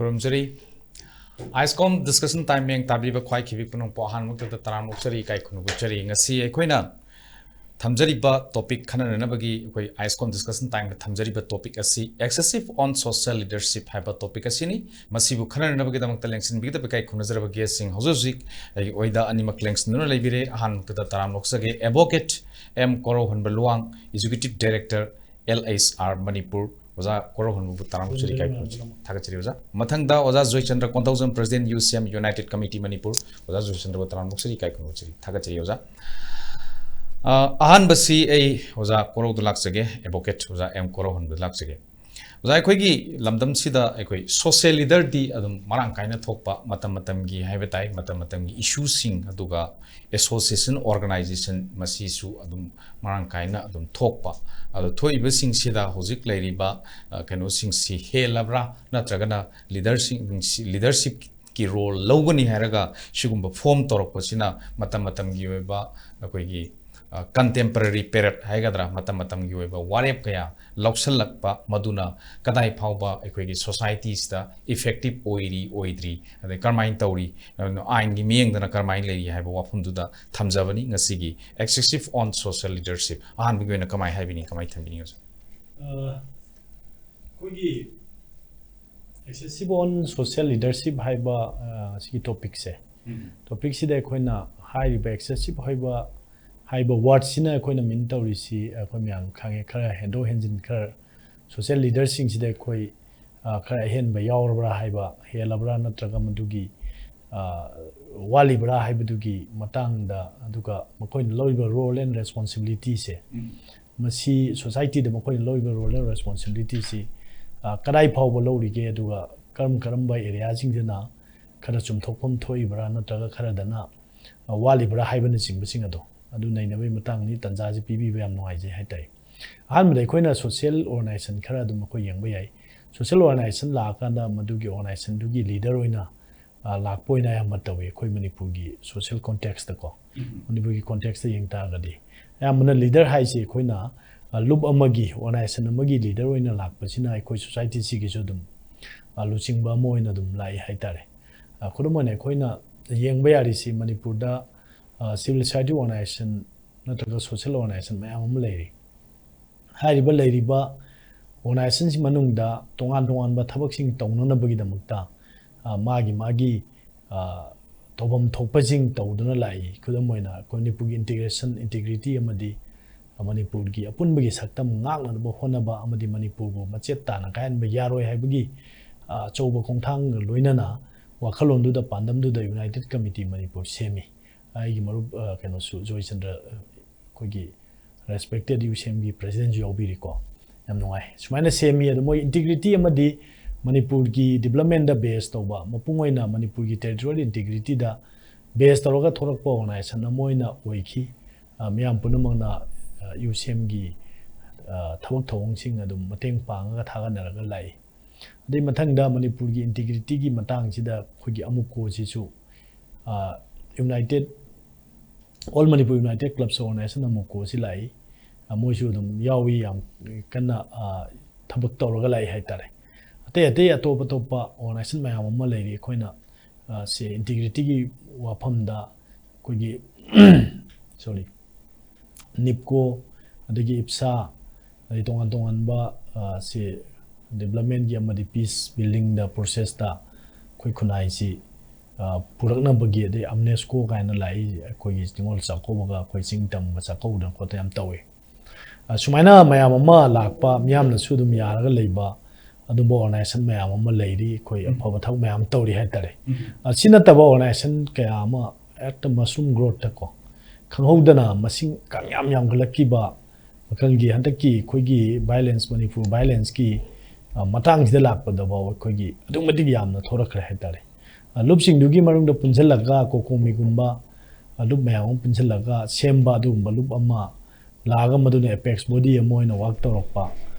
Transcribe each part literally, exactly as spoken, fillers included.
ꯈꯨꯔꯨꯝꯖꯔꯤ꯫ ꯑꯥꯏꯁꯀꯣꯝ discussion time ꯃꯤꯠꯌꯦꯡ ꯇꯥꯕꯤꯕ ꯈ꯭ꯋꯥꯏ ꯈꯤꯕꯤꯛ ꯄꯨꯝꯅꯃꯛꯄꯨ ꯑꯍꯥꯟꯕꯃꯛꯇꯗ ꯇꯔꯥꯝꯅ ꯑꯣꯛꯆꯔꯤ, ꯏꯀꯥꯏ ꯈꯨꯝꯅꯕ ꯎꯠꯆꯔꯤ꯫ ꯉꯁꯤ ꯑꯩꯈꯣꯏꯅ ꯊꯝꯖꯔꯤꯕ ꯇꯣꯄꯤꯛ ꯈꯟꯅꯅꯕꯒꯤ, ꯑꯩꯈꯣꯏ ꯑꯥꯏꯁꯀꯣꯝ ꯗꯤꯁꯀꯁꯟ ꯇꯥꯏꯝꯗ ꯊꯝꯖꯔꯤꯕ ꯇꯣꯄꯤꯛ ꯑꯁꯤ excessive on social leadership ꯍꯥꯏꯕ ꯇꯣꯄꯤꯛ ꯑꯁꯤꯅꯤ꯫ ꯃꯁꯤꯕꯨ ꯈꯟꯅꯅꯕꯒꯤꯗꯃꯛꯇ ꯂꯦꯡꯁꯤꯟꯕꯤꯒꯗꯕ ꯏꯀꯥꯏ ꯈꯨꯝꯅꯖꯔꯕ ꯒꯦꯁꯁꯤꯡ ꯍꯧꯖꯤꯛ ꯍꯧꯖꯤꯛ ꯑꯩꯒꯤ ꯑꯣꯏꯗ ꯑꯅꯤꯃꯛ ꯂꯦꯡꯁꯤꯟꯗꯨꯅ ꯂꯩꯕꯤꯔꯦ꯫ ꯑꯍꯥꯟꯕꯗ ꯇꯔꯥꯝꯅ ꯑꯣꯛꯆꯒꯦ꯫ Advocate M Korouhanba Luwang, Executive Director, L H R Manipur. ꯑꯣꯖꯥ ꯀꯣꯔꯧꯍꯟꯕꯕꯨ ꯇꯔꯥꯝꯅ ꯑꯣꯛꯆꯔꯤ, ꯏꯀꯥꯏ ꯈꯨꯝꯅꯖꯔꯤ, ꯊꯥꯒꯠꯆꯔꯤ ꯑꯣꯖꯥ꯫ ꯃꯊꯪꯗ ꯑꯣꯖꯥ Joychandra Konthoujam, President U C M United Committee Manipur. ꯑꯣꯖꯥ ꯖꯣꯏꯆꯟꯗ꯭ꯔꯕꯨ ꯇꯔꯥꯝꯅ ꯑꯣꯛꯆꯔꯤ, ꯏꯀꯥꯏ ꯈꯨꯝꯅꯖꯔꯤ, ꯊꯥꯒꯠꯆꯔꯤ ꯑꯣꯖꯥ꯫ ꯑ, ꯑꯍꯥꯟꯕꯁꯤ ꯑꯩ ꯑꯣꯖꯥ ꯀꯣꯔꯧꯗ ꯂꯥꯛꯆꯒꯦ, ꯑꯦꯗꯚꯣꯀꯦꯠ ꯑꯣꯖꯥ ꯑꯦꯝ ꯀꯣꯔꯧꯍꯟꯕꯗ ꯂꯥꯛꯆꯒꯦ꯫ ꯑꯣꯖꯥ, ꯑꯩꯈꯣꯏꯒꯤ ꯂꯝꯗꯝꯁꯤꯗ ꯑꯩꯈꯣꯏ ꯁꯣꯁꯤꯌꯦꯜ ꯂꯤꯗꯔꯗꯤ ꯑꯗꯨꯝ ꯃꯔꯥꯡ ꯀꯥꯏꯅ ꯊꯣꯛꯄ, ꯃꯇꯝ ꯃꯇꯝꯒꯤ ꯍꯥꯏꯕ ꯇꯥꯏ, ꯃꯇꯝ ꯃꯇꯝꯒꯤ ꯏꯁꯨꯁꯤꯡ, ꯑꯗꯨꯒ ꯑꯦꯁꯣꯁꯤꯌꯦꯁꯟ, ꯑꯣꯔꯒꯅꯥꯏꯖꯦꯁꯟ, ꯃꯁꯤꯁꯨ ꯑꯗꯨꯝ ꯃꯔꯥꯡ ꯀꯥꯏꯅ ꯑꯗꯨꯝ ꯊꯣꯛꯄ꯫ ꯑꯗꯣ ꯊꯣꯛꯏꯕꯁꯤꯡꯁꯤꯗ ꯍꯧꯖꯤꯛ ꯂꯩꯔꯤꯕ, ꯑ, ꯀꯩꯅꯣꯁꯤꯡꯁꯤ ꯍꯦꯜꯂꯕ꯭ꯔꯥ, ꯅꯠꯇ꯭ꯔꯒꯅ ꯂꯤꯗꯔꯁꯤꯡ, ꯂꯤꯗꯔꯁꯤꯞꯀꯤ ꯔꯣꯜ ꯂꯧꯒꯅꯤ ꯍꯥꯏꯔꯒ ꯁꯤꯒꯨꯝꯕ ꯐꯣꯔꯝ ꯇꯧꯔꯛꯄꯁꯤꯅ ꯃꯇꯝ ꯃꯇꯝꯒꯤ ꯑꯣꯏꯕ ꯑꯩꯈꯣꯏꯒꯤ, ꯑ, ꯀꯟꯇꯦꯝꯄꯔꯔꯤ ꯄꯦꯔꯠ ꯍꯥꯏꯒꯗ꯭ꯔꯥ, ꯃꯇꯝ ꯃꯇꯝꯒꯤ ꯑꯣꯏꯕ ꯋꯥꯔꯦꯞ ꯀꯌꯥ ꯂꯧꯁꯤꯜꯂꯛꯄ, ꯃꯗꯨꯅ ꯀꯗꯥꯏ ꯐꯥꯎꯕ ꯑꯩꯈꯣꯏꯒꯤ ꯁꯣꯁꯥꯏꯇꯤꯁꯤꯗ ꯏꯐꯦꯛꯇꯤꯞ ꯑꯣꯏꯔꯤ, ꯑꯣꯏꯗ꯭ꯔꯤ, ꯑꯗꯩ ꯀꯔꯝꯍꯥꯏꯅ ꯇꯧꯔꯤ, ꯑꯗꯨꯅ ꯑꯥꯏꯟꯒꯤ ꯃꯤꯠꯌꯦꯡꯗꯅ ꯀꯔꯝꯍꯥꯏꯅ ꯂꯩꯔꯤ ꯍꯥꯏꯕ ꯋꯥꯐꯝꯗꯨꯗ ꯊꯝꯖꯕꯅꯤ꯫ ꯉꯁꯤꯒꯤ excessive on social leadership ꯑꯍꯥꯟꯕꯒꯤ ꯑꯣꯏꯅ ꯀꯃꯥꯏꯅ ꯍꯥꯏꯕꯤꯅꯤ, ꯀꯃꯥꯏꯅ ꯊꯝꯕꯤꯅꯤ ꯑꯣꯖꯥ? ꯑ, ꯑꯩꯈꯣꯏꯒꯤ excessive on social leadership ꯍꯥꯏꯕ, ꯑ, ꯁꯤꯒꯤ ꯇꯣꯄꯤꯛꯁꯦ, ꯎꯝ꯫ ꯇꯣꯄꯤꯛꯁꯤꯗ ꯑꯩꯈꯣꯏꯅ ꯍꯥꯏꯔꯤꯕ excessive ꯍꯥꯏꯕ, ꯍꯥꯏꯕ ꯋꯥꯔꯗꯁꯤꯅ ꯑꯩꯈꯣꯏꯅ ꯃꯤꯟ ꯇꯧꯔꯤꯁꯤ ꯑꯩꯈꯣꯏ ꯃꯌꯥꯝ ꯈꯪꯉꯦ, ꯈꯔ ꯍꯦꯟꯗꯣꯛ ꯍꯦꯟꯖꯤꯟ, ꯈꯔ ꯁꯣꯁꯤꯌꯦꯜ ꯂꯤꯗꯔꯁꯤꯡꯁꯤꯗ ꯑꯩꯈꯣꯏ, ꯑ, ꯈꯔ ꯑꯍꯦꯟꯕ ꯌꯥꯎꯔꯕ꯭ꯔꯥ ꯍꯥꯏꯕ, ꯍꯦꯜꯂꯕ꯭ꯔꯥ ꯅꯠꯇ꯭ꯔꯒ ꯃꯗꯨꯒꯤ, ꯑ, ꯋꯥꯠꯂꯤꯕ꯭ꯔꯥ ꯍꯥꯏꯕꯗꯨꯒꯤ ꯃꯇꯥꯡꯗ, ꯑꯗꯨꯒ ꯃꯈꯣꯏꯅ ꯂꯧꯔꯤꯕ role and responsibilityꯁꯦ, ꯎꯝ꯫ ꯃꯁꯤ ꯁꯣꯁꯥꯏꯇꯤꯗ ꯃꯈꯣꯏꯅ ꯂꯧꯔꯤꯕ role and responsibilityꯁꯤ, ꯑ, ꯀꯗꯥꯏ ꯐꯥꯎꯕ ꯂꯧꯔꯤꯒꯦ, ꯑꯗꯨꯒ ꯀꯔꯝ ꯀꯔꯝꯕ ꯑꯦꯔꯤꯌꯥꯁꯤꯡꯗꯅ ꯈꯔ ꯆꯨꯝꯊꯣꯛꯐꯝ ꯊꯣꯛꯏꯕ꯭ꯔꯥ ꯅꯠꯇ꯭ꯔꯒ ꯈꯔꯗꯅ, ꯑ, ꯋꯥꯠꯂꯤꯕ꯭ꯔꯥ ꯍꯥꯏꯕꯅꯆꯤꯡꯕꯁꯤꯡ ꯑꯗꯣ, ꯑꯗꯨ ꯅꯩꯅꯕꯒꯤ ꯃꯇꯥꯡꯅꯤ꯫ ꯇꯥꯟꯖꯥꯁꯤ ꯄꯤꯕꯤꯕ ꯌꯥꯝ ꯅꯨꯡꯉꯥꯏꯖꯩ ꯍꯥꯏꯇꯥꯔꯦ꯫ ꯑꯍꯥꯟꯕꯗ ꯑꯩꯈꯣꯏꯅ ꯁꯣꯁꯤꯌꯦꯜ ꯑꯣꯔꯒꯅꯥꯏꯖꯦꯁꯟ ꯈꯔ ꯑꯗꯨꯝ ꯑꯩꯈꯣꯏ ꯌꯦꯡꯕ ꯌꯥꯏ꯫ ꯁꯣꯁꯤꯌꯦꯜ ꯑꯣꯔꯒꯅꯥꯏꯖꯦꯁꯟ ꯂꯥꯛꯑꯀꯥꯟꯗ ꯃꯗꯨꯒꯤ ꯑꯣꯔꯒꯅꯥꯏꯖꯦꯁꯟꯗꯨꯒꯤ ꯂꯤꯗꯔ ꯑꯣꯏꯅ, ꯑ, ꯂꯥꯛꯄ ꯑꯣꯏꯅ ꯑꯌꯥꯝꯕ ꯇꯧꯏ ꯑꯩꯈꯣꯏ ꯃꯅꯤꯄꯨꯔꯒꯤ ꯁꯣꯁꯤꯌꯦꯜ ꯀꯣꯟꯇꯦꯛꯁꯇꯀꯣ꯫ ꯎꯝ꯫ ꯃꯅꯤꯄꯨꯔꯒꯤ ꯀꯣꯟꯇꯦꯛꯁꯇ ꯌꯦꯡ ꯇꯥꯔꯒꯗꯤ ꯑꯌꯥꯝꯕꯅ ꯂꯤꯗꯔ ꯍꯥꯏꯁꯤ ꯑꯩꯈꯣꯏꯅ, ꯑ, ꯂꯨꯞ ꯑꯃꯒꯤ, ꯑꯣꯔꯒꯅꯥꯏꯖꯦꯁꯟ ꯑꯃꯒꯤ ꯂꯤꯗꯔ ꯑꯣꯏꯅ ꯂꯥꯛꯄꯁꯤꯅ ꯑꯩꯈꯣꯏ ꯁꯣꯁꯥꯏꯇꯤꯁꯤꯒꯤꯁꯨ ꯑꯗꯨꯝ ꯑ, ꯂꯨꯆꯤꯡꯕ ꯑꯃ ꯑꯣꯏꯅ ꯑꯗꯨꯝ ꯂꯥꯛꯏ ꯍꯥꯏꯇꯥꯔꯦ꯫ ꯑ, ꯈꯨꯗꯝ ꯑꯣꯏꯅ ꯑꯩꯈꯣꯏꯅ ꯌꯦꯡꯕ ꯌꯥꯔꯤꯁꯤ ꯃꯅꯤꯄꯨꯔꯗ, ꯑ, civil society organization ꯅꯠꯇ꯭ꯔꯒ social organization ꯃꯌꯥꯝ ꯑꯃ ꯂꯩꯔꯤ꯫ ꯍꯥꯏꯔꯤꯕ ꯂꯩꯔꯤꯕ organizationꯁꯤ ꯃꯅꯨꯡꯗ ꯇꯣꯉꯥꯟ ꯇꯣꯉꯥꯟꯕ ꯊꯕꯛꯁꯤꯡ ꯇꯧꯅꯅꯕꯒꯤꯗꯃꯛꯇ, ꯑ, ꯃꯥꯒꯤ ꯃꯥꯒꯤ, ꯑ, ꯇꯧꯐꯝ ꯊꯣꯛꯄꯁꯤꯡ ꯇꯧꯗꯨꯅ ꯂꯥꯛꯏ꯫ ꯈꯨꯗꯝ ꯑꯣꯏꯅ ꯑꯩꯈꯣꯏ ꯃꯅꯤꯄꯨꯔꯒꯤ integration, integrity ꯑꯃꯗꯤ ꯃꯅꯤꯄꯨꯔꯒꯤ ꯑꯄꯨꯟꯕꯒꯤ ꯁꯛꯇꯝ ꯉꯥꯛꯅꯅꯕ ꯍꯣꯠꯅꯕ ꯑꯃꯗꯤ ꯃꯅꯤꯄꯨꯔꯕꯨ ꯃꯆꯦꯠ ꯇꯥꯅ ꯀꯥꯏꯍꯟꯕ ꯌꯥꯔꯣꯏ ꯍꯥꯏꯕꯒꯤ, ꯑ, ꯑꯆꯧꯕ ꯈꯣꯡꯊꯥꯡꯒ ꯂꯣꯏꯅꯅ ꯋꯥꯈꯜꯂꯣꯟꯗꯨꯗ, ꯄꯥꯟꯗꯝꯗꯨꯗ United Committee ꯃꯅꯤꯄꯨꯔ ꯁꯦꯝꯃꯤ꯫ ꯑꯩꯒꯤ ꯃꯔꯨꯞ, ꯑ, ꯀꯩꯅꯣꯁꯨ, ꯖꯣꯏꯆꯟꯗ꯭ꯔ, ꯑ, ꯑꯩꯈꯣꯏꯒꯤ respected ꯌꯨ ꯁꯤ ꯑꯦꯝꯒꯤ presidentꯁꯨ ꯌꯥꯎꯕꯤꯔꯤꯀꯣ꯫ ꯌꯥꯝ ꯅꯨꯡꯉꯥꯏ꯫ ꯁꯨꯃꯥꯏꯅ ꯁꯦꯝꯃꯤ꯫ ꯑꯗꯣ ꯃꯣꯏ integrity ꯑꯃꯗꯤ ꯃꯅꯤꯄꯨꯔꯒꯤ developmentꯗ base ꯇꯧꯕ, ꯃꯄꯨꯡ ꯑꯣꯏꯅ ꯃꯅꯤꯄꯨꯔꯒꯤ territorial integrityꯗ base ꯇꯧꯔꯒ ꯊꯣꯔꯛꯄ organization ꯑꯃ ꯑꯣꯏꯅ ꯑꯣꯏꯈꯤ꯫ ꯑ, ꯃꯤꯌꯥꯝ ꯄꯨꯝꯅꯃꯛꯅ, ꯑ, ꯌꯨ ꯁꯤ ꯑꯦꯝꯒꯤ, ꯑ, ꯊꯕꯛ ꯊꯧꯑꯣꯡꯁꯤꯡ ꯑꯗꯨꯝ ꯃꯇꯦꯡ ꯄꯥꯡꯉꯒ ꯊꯥꯒꯠꯅꯔꯒ ꯂꯥꯛꯏ꯫ ꯑꯗꯩ ꯃꯊꯪꯗ ꯃꯅꯤꯄꯨꯔꯒꯤ integrityꯒꯤ ꯃꯇꯥꯡꯁꯤꯗ ꯑꯩꯈꯣꯏꯒꯤ ꯑꯃꯨꯀꯣꯁꯤꯁꯨ, ꯑ, United, All Manipur United Clubs Organization, ꯑꯃꯨꯀꯣꯁꯤ ꯂꯥꯛꯏ꯫ ꯑ, ꯃꯣꯏꯁꯨ ꯑꯗꯨꯝ ꯌꯥꯎꯏ, ꯌꯥꯝ ꯀꯟꯅ, ꯑ, ꯊꯕꯛ ꯇꯧꯔꯒ ꯂꯥꯛꯏ ꯍꯥꯏꯇꯥꯔꯦ꯫ ꯑꯇꯩ ꯑꯇꯩ ꯑꯇꯣꯞ ꯑꯇꯣꯞꯄ organization ꯃꯌꯥꯝ ꯑꯃ ꯂꯩꯔꯤ꯫ ꯑꯩꯈꯣꯏꯅ, ꯑ, ꯁꯤ integrityꯒꯤ ꯋꯥꯐꯝꯗ ꯑꯩꯈꯣꯏꯒꯤ, sorry, ꯅꯤꯞꯀꯣ, ꯑꯗꯒꯤ ꯏꯞꯁꯥ, ꯑꯗꯩ ꯇꯣꯉꯥꯟ ꯇꯣꯉꯥꯟꯕ, ꯑ, ꯁꯤ developmentꯒꯤ ꯑꯃꯗꯤ peace buildingꯗ processꯇ ꯑꯩꯈꯣꯏ ꯈꯨꯟꯅꯥꯏꯁꯤ, ꯑ, ꯄꯨꯔꯛꯅꯕꯒꯤ, ꯑꯗꯩ UNESCO ꯀꯥꯏꯅ ꯂꯥꯛꯏ, ꯑꯩꯈꯣꯏꯒꯤ ꯅꯤꯉꯣꯜ ꯆꯥꯛꯀꯧꯕꯒ ꯑꯩꯈꯣꯏ ꯆꯤꯡ ꯇꯝꯕ ꯆꯥꯛꯀꯧꯗꯅ ꯈꯣꯠꯇꯅ ꯌꯥꯝ ꯇꯧꯏ꯫ ꯑ, ꯁꯨꯃꯥꯏꯅ ꯃꯌꯥꯝ ꯑꯃ ꯂꯥꯛꯄ, ꯃꯤꯌꯥꯝꯅꯁꯨ ꯑꯗꯨꯝ ꯌꯥꯔꯒ ꯂꯩꯕ ꯑꯗꯨꯝꯕ organization ꯃꯌꯥꯝ ꯑꯃ ꯂꯩꯔꯤ, ꯑꯩꯈꯣꯏ ꯎꯝ꯫ ꯑꯐꯕ ꯊꯕꯛ ꯃꯌꯥꯝ ꯇꯧꯔꯤ ꯍꯥꯏꯇꯥꯔꯦ꯫ ꯎꯝ꯫ ꯑ, ꯁꯤ ꯅꯠꯇꯕ organization ꯀꯌꯥ ꯑꯃ ꯍꯦꯛꯇ mushroom growthꯇ ꯀꯣ, ꯈꯪꯍꯧꯗꯅ ꯃꯁꯤꯡ ꯀꯌꯥꯝ ꯌꯥꯝꯈꯠꯂꯛꯈꯤꯕ ꯃꯈꯜꯒꯤ ꯍꯟꯗꯛꯀꯤ ꯑꯩꯈꯣꯏꯒꯤ violence, ꯃꯅꯤꯄꯨꯔ violenceꯀꯤ, ꯑ, ꯃꯇꯥꯡꯁꯤꯗ ꯂꯥꯛꯄꯗꯐꯥꯎ ꯑꯩꯈꯣꯏꯒꯤ ꯑꯗꯨꯛ ꯃꯇꯤꯛ ꯌꯥꯝꯅ ꯊꯣꯔꯛꯈ꯭ꯔꯦ ꯍꯥꯏꯇꯥꯔꯦ꯫ ꯑ, ꯂꯨꯞꯁꯤꯡꯗꯨꯒꯤ ꯃꯅꯨꯡꯗ ꯄꯨꯟꯁꯤꯜꯂꯒ, ꯀꯣꯀꯣꯃꯤꯒꯨꯝꯕ, ꯑ, ꯂꯨꯞ ꯃꯌꯥꯝ ꯑꯃ ꯄꯨꯟꯁꯤꯜꯂꯒ ꯁꯦꯝꯕ ꯑꯗꯨꯒꯨꯝꯕ ꯂꯨꯞ ꯑꯃ ꯂꯥꯛꯑꯒ ꯃꯗꯨꯅ apex body ꯑꯃ ꯑꯣꯏꯅ work ꯇꯧꯔꯛꯄ꯫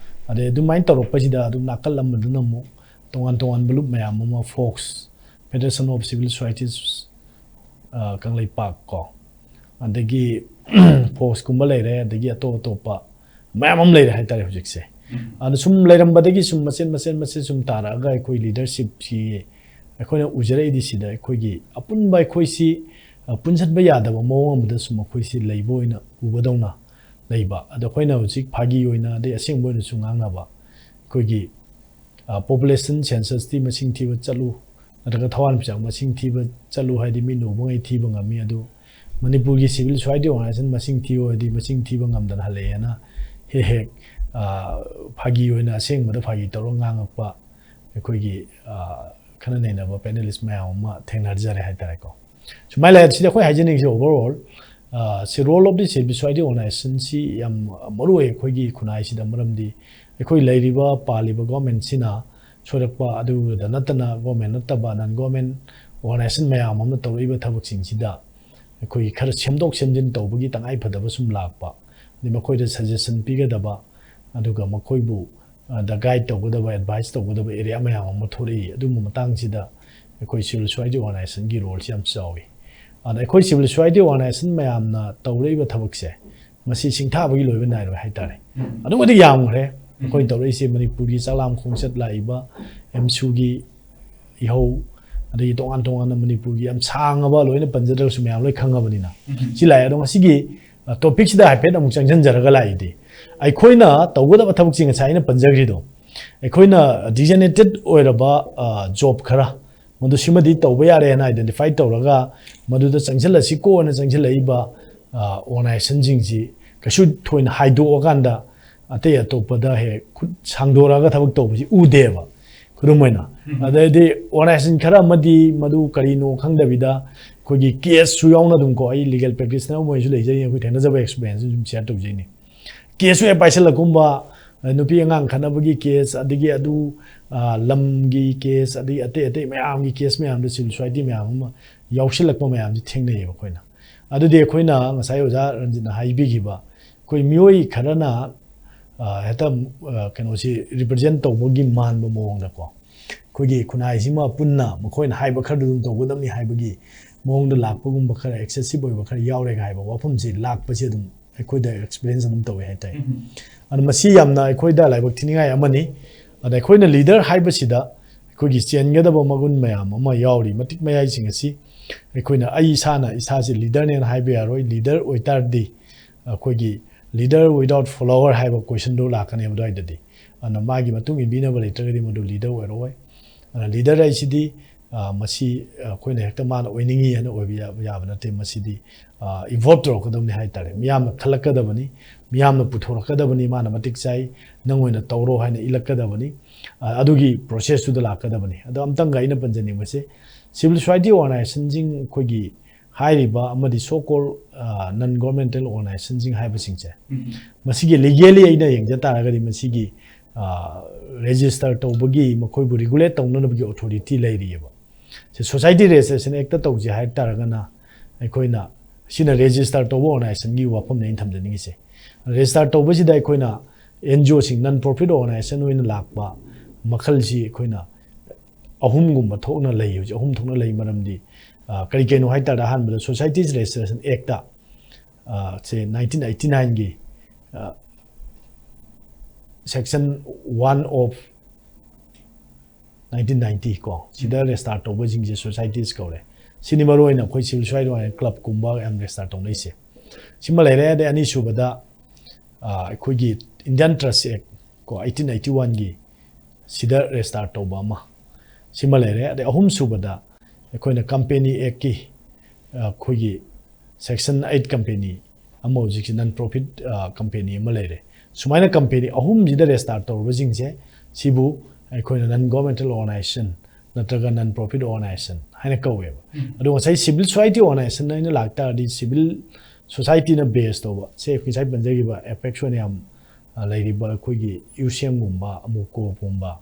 ꯑꯗꯩ ꯑꯗꯨꯃꯥꯏꯅ ꯇꯧꯔꯛꯄꯁꯤꯗ ꯑꯗꯨꯝ ꯅꯥꯀꯜ ꯑꯃꯗꯨꯅ ꯑꯃꯨꯛ ꯇꯣꯉꯥꯟ ꯇꯣꯉꯥꯟꯕ ꯂꯨꯞ ꯃꯌꯥꯝ ꯑꯃ, fox, Federation of Civil Societies, ꯑ, ꯀꯪꯂꯩꯄꯥꯛ ꯀꯣ, ꯑꯗꯒꯤ ꯐꯣꯛꯁꯀꯨꯝꯕ ꯂꯩꯔꯦ, ꯑꯗꯒꯤ ꯑꯇꯣꯞ ꯑꯇꯣꯞꯄ ꯃꯌꯥꯝ ꯑꯃ ꯂꯩꯔꯦ ꯍꯥꯏꯇꯥꯔꯦ ꯍꯧꯖꯤꯛꯁꯦ꯫ ꯑꯗꯨ ꯁꯨꯝ ꯂꯩꯔꯝꯕꯗꯒꯤ ꯁꯨꯝ ꯃꯆꯦꯠ ꯃꯆꯦꯠ ꯃꯆꯦꯠ ꯁꯨꯝ ꯇꯥꯔꯛꯑꯒ ꯑꯩꯈꯣꯏ ꯂꯤꯗꯔꯁꯤꯞꯁꯤ ꯑꯩꯈꯣꯏꯅ ꯎꯖꯔꯛꯏꯗꯤ ꯁꯤꯗ ꯑꯩꯈꯣꯏꯒꯤ ꯑꯄꯨꯟꯕ ꯑꯩꯈꯣꯏꯁꯤ, ꯑ, ꯄꯨꯟꯁꯤꯟꯕ ꯌꯥꯗꯕ ꯃꯑꯣꯡ ꯑꯃꯗ ꯁꯨꯝ ꯑꯩꯈꯣꯏꯁꯤ ꯂꯩꯕ ꯑꯣꯏꯅ ꯎꯕꯗꯧꯅ ꯂꯩꯕ꯫ ꯑꯗꯣ ꯑꯩꯈꯣꯏꯅ ꯍꯧꯖꯤꯛ ꯐꯥꯒꯤ ꯑꯣꯏꯅ ꯑꯗꯩ ꯑꯁꯦꯡꯕ ꯑꯣꯏꯅꯁꯨ ꯉꯥꯡꯅꯕ ꯑꯩꯈꯣꯏꯒꯤ, ꯑ, population censusꯇꯤ ꯃꯁꯤꯡ ꯊꯤꯕ ꯆꯠꯂꯨ, ꯅꯠꯇ꯭ꯔꯒ ꯊꯋꯥꯟꯃꯤꯆꯥꯛ ꯃꯁꯤꯡ ꯊꯤꯕ ꯆꯠꯂꯨ ꯍꯥꯏꯗꯤ ꯃꯤꯠꯅ ꯎꯕꯉꯩ ꯊꯤꯕ ꯉꯝꯃꯤ꯫ ꯑꯗꯨ ꯃꯅꯤꯄꯨꯔꯒꯤ civil society organization ꯃꯁꯤꯡ ꯊꯤꯌꯨ ꯍꯥꯏꯗꯤ ꯃꯁꯤꯡ ꯊꯤꯕ ꯉꯝꯗꯅ ꯍꯜꯂꯛꯑꯦꯅ ꯍꯦꯛ ꯍꯦꯛ, ꯑ, ꯐꯥꯒꯤ ꯑꯣꯏꯅ ꯑꯁꯦꯡꯕꯗ ꯐꯥꯒꯤ ꯇꯧꯔꯒ ꯉꯥꯡꯉꯛꯄ ꯑꯩꯈꯣꯏꯒꯤ, ꯑ, ꯈꯟꯅ ꯅꯩꯅꯕ panelist ꯃꯌꯥꯝ ꯑꯃ ꯊꯦꯡꯅꯖꯔꯦ ꯍꯥꯏꯇꯥꯔꯦꯀꯣ꯫ ꯁꯨꯃꯥꯏꯅ ꯂꯩ꯫ ꯁꯤꯗ ꯑꯩꯈꯣꯏ ꯍꯥꯏꯖꯅꯤꯡꯉꯤꯁꯦ overall, ꯑ, ꯁꯤ role of the civil society organizationꯁꯤ ꯌꯥꯝ ꯃꯔꯨ ꯑꯣꯏ ꯑꯩꯈꯣꯏꯒꯤ ꯈꯨꯟꯅꯥꯏꯁꯤꯗ꯫ ꯃꯔꯝꯗꯤ ꯑꯩꯈꯣꯏ ꯂꯩꯔꯤꯕ ꯄꯥꯜꯂꯤꯕ governmentꯁꯤꯅ ꯁꯣꯏꯔꯛꯄ ꯑꯗꯨꯗ ꯅꯠꯇꯅ, government ꯅꯠꯇꯕ non government organization ꯃꯌꯥꯝ ꯑꯃꯅ ꯇꯧꯔꯛꯏꯕ ꯊꯕꯛꯁꯤꯡꯁꯤꯗ ꯑꯩꯈꯣꯏꯒꯤ ꯈꯔ ꯁꯦꯝꯗꯣꯛ ꯁꯦꯝꯖꯤꯟ ꯇꯧꯕꯒꯤ ꯇꯉꯥꯏ ꯐꯗꯕ ꯁꯨꯝ ꯂꯥꯛꯄ, ꯑꯗꯩ ꯃꯈꯣꯏꯗ suggestion ꯄꯤꯒꯗꯕ, ꯑꯗꯨꯒ ꯃꯈꯣꯏꯕꯨ, ꯑ, ꯗ guide ꯇꯧꯒꯗꯕ, advice ꯇꯧꯒꯗꯕ area ꯃꯌꯥꯝ ꯑꯃ ꯊꯣꯛꯂꯛꯏ꯫ ꯑꯗꯨꯒꯨꯝꯕ ꯃꯇꯥꯡꯁꯤꯗ ꯑꯩꯈꯣꯏ civil society organizationꯒꯤ roleꯁꯤ ꯌꯥꯝ ꯆꯥꯎꯏ꯫ ꯑꯗ ꯑꯩꯈꯣꯏ civil society organization ꯃꯌꯥꯝꯅ ꯇꯧꯔꯛꯏꯕ ꯊꯕꯛꯁꯦ ꯃꯁꯤ ꯁꯤꯡꯊꯥꯕꯒꯤ ꯂꯣꯏꯕ ꯅꯥꯏꯔꯣꯏ ꯍꯥꯏꯇꯥꯔꯦ꯫ ꯑꯗꯨꯛ ꯃꯇꯤꯛ ꯌꯥꯝꯈ꯭ꯔꯦ꯫ ꯑꯩꯈꯣꯏꯅ ꯇꯧꯔꯛꯏꯁꯦ ꯃꯅꯤꯄꯨꯔꯒꯤ ꯆꯥꯛꯂꯥꯝ ꯈꯣꯡꯆꯠ ꯂꯥꯛꯏꯕ, ꯑꯦꯝꯁꯨꯒꯤ ꯏꯍꯧ, ꯑꯗꯒꯤ ꯇꯣꯉꯥꯟ ꯇꯣꯉꯥꯟꯅ ꯃꯅꯤꯄꯨꯔꯒꯤ ꯌꯥꯝ ꯁꯥꯡꯉꯕ ꯂꯣꯏꯅ ꯄꯟꯖꯗ꯭ꯔꯒꯁꯨ ꯃꯌꯥꯝ ꯂꯣꯏ ꯈꯪꯉꯕꯅꯤꯅ꯫ ꯁꯤ ꯂꯥꯛꯑꯦ꯫ ꯑꯗꯣ ꯉꯁꯤꯒꯤ, ꯑ, topicꯁꯤꯗ ꯍꯥꯏꯐꯦꯠ ꯑꯃꯨꯛ ꯆꯪꯁꯤꯟꯖꯔꯒ ꯂꯥꯛꯏꯗꯤ ꯑꯩꯈꯣꯏꯅ ꯇꯧꯒꯗꯕ ꯊꯕꯛꯁꯤꯡ ꯉꯁꯥꯏ ꯑꯩꯅ ꯄꯟꯖꯈ꯭ꯔꯤꯗꯣ, ꯑꯩꯈꯣꯏꯅ designated ꯑꯣꯏꯔꯕ, ꯑ, job ꯈꯔ ꯃꯗꯨ ꯁꯤꯃꯗꯤ ꯇꯧꯕ ꯌꯥꯔꯦ ꯍꯥꯏꯅ identify ꯇꯧꯔꯒ ꯃꯗꯨꯗ ꯆꯪꯁꯤꯜꯂꯁꯤꯀꯣꯅ ꯆꯪꯁꯤꯜꯂꯛꯏꯕ, ꯑ, organizationꯁꯤꯡꯁꯤ ꯀꯩꯁꯨ ꯊꯣꯏꯅ ꯍꯥꯏꯗꯣꯛꯑꯀꯥꯟꯗ ꯑꯇꯩ ꯑꯇꯣꯞꯄꯗ ꯍꯦꯛ ꯈꯨꯠ ꯁꯥꯡꯗꯣꯔꯛꯑꯒ ꯊꯕꯛ ꯇꯧꯕꯁꯤ ꯎꯗꯦꯕ꯫ ꯈꯨꯗꯝ ꯑꯣꯏꯅ, ꯑꯗꯩꯗꯤ organization ꯈꯔ ꯑꯃꯗꯤ ꯃꯗꯨ ꯀꯔꯤꯅꯣ ꯈꯪꯗꯕꯤꯗ ꯑꯩꯈꯣꯏꯒꯤ caseꯁꯨ ꯌꯥꯎꯅ ꯑꯗꯨꯝ ꯀꯣ, ꯑꯩ legal practitioner ꯑꯃ ꯑꯣꯏꯅꯁꯨ ꯂꯩꯖꯩ, ꯑꯩꯈꯣꯏ ꯊꯦꯡꯅꯖꯕ experienceꯁꯨ ꯑꯗꯨꯝ share ꯇꯧꯖꯩꯅꯤ꯫ Caseꯁꯨ ꯍꯦꯛ ꯄꯥꯏꯁꯤꯜꯂꯛꯀꯨꯝꯕ, ꯅꯨꯄꯤ ꯑꯉꯥꯡ ꯈꯠꯅꯕꯒꯤ case, ꯑꯗꯒꯤ ꯑꯗꯨ, ꯑ, ꯂꯝꯒꯤ case, ꯑꯗꯒꯤ ꯑꯇꯩ ꯑꯇꯩ ꯃꯌꯥꯝꯒꯤ case ꯃꯌꯥꯝꯗ civil society ꯃꯌꯥꯝ ꯑꯃ ꯌꯥꯎꯁꯤꯜꯂꯛꯄ ꯃꯌꯥꯝꯁꯤ ꯊꯦꯡꯅꯩꯌꯦꯕ ꯑꯩꯈꯣꯏꯅ꯫ ꯑꯗꯨꯗꯤ ꯑꯩꯈꯣꯏꯅ ꯉꯁꯥꯏ ꯑꯣꯖꯥ ꯔꯟꯖꯤꯠꯅ ꯍꯥꯏꯕꯤꯈꯤꯕ, ꯑꯩꯈꯣꯏ ꯃꯤꯑꯣꯏ ꯈꯔꯅ, ꯑ, ꯍꯦꯛꯇ, ꯑ, ꯀꯩꯅꯣꯁꯤ represent ꯇꯧꯕꯒꯤ ꯃꯥꯟꯕ ꯃꯑꯣꯡꯗꯀꯣ, ꯑꯩꯈꯣꯏꯒꯤ ꯈꯨꯟꯅꯥꯏꯁꯤꯃ ꯄꯨꯟꯅ ꯃꯈꯣꯏꯅ ꯍꯥꯏꯕ ꯈꯔꯗꯨ ꯑꯗꯨꯝ ꯇꯧꯒꯗꯕꯅꯤ ꯍꯥꯏꯕꯒꯤ ꯃꯑꯣꯡꯗ ꯂꯥꯛꯄꯒꯨꯝꯕ ꯈꯔ, excessive ꯑꯣꯏꯕ ꯈꯔ ꯌꯥꯎꯔꯦꯒ ꯍꯥꯏꯕ ꯋꯥꯐꯝꯁꯤ ꯂꯥꯛꯄꯁꯤ ꯑꯗꯨꯝ ꯑꯩꯈꯣꯏꯗ ꯑꯦꯛꯁꯄꯤꯔꯤꯌꯦꯟꯁ ꯑꯗꯨꯝ ꯇꯧꯋꯦ ꯍꯥꯏꯇꯥꯔꯦ꯫ ꯑꯗꯨꯅ ꯃꯁꯤ ꯌꯥꯝꯅ ꯑꯩꯈꯣꯏꯗ ꯂꯥꯏꯕꯛ ꯊꯤꯅꯤꯡꯉꯥꯏ ꯑꯃꯅꯤ꯫ ꯑꯗ ꯑꯩꯈꯣꯏꯅ ꯂꯤꯗꯔ ꯍꯥꯏꯕꯁꯤꯗ ꯑꯩꯈꯣꯏꯒꯤ ꯆꯦꯟꯒꯗꯕ ꯃꯒꯨꯟ ꯃꯌꯥꯝ ꯑꯃ ꯌꯥꯎꯔꯤ꯫ ꯃꯇꯤꯛ ꯃꯌꯥꯏꯁꯤꯡ ꯑꯁꯤ ꯑꯩꯈꯣꯏꯅ, ꯑꯩ ꯏꯁꯥꯅ ꯏꯁꯥꯁꯦ ꯂꯤꯗꯔꯅꯦꯅ ꯍꯥꯏꯕ ꯌꯥꯔꯣꯏ꯫ ꯂꯤꯗꯔ ꯑꯣꯏꯇꯥꯔꯗꯤ ꯑꯩꯈꯣꯏꯒꯤ leader without follower ꯍꯥꯏꯕ ꯀꯣꯏꯁꯟꯗꯣ ꯂꯥꯛꯀꯅꯦꯕ ꯑꯗꯨꯋꯥꯏꯗꯗꯤ꯫ ꯑꯗꯨꯅ ꯃꯥꯒꯤ ꯃꯇꯨꯡ ꯏꯟꯕꯤꯅꯕ ꯂꯩꯇ꯭ꯔꯒꯗꯤ ꯃꯗꯨ ꯂꯤꯗꯔ ꯑꯣꯏꯔꯣꯏ꯫ ꯑꯗꯨꯅ ꯂꯤꯗꯔ ꯍꯥꯏꯁꯤꯗꯤ, ꯑ, ꯃꯁꯤ, ꯑ, ꯑꯩꯈꯣꯏꯅ ꯍꯦꯛꯇ ꯃꯥꯅ ꯑꯣꯏꯅꯤꯡꯉꯤ ꯍꯥꯏꯅ ꯑꯣꯏꯕ ꯌꯥꯕ, ꯌꯥꯕ ꯅꯠꯇꯦ꯫ ꯃꯁꯤꯗꯤ, ꯑ, involve ꯇꯧꯔꯛꯀꯗꯕꯅꯤ ꯍꯥꯏꯇꯥꯔꯦ꯫ ꯃꯤꯌꯥꯝꯅ ꯈꯜꯂꯛꯀꯗꯕꯅꯤ, ꯃꯤꯌꯥꯝꯅ ꯄꯨꯊꯣꯔꯛꯀꯗꯕꯅꯤ, ꯃꯥꯅ ꯃꯇꯤꯛ ꯆꯥꯏ, ꯅꯪ ꯑꯣꯏꯅ ꯇꯧꯔꯣ ꯍꯥꯏꯅ ꯏꯜꯂꯛꯀꯗꯕꯅꯤ꯫ ꯑ, ꯑꯗꯨꯒꯤ ꯄ꯭ꯔꯣꯁꯦꯁꯇꯨꯗ ꯂꯥꯛꯀꯗꯕꯅꯤ꯫ ꯑꯗꯣ ꯑꯝꯇꯪꯒ ꯑꯩꯅ ꯄꯟꯖꯅꯤꯡꯕꯁꯦ, civil society organizationꯁꯤꯡ, ꯑꯩꯈꯣꯏꯒꯤ ꯍꯥꯏꯔꯤꯕ ꯑꯃꯗꯤ so called, ꯑ, non governmental organizationꯁꯤꯡ ꯍꯥꯏꯕꯁꯤꯡꯁꯦ, ꯃꯁꯤꯒꯤ legally ꯑꯩꯅ ꯌꯦꯡꯖ ꯇꯥꯔꯒꯗꯤ ꯃꯁꯤꯒꯤ, ꯑ, register ꯇꯧꯕꯒꯤ, ꯃꯈꯣꯏꯕꯨ regulate ꯇꯧꯅꯅꯕꯒꯤ authority ꯂꯩꯔꯤꯑꯕ꯫ ꯁꯤ Society Registration Actꯇ ꯇꯧꯁꯦ ꯍꯥꯏ ꯇꯥꯔꯒꯅ ꯑꯩꯈꯣꯏꯅ, ꯁꯤꯅ register ꯇꯧꯕ organizationꯒꯤ ꯋꯥꯐꯝꯅꯦ ꯑꯩꯅ ꯊꯝꯖꯅꯤꯡꯉꯤꯁꯦ꯫ Register ꯇꯧꯕꯁꯤꯗ ꯑꯩꯈꯣꯏꯅ NGOꯁꯤꯡ, non profit organization ꯑꯣꯏꯅ ꯂꯥꯛꯄ ꯃꯈꯜꯁꯤ ꯑꯩꯈꯣꯏꯅ ꯑꯍꯨꯝꯒꯨꯝꯕ ꯊꯣꯛꯅ ꯂꯩ, ꯍꯧꯖꯤꯛ ꯑꯍꯨꯝ ꯊꯣꯛꯅ ꯂꯩ꯫ ꯃꯔꯝꯗꯤ, ꯑ, ꯀꯔꯤ ꯀꯩꯅꯣ ꯍꯥꯏ ꯇꯥꯔꯗꯤ, ꯑꯍꯥꯟꯕꯗ Societies Registration Actꯇ, ꯑ, ꯁꯦ nineteen eighty nineꯒꯤ, ꯑ, section one of nineteen ninety ꯀꯣ, ꯁꯤꯗ register ꯇꯧꯕꯁꯤꯡꯁꯦ societies ꯀꯧꯔꯦ꯫ ꯁꯤꯅꯤ ꯃꯔꯨ ꯑꯣꯏꯅ ꯑꯩꯈꯣꯏ civil society ꯑꯣꯏꯅ clubꯀꯨꯝꯕ ꯌꯥꯝ register ꯇꯧꯅꯩꯁꯦ꯫ ꯁꯤꯃ ꯂꯩꯔꯦ꯫ ꯑꯗꯩ ꯑꯅꯤꯁꯨꯕꯗ, ꯑ, ꯑꯩꯈꯣꯏꯒꯤ Indian Trust Act ꯀꯣ, eighteen eighty oneꯒꯤ, ꯁꯤꯗ register ꯇꯧꯕ ꯑꯃ, ꯁꯤꯃ ꯂꯩꯔꯦ꯫ ꯑꯗꯩ ꯑꯍꯨꯝꯁꯨꯕꯗ ꯑꯩꯈꯣꯏꯅ Company Actꯀꯤ, ꯑ, ꯑꯩꯈꯣꯏꯒꯤ section eight company ꯑꯃ, ꯍꯧꯖꯤꯛꯁꯤ non profit, ꯑ, company ꯑꯃ ꯂꯩꯔꯦ꯫ ꯁꯨꯃꯥꯏꯅ company ꯑꯍꯨꯝꯁꯤꯗ register ꯇꯧꯔꯕꯁꯤꯡꯁꯦ, ꯁꯤꯕꯨ ꯑꯩꯈꯣꯏꯅ non governmental organization ꯅꯠꯇ꯭ꯔꯒ non profit organization ꯍꯥꯏꯅ ꯀꯧꯋꯦꯕ꯫ ꯑꯗꯣ ꯉꯁꯥꯏ civil society organization ꯍꯥꯏꯅ ꯂꯥꯛꯇꯥꯔꯗꯤ, civil societyꯅ base ꯇꯧꯕ, ꯁꯦ ꯉꯁꯥꯏ ꯄꯟꯖꯈꯤꯕ apex ꯑꯣꯏꯅ ꯌꯥꯝ, ꯑ, ꯂꯩꯔꯤꯕ ꯑꯩꯈꯣꯏꯒꯤ UCMꯒꯨꯝꯕ, ꯑꯃꯨꯀꯣꯞꯒꯨꯝꯕ,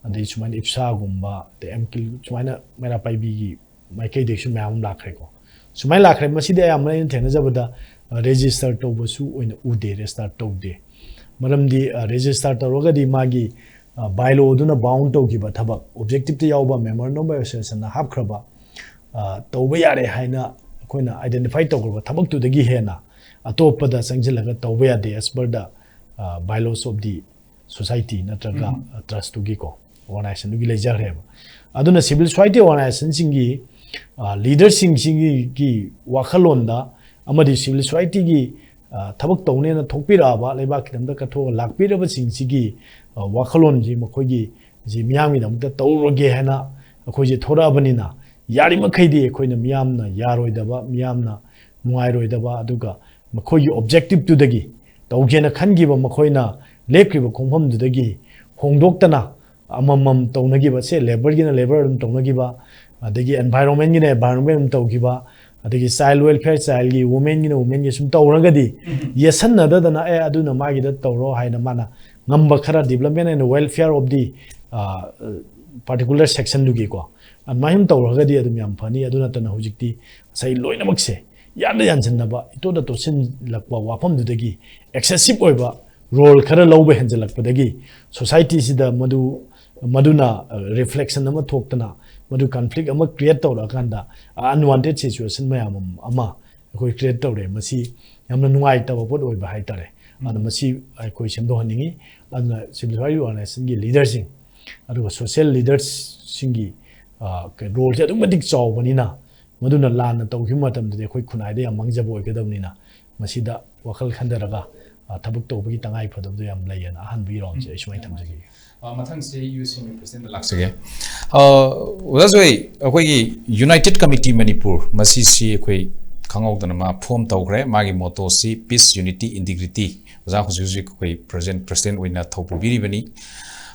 ꯑꯗꯩ ꯁꯨꯃꯥꯏꯅ IFSAꯒꯨꯝꯕ, ꯑꯗꯩ ꯑꯦꯝꯀꯤꯜ, ꯁꯨꯃꯥꯏꯅ ꯃꯩꯔꯥ ꯄꯥꯏꯕꯤꯒꯤ ꯃꯥꯏꯀꯩꯗꯒꯤꯁꯨ ꯃꯌꯥꯝ ꯑꯃ ꯂꯥꯛꯈ꯭ꯔꯦꯀꯣ꯫ ꯁꯨꯃꯥꯏꯅ ꯂꯥꯛꯈ꯭ꯔꯦ꯫ ꯃꯁꯤꯗꯤ ꯑꯌꯥꯝꯕꯅ ꯑꯩꯅ ꯊꯦꯡꯅꯖꯕꯗ, ꯑ, register ꯇꯧꯕꯁꯨ ꯑꯣꯏꯅ ꯎꯗꯦ, register ꯇꯧꯗꯦ꯫ ꯃꯔꯝꯗꯤ, ꯑ, register ꯇꯧꯔꯒꯗꯤ ꯃꯥꯒꯤ, ꯑ, bylaw ꯑꯗꯨꯅ bound ꯇꯧꯈꯤꯕ ꯊꯕꯛ, objectiveꯇ ꯌꯥꯎꯕ memorandum of associationꯅ ꯍꯥꯞꯈ꯭ꯔꯕ, ꯑ, ꯇꯧꯕ ꯌꯥꯔꯦ ꯍꯥꯏꯅ ꯑꯩꯈꯣꯏꯅ identify ꯇꯧꯈ꯭ꯔꯕ ꯊꯕꯛꯇꯨꯗꯒꯤ ꯍꯦꯟꯅ ꯑꯇꯣꯞꯄꯗ ꯆꯪꯁꯤꯜꯂꯒ ꯇꯧꯕ ꯌꯥꯗꯦ, as per the bylaws of the society ꯅꯠꯇ꯭ꯔꯒ trustꯇꯨꯒꯤꯀꯣ, organizationꯗꯨꯒꯤ ꯂꯩꯖꯈ꯭ꯔꯦꯕ꯫ ꯑꯗꯨꯅ civil society organizationꯁꯤꯡꯒꯤ leaderꯁꯤꯡꯁꯤꯒꯤ ꯋꯥꯈꯜꯂꯣꯟꯗ ꯑꯃꯗꯤ civil societyꯒꯤ ꯊꯕꯛ ꯇꯧꯅꯦꯅ ꯊꯣꯛꯄꯤꯔꯛꯑꯕ, ꯂꯩꯕꯥꯛꯀꯤꯗꯃꯛꯇ ꯀꯠꯊꯣꯛꯑꯒ ꯂꯥꯛꯄꯤꯔꯕꯁꯤꯡꯁꯤꯒꯤ ꯋꯥꯈꯜꯂꯣꯟꯁꯤ, ꯃꯈꯣꯏꯒꯤ ꯁꯤ ꯃꯤꯌꯥꯝꯒꯤꯗꯃꯛꯇ ꯇꯧꯔꯒꯦ ꯍꯥꯏꯅ ꯑꯩꯈꯣꯏꯁꯦ ꯊꯣꯔꯛꯑꯕꯅꯤꯅ, ꯌꯥꯔꯤꯃꯈꯩꯗꯤ ꯑꯩꯈꯣꯏꯅ ꯃꯤꯌꯥꯝꯅ ꯌꯥꯔꯣꯏꯗꯕ, ꯃꯤꯌꯥꯝꯅ ꯅꯨꯡꯉꯥꯏꯔꯣꯏꯗꯕ, ꯑꯗꯨꯒ ꯃꯈꯣꯏꯒꯤ objectiveꯇꯨꯗꯒꯤ, ꯇꯧꯒꯦꯅ ꯈꯟꯈꯤꯕ, ꯃꯈꯣꯏꯅ ꯂꯦꯞꯈ꯭ꯔꯤꯕ ꯈꯣꯡꯐꯝꯗꯨꯗꯒꯤ ꯍꯣꯡꯗꯣꯛꯇꯅ ꯑꯃꯃꯝ ꯇꯧꯅꯈꯤꯕ, ꯁꯦ labourꯒꯤꯅ labour ꯑꯗꯨꯝ ꯇꯧꯅꯈꯤꯕ, ꯑꯗꯒꯤ environmentꯒꯤꯅ environment ꯑꯗꯨꯝ ꯇꯧꯈꯤꯕ, ꯑꯗꯒꯤ child welfare, childꯒꯤ, womenꯒꯤꯅ womenꯒꯤ ꯁꯨꯝ ꯇꯧꯔꯒꯗꯤ, ꯌꯦꯠꯁꯟꯅꯗꯗꯅ, "ꯑꯦ, ꯑꯗꯨꯅ ꯃꯥꯒꯤꯗ ꯇꯧꯔꯣ" ꯍꯥꯏꯅ ꯃꯥꯅ ꯉꯝꯕ ꯈꯔ, development and welfare of the particular sectionꯗꯨꯒꯤꯀꯣ, ꯑꯗꯨꯃꯥꯏꯅ ꯁꯨꯝ ꯇꯧꯔꯒꯗꯤ ꯑꯗꯨꯝ ꯌꯥꯝ ꯐꯅꯤ꯫ ꯑꯗꯨ ꯅꯠꯇꯅ ꯍꯧꯖꯤꯛꯇꯤ ꯉꯁꯥꯏ ꯂꯣꯏꯅꯃꯛꯁꯦ ꯌꯥꯟꯗ ꯌꯥꯟꯁꯤꯟꯅꯕ, ꯏꯇꯣꯠꯇ ꯇꯣꯠꯁꯤꯜꯂꯛꯄ ꯋꯥꯐꯝꯗꯨꯗꯒꯤ excessive ꯑꯣꯏꯕ role ꯈꯔ ꯂꯧꯕ ꯍꯦꯟꯖꯜꯂꯛꯄꯗꯒꯤ societyꯁꯤꯗ ꯃꯗꯨ, ꯃꯗꯨꯅ reflection ꯑꯃ ꯊꯣꯛꯇꯅ, ꯃꯗꯨ conflict ꯑꯃ create ꯇꯧꯔꯛꯑꯀꯥꯟꯗ unwanted situation ꯃꯌꯥꯝ ꯑꯃ ꯑꯩꯈꯣꯏ create ꯇꯧꯔꯦ꯫ ꯃꯁꯤ ꯌꯥꯝꯅ ꯅꯨꯡꯉꯥꯏꯇꯕ ꯄꯣꯠ ꯑꯣꯏꯕ ꯍꯥꯏꯇꯥꯔꯦ꯫ ꯑꯗꯨꯅ ꯃꯁꯤ ꯑꯩꯈꯣꯏ ꯁꯦꯝꯗꯣꯛꯍꯟꯅꯤꯡꯉꯤ꯫ ꯑꯗꯨꯅ civil society organizationꯒꯤ leaderꯁꯤꯡ, ꯑꯗꯨꯒ social leadersꯁꯤꯡꯒꯤ roleꯁꯦ ꯑꯗꯨꯛꯀꯤ ꯃꯇꯤꯛ ꯆꯥꯎꯕꯅꯤꯅ, ꯃꯗꯨꯅ ꯂꯥꯟꯅ ꯇꯧꯈꯤꯕ ꯃꯇꯝꯗꯗꯤ ꯑꯩꯈꯣꯏ ꯈꯨꯟꯅꯥꯏꯗ ꯌꯥꯝ ꯃꯥꯡꯖꯕ ꯑꯣꯏꯒꯗꯕꯅꯤꯅ, ꯃꯁꯤꯗ ꯋꯥꯈꯜ ꯈꯟꯊꯔꯒ ꯊꯕꯛ ꯇꯧꯕꯒꯤ ꯇꯉꯥꯏ ꯐꯗꯕꯗꯣ ꯌꯥꯝ ꯂꯩꯌꯦꯅ ꯑꯍꯥꯟꯕꯒꯤ roundꯁꯦ ꯑꯩ ꯁꯨꯃꯥꯏꯅ ꯊꯝꯖꯒꯦ꯫ ꯃꯊꯪꯁꯦ UCMꯒꯤ presidentꯗ ꯂꯥꯛꯆꯒꯦ꯫ ꯑꯣꯖꯥ ꯖꯣꯏ, ꯑꯩꯈꯣꯏꯒꯤ United Committee Manipur ꯃꯁꯤꯁꯤ ꯑꯩꯈꯣꯏ ꯈꯪꯍꯧꯗꯅ ꯃꯥ form ꯇꯧꯈ꯭ꯔꯦ꯫ ꯃꯥꯒꯤ mottoꯁꯤ Peace, Unity, Integrity꯫ ꯑꯣꯖꯥ ꯍꯧꯖꯤꯛ ꯍꯧꯖꯤꯛ ꯑꯩꯈꯣꯏ present president ꯑꯣꯏꯅ ꯊꯧ ꯄꯨꯕꯤꯔꯤꯕꯅꯤ꯫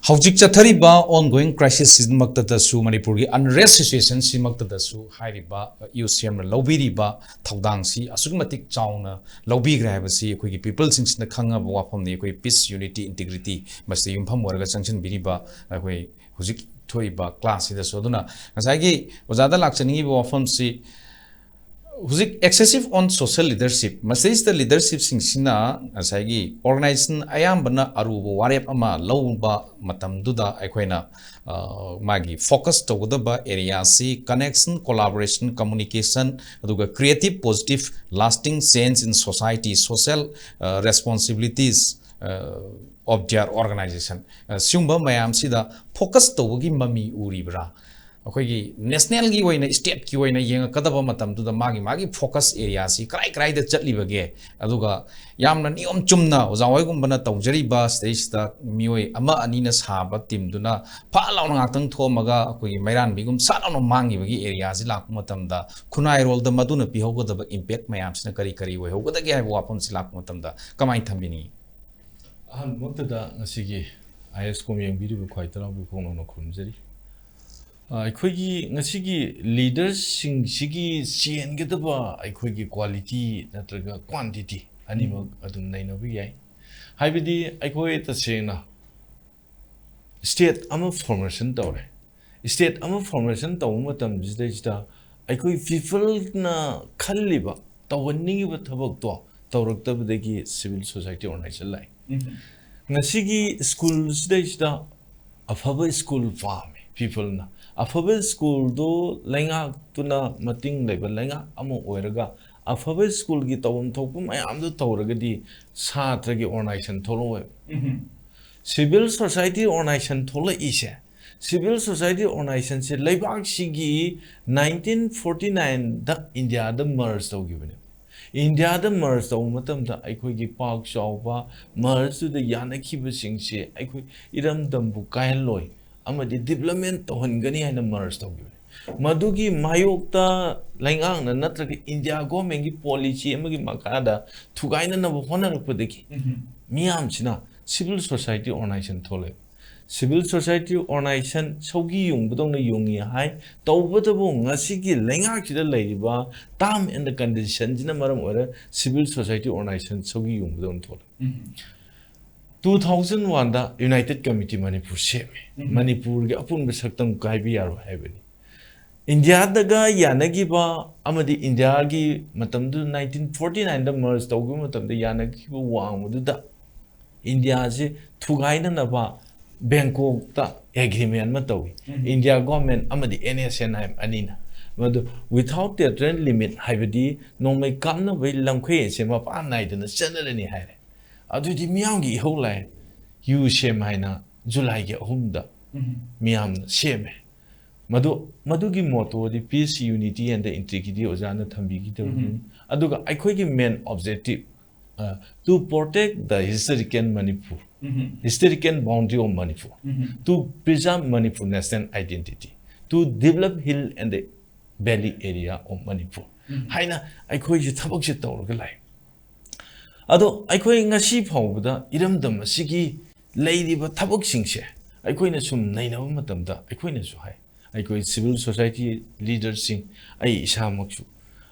ꯍꯧꯖꯤꯛ ꯆꯠꯊꯔꯤꯕ ongoing crisisꯁꯤꯃꯛꯇꯗꯁꯨ, ꯃꯅꯤꯄꯨꯔꯒꯤ unrest situationꯁꯤꯃꯛꯇꯗꯁꯨ ꯍꯥꯏꯔꯤꯕ UCMꯅ ꯂꯧꯕꯤꯔꯤꯕ ꯊꯧꯗꯥꯡꯁꯤ ꯑꯁꯨꯛꯀꯤ ꯃꯇꯤꯛ ꯆꯥꯎꯅ ꯂꯧꯕꯤꯈ꯭ꯔꯦ ꯍꯥꯏꯕꯁꯤ ꯑꯩꯈꯣꯏꯒꯤ peopleꯁꯤꯡꯁꯤꯅ ꯈꯪꯉꯕ ꯋꯥꯐꯝꯅꯤ꯫ ꯑꯩꯈꯣꯏ Peace, Unity, Integrity ꯃꯁꯤꯗ ꯌꯨꯝꯐꯝ ꯑꯣꯏꯔꯒ ꯆꯪꯁꯤꯟꯕꯤꯔꯤꯕ ꯑꯩꯈꯣꯏ ꯍꯧꯖꯤꯛ ꯊꯣꯛꯏꯕ classꯁꯤꯗꯁꯨ꯫ ꯑꯗꯨꯅ ꯉꯁꯥꯏꯒꯤ ꯑꯣꯖꯥꯗ ꯂꯥꯛꯆꯅꯤꯡꯉꯤꯕ ꯋꯥꯐꯝꯁꯤ, ꯍꯧꯖꯤꯛ excessive on social leadership, ꯃꯁꯤꯗꯩꯁꯤꯗ ꯂꯤꯗꯔꯁꯤꯞꯁꯤꯡꯁꯤꯅ ꯉꯁꯥꯏꯒꯤ ꯑꯣꯔꯒꯅꯥꯏꯖꯦꯁꯟ ꯑꯌꯥꯝꯕꯅ ꯑꯔꯨꯕ ꯋꯥꯔꯦꯞ ꯑꯃ ꯂꯧꯕ ꯃꯇꯝꯗꯨꯗ ꯑꯩꯈꯣꯏꯅ ꯃꯥꯒꯤ ꯐꯣꯀꯁ ꯇꯧꯒꯗꯕ ꯑꯦꯔꯤꯌꯥꯁꯤ connection, collaboration, communication, ꯑꯗꯨꯒ creative positive lasting change in society, social responsibilities of their organization, ꯁꯤꯒꯨꯝꯕ ꯃꯌꯥꯝꯁꯤꯗ ꯐꯣꯀꯁ ꯇꯧꯕꯒꯤ ꯃꯃꯤ ꯎꯔꯤꯕ꯭ꯔꯥ? ꯑꯩꯈꯣꯏꯒꯤ ꯅꯦꯁꯅꯦꯜꯒꯤ ꯑꯣꯏꯅ, ꯁ꯭ꯇꯦꯠꯀꯤ ꯑꯣꯏꯅ ꯌꯦꯡꯉꯛꯀꯗꯕ ꯃꯇꯝꯗꯨꯗ ꯃꯥꯒꯤ ꯃꯥꯒꯤ ꯐꯣꯀꯁ ꯑꯦꯔꯤꯌꯥꯁꯤ ꯀꯔꯥꯏ ꯀꯔꯥꯏꯗ ꯆꯠꯂꯤꯕꯒꯦ? ꯑꯗꯨꯒ ꯌꯥꯝꯅ ꯅꯤꯌꯣꯝ ꯆꯨꯝꯅ ꯑꯣꯖꯥ ꯍꯣꯏꯒꯨꯝꯕꯅ ꯇꯧꯖꯔꯤꯕ ꯁꯤꯗꯩꯁꯤꯗ ꯃꯤꯑꯣꯏ ꯑꯃ ꯑꯅꯤꯅ ꯁꯥꯕ ꯇꯤꯝꯗꯨꯅ ꯐꯠ ꯂꯥꯎꯅ ꯉꯥꯛꯇꯪ ꯊꯣꯛꯑꯝꯃꯒ ꯑꯩꯈꯣꯏꯒꯤ ꯃꯩꯔꯥꯟꯕꯤꯒꯨꯝ ꯁꯠ ꯂꯥꯎꯅ ꯃꯥꯡꯈꯤꯕꯒꯤ ꯑꯦꯔꯤꯌꯥꯁꯤ ꯂꯥꯛꯄ ꯃꯇꯝꯗ ꯈꯨꯟꯅꯥꯏꯔꯣꯜꯗ ꯃꯗꯨꯅ ꯄꯤꯍꯧꯒꯗꯕ ꯏꯝꯄꯦꯛ ꯃꯌꯥꯝꯁꯤꯅ ꯀꯔꯤ ꯀꯔꯤ ꯑꯣꯏꯍꯧꯒꯗꯒꯦ ꯍꯥꯏꯕ ꯋꯥꯐꯝꯁꯤ ꯂꯥꯛꯄ ꯃꯇꯝꯗ ꯀꯃꯥꯏꯅ ꯊꯝꯕꯤꯅꯤꯡꯉꯤ? ꯑꯍꯥꯟꯕꯃꯛꯇꯗ ꯉꯁꯤꯒꯤ ꯑꯥꯏ ꯑꯦꯁ ꯀꯣꯝ ꯌꯦꯡꯕꯤꯔꯤꯕ ꯈ꯭ꯋꯥꯏ ꯇꯔꯥꯕꯨ ꯏꯐꯣꯡ ꯂꯥꯎꯅ ꯈꯨꯔꯨꯝꯖꯔꯤ꯫ ꯑ, ꯑꯩꯈꯣꯏꯒꯤ ꯉꯁꯤꯒꯤ ꯂꯤꯗꯔꯁꯤꯡꯁꯤꯒꯤ ꯆꯦꯟꯒꯗꯕ ꯑꯩꯈꯣꯏꯒꯤ ꯀ꯭ꯋꯥꯂꯤꯇꯤ ꯅꯠꯇ꯭ꯔꯒ ꯀ꯭ꯋꯥꯟꯇꯤꯇꯤ ꯑꯅꯤꯃꯛ ꯑꯗꯨꯝ ꯅꯩꯅꯕ ꯌꯥꯏ꯫ ꯍꯥꯏꯕꯗꯤ ꯑꯩꯈꯣꯏ ꯇꯁꯦꯡꯅ ꯁ꯭ꯇꯦꯠ ꯑꯃ ꯐꯣꯔꯃꯦꯁꯟ ꯇꯧꯔꯦ꯫ ꯁ꯭ꯇꯦꯠ ꯑꯃ ꯐꯣꯔꯃꯦꯁꯟ ꯇꯧꯕ ꯃꯇꯝꯁꯤꯗꯩꯁꯤꯗ ꯑꯩꯈꯣꯏ ꯄꯤꯄꯜꯅ ꯈꯜꯂꯤꯕ, ꯇꯧꯍꯟꯅꯤꯡꯉꯤꯕ ꯊꯕꯛꯇꯣ ꯇꯧꯔꯛꯇꯕꯗꯒꯤ ꯁꯤꯚꯤꯜ ꯁꯣꯁꯥꯏꯇꯤ ꯑꯣꯔꯒꯅꯥꯏꯖꯦꯁꯟ ꯂꯥꯛꯏ꯫ ꯉꯁꯤꯒꯤ ꯁ꯭ꯀꯨꯜꯁꯤꯗꯩꯁꯤꯗ ꯑꯐꯕ ꯁ꯭ꯀꯨꯜ ꯄꯥꯝꯃꯤ ꯄꯤꯄꯜꯅ꯫ ꯑꯐꯕ ꯁ꯭ꯀꯨꯜꯗꯣ ꯂꯩꯉꯥꯛꯇꯨꯅ ꯃꯇꯤꯡ ꯂꯩꯕ ꯂꯩꯉꯥꯛ ꯑꯃ ꯑꯣꯏꯔꯒ ꯑꯐꯕ ꯁ꯭ꯀꯨꯜꯒꯤ ꯇꯧꯐꯝ ꯊꯣꯛꯄ ꯃꯌꯥꯝꯗꯣ ꯇꯧꯔꯒꯗꯤ ꯁꯥꯇ꯭ꯔꯒꯤ ꯑꯣꯔꯒꯅꯥꯏꯖꯦꯁꯟ ꯊꯣꯛꯂꯛꯑꯣꯏꯕ꯫ ꯁꯤꯚꯤꯜ ꯁꯣꯁꯥꯏꯇꯤ ꯑꯣꯔꯒꯅꯥꯏꯖꯦꯁꯟ ꯊꯣꯛꯂꯛꯏꯁꯦ, ꯁꯤꯚꯤꯜ ꯁꯣꯁꯥꯏꯇꯤ ꯑꯣꯔꯒꯅꯥꯏꯖꯦꯁꯟꯁꯦ ꯂꯩꯕꯥꯛꯁꯤꯒꯤ ꯅꯥꯏꯟꯇꯤꯟ ꯐꯣꯔꯇꯤ ꯅꯥꯏꯟꯗ ꯏꯟꯗꯤꯌꯥꯗ ꯃꯔꯖ ꯇꯧꯈꯤꯕꯅꯦ꯫ ꯏꯟꯗꯤꯌꯥꯗ ꯃꯔꯖ ꯇꯧꯕ ꯃꯇꯝꯗ ꯑꯩꯈꯣꯏꯒꯤ ꯄꯥꯛ ꯆꯥꯎꯕ ꯃꯔꯖꯇꯨꯗ ꯌꯥꯅꯈꯤꯕꯁꯤꯡꯁꯦ ꯑꯩꯈꯣꯏ ꯏꯔꯝꯗꯝꯕꯨ ꯀꯥꯏꯍꯜꯂꯣꯏ ꯑꯃꯗꯤ ꯗꯤꯕꯂꯞꯃꯦꯟ ꯇꯧꯍꯟꯒꯅꯤ ꯍꯥꯏꯅ ꯃꯔꯖ ꯇꯧꯈꯤꯕꯅꯤ꯫ ꯃꯗꯨꯒꯤ ꯃꯥꯌꯣꯛꯇ ꯂꯩꯉꯥꯛꯅ ꯅꯠꯇ꯭ꯔꯒ ꯏꯟꯗꯤꯌꯥ ꯒꯣꯔꯃꯦꯟꯒꯤ ꯄꯣꯂꯤꯁꯤ ꯑꯃꯒꯤ ꯃꯈꯥꯗ ꯊꯨꯒꯥꯏꯅꯅꯕ ꯍꯣꯠꯅꯔꯛꯄꯗꯒꯤ ꯃꯤꯌꯥꯝꯁꯤꯅ ꯁꯤꯚꯤꯜ ꯁꯣꯁꯥꯏꯇꯤ ꯑꯣꯔꯒꯅꯥꯏꯖꯦꯁꯟ ꯊꯣꯛꯂꯛꯑꯦ꯫ ꯁꯤꯚꯤꯜ ꯁꯣꯁꯥꯏꯇꯤ ꯑꯣꯔꯒꯅꯥꯏꯖꯦꯁꯟ ꯁꯧꯒꯤ ꯌꯨꯡꯕꯗꯧꯅ ꯌꯨꯡꯉꯤ ꯍꯥꯏ꯫ ꯇꯧꯕꯇꯕꯨ ꯉꯁꯤꯒꯤ ꯂꯩꯉꯥꯛꯁꯤꯗ ꯂꯩꯔꯤꯕ ꯇꯥꯔꯝ ꯑꯦꯟ ꯀꯟꯗꯤꯁꯟꯁꯤꯅ ꯃꯔꯝ ꯑꯣꯏꯔꯒ ꯁꯤꯚꯤꯜ ꯁꯣꯁꯥꯏꯇꯤ ꯑꯣꯔꯒꯅꯥꯏꯖꯦꯁꯟ ꯁꯧꯒꯤ ꯌꯨꯡꯕꯗꯧꯅ ꯊꯣꯛꯂꯛꯑꯦ꯫ ꯇꯨ ꯊꯥꯎꯖꯟ ꯋꯥꯟꯗ ꯌꯨꯅꯥꯏꯇꯦꯠ ꯀꯃꯤꯇꯤ ꯃꯅꯤꯄꯨꯔ ꯁꯦꯝꯃꯦ꯫ ꯃꯅꯤꯄꯨꯔꯒꯤ ꯑꯄꯨꯟꯕ ꯁꯛꯇꯝ ꯀꯥꯏꯕ ꯌꯥꯔꯣꯏ ꯍꯥꯏꯕꯅꯤ꯫ ꯏꯟꯗꯤꯌꯥꯗꯒ ꯌꯥꯅꯈꯤꯕ ꯑꯃꯗꯤ ꯏꯟꯗꯤꯌꯥꯒꯤ ꯃꯇꯝꯗꯨ nineteen forty nineꯗ merge ꯇꯧꯈꯤꯕ ꯃꯇꯝꯗ ꯌꯥꯅꯈꯤꯕ ꯋꯥꯡꯃꯗꯨꯗ ꯏꯟꯗꯤꯌꯥꯁꯤ ꯊꯨꯒꯥꯏꯅꯅꯕ ꯕꯦꯡꯀꯣꯛꯇ agreement ꯑꯃ ꯇꯧꯏ꯫ ꯎꯝ꯫ India government ꯑꯃꯗꯤ NSCN ꯑꯅꯤꯅ꯫ ꯃꯗꯨ without territorial limit ꯍꯥꯏꯕꯗꯤ ꯅꯣꯡꯃꯩ ꯀꯥꯞꯅꯕꯒꯤ ꯂꯝꯈꯩ ꯑꯁꯦ ꯃꯄꯥꯟ ꯅꯥꯏꯗꯅ ꯆꯠꯅꯔꯅꯤ ꯍꯥꯏꯔꯦ꯫ ꯑꯗꯨꯗꯤ ꯃꯤꯌꯥꯝꯒꯤ ꯏꯍꯧ ꯂꯥꯛꯑꯦ꯫ ꯌꯨ ꯁꯦꯝ ꯍꯥꯏꯅ ꯖꯨꯂꯥꯏꯒꯤ ꯑꯍꯨꯝꯗ ꯎꯝ꯫ ꯃꯤꯌꯥꯝꯅ ꯁꯦꯝꯃꯦ꯫ ꯃꯗꯨ, ꯃꯗꯨꯒꯤ motto D Peace, Unity and the Integrity ꯑꯣꯖꯥꯅ ꯊꯝꯕꯤꯈꯤꯗꯕꯅꯤ꯫ ꯎꯝ꯫ ꯑꯗꯨꯒ ꯑꯩꯈꯣꯏꯒꯤ main objective, uh, to protect the historical Manipur, um. Historical boundary of Manipur, um. To preserve Manipur national identity, to develop hill and the valley area of Manipur ꯎꯝ꯫ ꯍꯥꯏꯅ ꯑꯩꯈꯣꯏꯁꯦ ꯊꯕꯛꯁꯦ ꯇꯧꯔꯒ ꯂꯥꯛꯑꯦ꯫ ꯑꯗꯣ ꯑꯩꯈꯣꯏ ꯉꯁꯤ ꯐꯥꯎꯕꯗ ꯏꯔꯝꯗꯝ ꯑꯁꯤꯒꯤ ꯂꯩꯔꯤꯕ ꯊꯕꯛꯁꯤꯡꯁꯦ ꯑꯩꯈꯣꯏꯅ ꯁꯨꯝ ꯅꯩꯅꯕ ꯃꯇꯝꯗ ꯑꯩꯈꯣꯏꯅꯁꯨ ꯍꯥꯏ, ꯑꯩꯈꯣꯏ civil society leaderꯁꯤꯡ, ꯑꯩ ꯏꯁꯥꯃꯛꯁꯨ,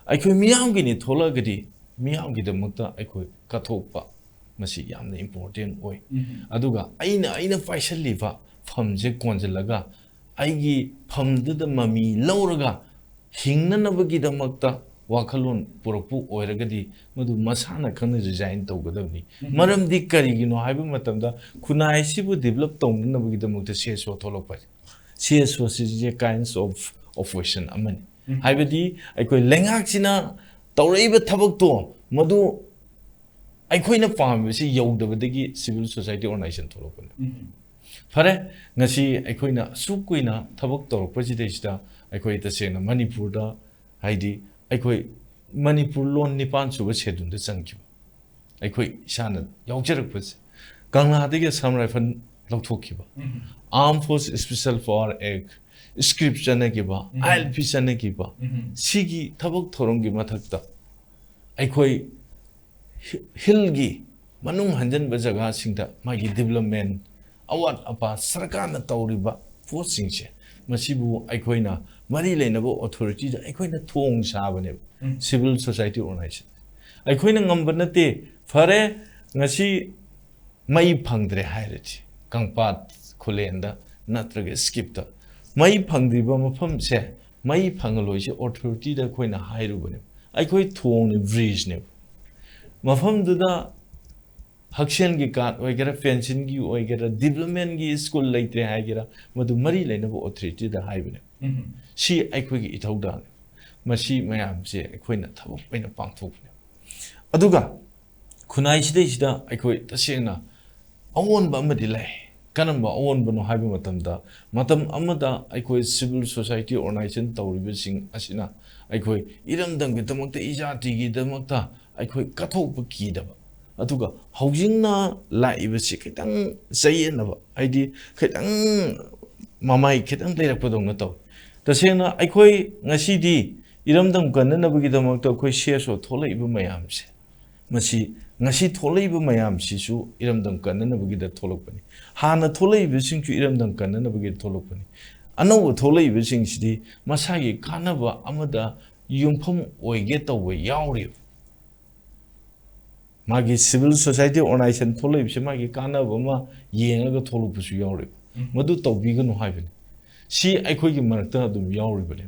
ꯑꯩꯈꯣꯏ ꯃꯤꯌꯥꯝꯒꯤꯅꯤ ꯊꯣꯛꯂꯛꯑꯒꯗꯤ ꯃꯤꯌꯥꯝꯒꯤꯗꯃꯛꯇ ꯑꯩꯈꯣꯏ ꯀꯠꯊꯣꯛꯄ ꯃꯁꯤ ꯌꯥꯝꯅ important ꯑꯣꯏ꯫ ꯎꯝ꯫ ꯑꯗꯨꯒ ꯑꯩꯅ, ꯑꯩꯅ ꯄꯥꯏꯁꯜꯂꯤꯕ ꯐꯝꯁꯦ ꯀꯣꯟꯁꯤꯜꯂꯒ ꯑꯩꯒꯤ ꯐꯝꯗꯨꯗ ꯃꯃꯤ ꯂꯧꯔꯒ ꯍꯤꯡꯅꯅꯕꯒꯤꯗꯃꯛꯇ ꯋꯥꯈꯜꯂꯣꯟ ꯄꯨꯔꯛꯄ ꯑꯣꯏꯔꯒꯗꯤ ꯃꯗꯨ ꯃꯁꯥꯅ ꯈꯪꯅ resign ꯇꯧꯒꯗꯕꯅꯤ꯫ ꯎꯝ꯫ ꯃꯔꯝꯗꯤ ꯀꯔꯤꯒꯤꯅꯣ ꯍꯥꯏꯕ ꯃꯇꯝꯗ ꯈꯨꯟꯅꯥꯏ ꯑꯁꯤꯕꯨ develop ꯇꯧꯅꯅꯕꯒꯤꯗꯃꯛꯇ CSO ꯊꯣꯛꯂꯛꯄ ꯍꯥꯏꯁꯦ꯫ CSO ꯁꯤꯁꯦ kinds of opposition ꯑꯃꯅꯤ꯫ ꯎꯝ꯫ ꯍꯥꯏꯕꯗꯤ ꯑꯩꯈꯣꯏ ꯂꯩꯉꯥꯛꯁꯤꯅ ꯇꯧꯔꯛꯏꯕ ꯊꯕꯛꯇꯣ ꯃꯗꯨ ꯑꯩꯈꯣꯏꯅ ꯄꯥꯝꯃꯤꯕꯁꯤ ꯌꯧꯗꯕꯗꯒꯤ civil society organization ꯊꯣꯛꯂꯛꯄꯅꯤ꯫ ꯎꯝ꯫ ꯐꯔꯦ, ꯉꯁꯤ ꯑꯩꯈꯣꯏꯅ ꯑꯁꯨꯛ ꯀꯨꯏꯅ ꯊꯕꯛ ꯇꯧꯔꯛꯄꯁꯤꯗꯩꯁꯤꯗ ꯑꯩꯈꯣꯏ ꯇꯁꯦꯡꯅ ꯃꯅꯤꯄꯨꯔꯗ, ꯍꯥꯏꯗꯤ ꯑꯩꯈꯣꯏ ꯃꯅꯤꯄꯨꯔ ꯂꯣꯟ ꯅꯤꯄꯥꯟ ꯁꯨꯕ scheduleꯗ ꯆꯟꯈꯤꯕ, ꯑꯩꯈꯣꯏ ꯏꯁꯥꯅ ꯌꯥꯎꯖꯔꯛꯄꯁꯦ, ꯀꯪꯂꯥꯗꯒꯤ Assam Rifle ꯂꯧꯊꯣꯛꯈꯤꯕ, ꯎꯝ꯫ Armed Force Special Power Act, script ꯆꯠꯅꯈꯤꯕ, ꯎꯝ꯫ ILP ꯆꯠꯅꯈꯤꯕ, ꯎꯝ꯫ ꯁꯤꯒꯤ ꯊꯕꯛ ꯊꯧꯔꯝꯒꯤ ꯃꯊꯛꯇ ꯑꯩꯈꯣꯏ ꯍꯤ-, hillꯒꯤ ꯃꯅꯨꯡ ꯍꯟꯖꯟꯕ ꯖꯒꯥꯁꯤꯡꯗ ꯃꯥꯒꯤ development, ꯑꯋꯥꯠ ꯑꯄꯥ ꯁꯔꯀꯥꯔꯅ ꯇꯧꯔꯤꯕ ꯄꯣꯠꯁꯤꯡꯁꯦ, ꯃꯁꯤꯕꯨ ꯑꯩꯈꯣꯏꯅ ꯃꯔꯤ ꯂꯩꯅꯕ authorityꯗ ꯑꯩꯈꯣꯏꯅ ꯊꯣꯡ ꯁꯥꯕꯅꯦꯕ꯫ ꯎꯝ꯫ Civil society organization ꯑꯩꯈꯣꯏꯅ ꯉꯝꯕ ꯅꯠꯇꯦ꯫ ꯐꯔꯦ, ꯉꯁꯤ ꯃꯩ ꯐꯪꯗ꯭ꯔꯦ ꯍꯥꯏꯔꯁꯤ, ꯀꯪꯄꯥꯠ ꯈꯨꯂꯦꯟꯗ ꯅꯠꯇ꯭ꯔꯒ skipꯇ ꯃꯩ ꯐꯪꯗ꯭ꯔꯤꯕ ꯃꯐꯝꯁꯦ ꯃꯩ ꯐꯪꯍꯜꯂꯣꯏꯁꯤ ꯑꯣꯊꯣꯔꯤꯇꯤꯗ ꯑꯩꯈꯣꯏꯅ ꯍꯥꯏꯔꯨꯕꯅꯦꯕ꯫ ꯑꯩꯈꯣꯏ ꯊꯣꯡꯅꯤ, ꯕ꯭ꯔꯤꯖꯅꯦꯕ꯫ ꯃꯐꯝꯗꯨꯗ ꯍꯛꯁꯦꯜꯒꯤ ꯀꯥꯔꯗ ꯑꯣꯏꯒꯦꯔꯥ, ꯄꯦꯟꯁꯤꯟꯒꯤ ꯑꯣꯏꯒꯦꯔꯥ, ꯗꯤꯕ꯭ꯂꯞꯃꯦꯟꯒꯤ ꯁ꯭ꯀꯨꯜ ꯂꯩꯇ꯭ꯔꯦ ꯍꯥꯏꯒꯦꯔꯥ, ꯃꯗꯨ ꯃꯔꯤ ꯂꯩꯅꯕ ꯑꯣꯊꯣꯔꯤꯇꯤꯗ ꯍꯥꯏꯕꯅꯦ꯫ ꯁꯤ ꯑꯩꯈꯣꯏꯒꯤ ꯏꯊꯧꯗꯥꯡꯅꯤ꯫ ꯃꯁꯤ ꯃꯌꯥꯝꯁꯦ ꯑꯩꯈꯣꯏꯅ ꯊꯕꯛ ꯑꯣꯏꯅ ꯄꯥꯡꯊꯣꯛꯄꯅꯦ꯫ ꯑꯗꯨꯒ ꯈꯨꯟꯅꯥꯏ ꯁꯤꯗꯩꯁꯤꯗ ꯑꯩꯈꯣꯏ ꯇꯁꯦꯡꯅ ꯑꯑꯣꯟꯕ ꯑꯃꯗꯤ ꯂꯩ꯫ ꯀꯔꯝꯕ ꯑꯑꯣꯟꯕꯅꯣ ꯍꯥꯏꯕ ꯃꯇꯝꯗ, ꯃꯇꯝ ꯑꯃꯗ ꯑꯩꯈꯣꯏ ꯁꯤꯚꯤꯜ ꯁꯣꯁꯥꯏꯇꯤ ꯑꯣꯔꯒꯅꯥꯏꯖꯦꯁꯟ ꯇꯧꯔꯤꯕꯁꯤꯡ ꯑꯁꯤꯅ ꯑꯩꯈꯣꯏ ꯏꯔꯝꯗꯝꯒꯤꯗꯃꯛꯇ, ꯏꯖꯥꯇꯤꯒꯤꯗꯃꯛꯇ ꯑꯩꯈꯣꯏ ꯀꯠꯊꯣꯛꯄ ꯀꯤꯗꯕ, ꯑꯗꯨꯒ ꯍꯧꯖꯤꯛꯅ ꯂꯥꯛꯏꯕꯁꯤ ꯈꯤꯇꯪ ꯆꯌꯦꯠꯅꯕ, ꯍꯥꯏꯗꯤ ꯈꯤꯇꯪ ꯃꯃꯥꯏ ꯈꯤꯇꯪ ꯂꯩꯔꯛꯄꯗꯧꯅ ꯇꯧꯏ꯫ ꯇꯁꯦꯡꯅ ꯑꯩꯈꯣꯏ ꯉꯁꯤꯗꯤ ꯏꯔꯝꯗꯝ ꯀꯟꯅꯅꯕꯒꯤꯗꯃꯛꯇ ꯑꯩꯈꯣꯏ ꯁꯤ ꯑꯦꯁ ꯑꯣ ꯊꯣꯛꯂꯛꯏꯕ ꯃꯌꯥꯝꯁꯦ, ꯃꯁꯤ ꯉꯁꯤ ꯊꯣꯛꯂꯛꯏꯕ ꯃꯌꯥꯝꯁꯤꯁꯨ ꯏꯔꯝꯗꯝ ꯀꯟꯅꯅꯕꯒꯤꯗ ꯊꯣꯛꯂꯛꯄꯅꯤ꯫ ꯍꯥꯟꯅ ꯊꯣꯛꯂꯛꯏꯕꯁꯤꯡꯁꯨ ꯏꯔꯝꯗꯝ ꯀꯟꯅꯅꯕꯒꯤꯗ ꯊꯣꯛꯂꯛꯄꯅꯤ꯫ ꯑꯅꯧꯕ ꯊꯣꯛꯂꯛꯏꯕꯁꯤꯡꯁꯤꯗꯤ ꯃꯁꯥꯒꯤ ꯀꯥꯟꯅꯕ ꯑꯃꯗ ꯌꯨꯝꯐꯝ ꯑꯣꯏꯒꯦ ꯇꯧꯕ ꯌꯥꯎꯔꯤꯕ꯫ ꯃꯥꯒꯤ ꯁꯤꯚꯤꯜ ꯁꯣꯁꯥꯏꯇꯤ ꯑꯣꯔꯒꯅꯥꯏꯖꯦꯁꯟ ꯊꯣꯛꯂꯛꯏꯕꯁꯦ ꯃꯥꯒꯤ ꯀꯥꯟꯅꯕ ꯑꯃ ꯌꯦꯡꯉꯒ ꯊꯣꯛꯂꯛꯄꯁꯨ ꯌꯥꯎꯔꯤꯕ꯫ ꯎꯝ꯫ ꯃꯗꯨ ꯇꯧꯕꯤꯒꯅꯨ ꯍꯥꯏꯕꯅꯤ꯫ ꯁꯤ ꯑꯩꯈꯣꯏꯒꯤ ꯃꯔꯛꯇ ꯑꯗꯨꯝ ꯌꯥꯎꯔꯤꯕꯅꯦ꯫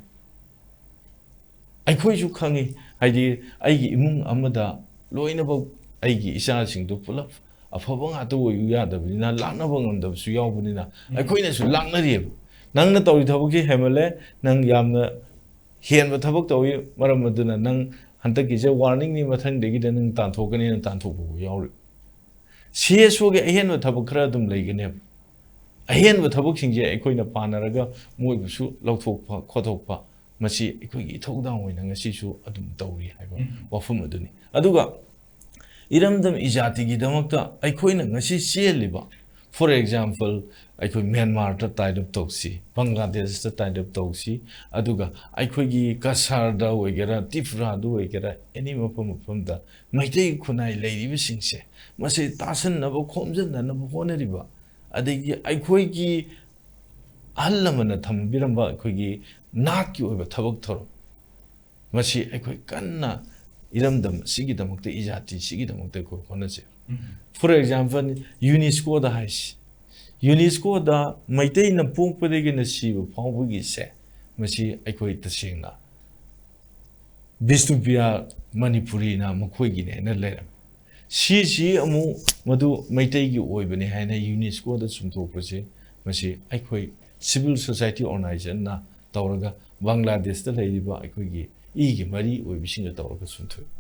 ꯑꯩꯈꯣꯏꯁꯨ ꯈꯪꯉꯤ, ꯍꯥꯏꯗꯤ ꯑꯩꯒꯤ ꯏꯃꯨꯡ ꯑꯃꯗ ꯂꯣꯏꯅꯃꯛ ꯑꯩꯒꯤ ꯏꯆꯥꯁꯤꯡꯗꯨ ꯄꯨꯂꯞ ꯑꯐꯕ ꯉꯥꯛꯇ ꯑꯣꯏꯌꯨ ꯌꯥꯗꯕꯅꯤꯅ, ꯂꯥꯛꯅꯕ ꯉꯝꯗꯕꯁꯨ ꯌꯥꯎꯕꯅꯤꯅ, ꯎꯝ꯫ ꯑꯩꯈꯣꯏꯅꯁꯨ ꯂꯥꯛꯅꯔꯤꯑꯕ꯫ "ꯅꯪꯅ ꯇꯧꯔꯤ ꯊꯕꯛꯁꯤ ꯍꯦꯟꯃꯜꯂꯦ, ꯅꯪ ꯌꯥꯝꯅ ꯍꯦꯟꯕ ꯊꯕꯛ ꯇꯧꯏ, ꯃꯔꯝ ꯑꯗꯨꯅ ꯅꯪ ꯍꯟꯗꯛꯀꯤꯁꯦ ꯋꯥꯔꯅꯤꯡꯅꯤ, ꯃꯊꯪꯗꯒꯤꯗꯤ ꯅꯪ ꯇꯥꯟꯊꯣꯛꯀꯅꯤꯅ" ꯇꯥꯟꯊꯣꯛꯄꯕꯨ ꯌꯥꯎꯔꯤ꯫ ꯁꯤ ꯑꯦꯁ ꯑꯣꯒꯤ ꯑꯍꯦꯟꯕ ꯊꯕꯛ ꯈꯔ ꯑꯗꯨꯝ ꯂꯩꯒꯅꯦꯕ꯫ ꯑꯍꯦꯟꯕ ꯊꯕꯛꯁꯤꯡꯁꯦ ꯑꯩꯈꯣꯏꯅ ꯄꯥꯟꯅꯔꯒ ꯃꯣꯏꯕꯨꯁꯨ ꯂꯧꯊꯣꯛꯄ ꯈꯣꯠꯇꯣꯛꯄ, ꯃꯁꯤ ꯑꯩꯈꯣꯏꯒꯤ ꯏꯊꯧꯗꯥꯡ ꯑꯣꯏꯅ ꯉꯁꯤꯁꯨ ꯑꯗꯨꯝ ꯇꯧꯔꯤ ꯍꯥꯏꯕ ꯎꯝ꯫ ꯋꯥꯐꯝ ꯑꯗꯨꯅꯤ꯫ ꯑꯗꯨꯒ ꯏꯔꯝꯗꯝ ꯏꯖꯥꯇꯤꯒꯤꯗꯃꯛꯇ ꯑꯩꯈꯣꯏꯅ ꯉꯁꯤ ꯆꯦꯜꯂꯤꯕ, for example, ꯑꯩꯈꯣꯏ ꯃ꯭ꯌꯥꯟꯃꯥꯔꯗ tie up ꯇꯧꯁꯤ, ꯕꯪꯒ꯭ꯂꯥꯗꯦꯁꯇ tie up ꯇꯧꯁꯤ, ꯑꯗꯨꯒ ꯑꯩꯈꯣꯏꯒꯤ ꯀꯁꯥꯔꯗ ꯑꯣꯏꯒꯦꯔꯥ, ꯇ꯭ꯔꯤꯄꯨꯔꯥꯗ ꯑꯣꯏꯒꯦꯔꯥ, ꯑꯦꯅꯤ ꯃꯐꯝ ꯃꯐꯝꯗ ꯃꯩꯇꯩ ꯈꯨꯟꯅꯥꯏ ꯂꯩꯔꯤꯕꯁꯤꯡꯁꯦ ꯃꯁꯤ ꯇꯥꯁꯟꯅꯕ, ꯈꯣꯝꯖꯤꯟꯅꯅꯕ ꯍꯣꯠꯅꯔꯤꯕ, ꯑꯗꯒꯤ ꯑꯩꯈꯣꯏꯒꯤ ꯑꯍꯜ ꯂꯃꯟꯅ ꯊꯝꯕꯤꯔꯝꯕ ꯑꯩꯈꯣꯏꯒꯤ ꯅꯥꯠꯀꯤ ꯑꯣꯏꯕ ꯊꯕꯛ ꯊꯧꯔꯝ, ꯃꯁꯤ ꯑꯩꯈꯣꯏ ꯀꯟꯅ ꯏꯔꯝꯗꯝ ꯑꯁꯤꯒꯤꯗꯃꯛꯇ, ꯏꯖꯥꯇꯤ ꯑꯁꯤꯒꯤꯗꯃꯛꯇ ꯑꯩꯈꯣꯏ ꯍꯣꯠꯅꯁꯦ꯫ ꯎꯝ꯫ For example, ꯌꯨꯅꯦꯁꯀꯣꯗ ꯍꯥꯏꯁꯤ, ꯌꯨꯅꯦꯁꯀꯣꯗ ꯃꯩꯇꯩꯅ ꯄꯣꯛꯄꯗꯒꯤꯅ ꯁꯤꯕ ꯐꯥꯎꯕꯒꯤꯁꯦ ꯃꯁꯤ ꯑꯩꯈꯣꯏ ꯇꯁꯦꯡꯅ ꯕꯤꯁꯅꯨꯄ꯭ꯔꯤꯌꯥ ꯃꯅꯤꯄꯨꯔꯤꯅ ꯃꯈꯣꯏꯒꯤꯅꯦꯅ ꯂꯩꯔꯝꯃꯤ꯫ ꯁꯤꯁꯤ ꯑꯃꯨꯛ ꯃꯗꯨ ꯃꯩꯇꯩꯒꯤ ꯑꯣꯏꯕꯅꯤ ꯍꯥꯏꯅ ꯌꯨꯅꯦꯁꯀꯣꯗ ꯆꯨꯝꯊꯣꯛꯄꯁꯦ, ꯃꯁꯤ ꯑꯩꯈꯣꯏ ꯁꯤꯚꯤꯜ ꯁꯣꯁꯥꯏꯇꯤ ꯑꯣꯔꯒꯅꯥꯏꯖꯦꯁꯟꯅ ꯇꯧꯔꯒ ꯕꯪꯒ꯭ꯂꯥꯗꯦꯁꯇ ꯂꯩꯔꯤꯕ ꯑꯩꯈꯣꯏꯒꯤ ꯏꯒꯤ ꯃꯔꯤ ꯑꯣꯏꯕꯁꯤꯡꯒ ꯇꯧꯔꯒ ꯆꯨꯝꯊꯣꯛꯏ꯫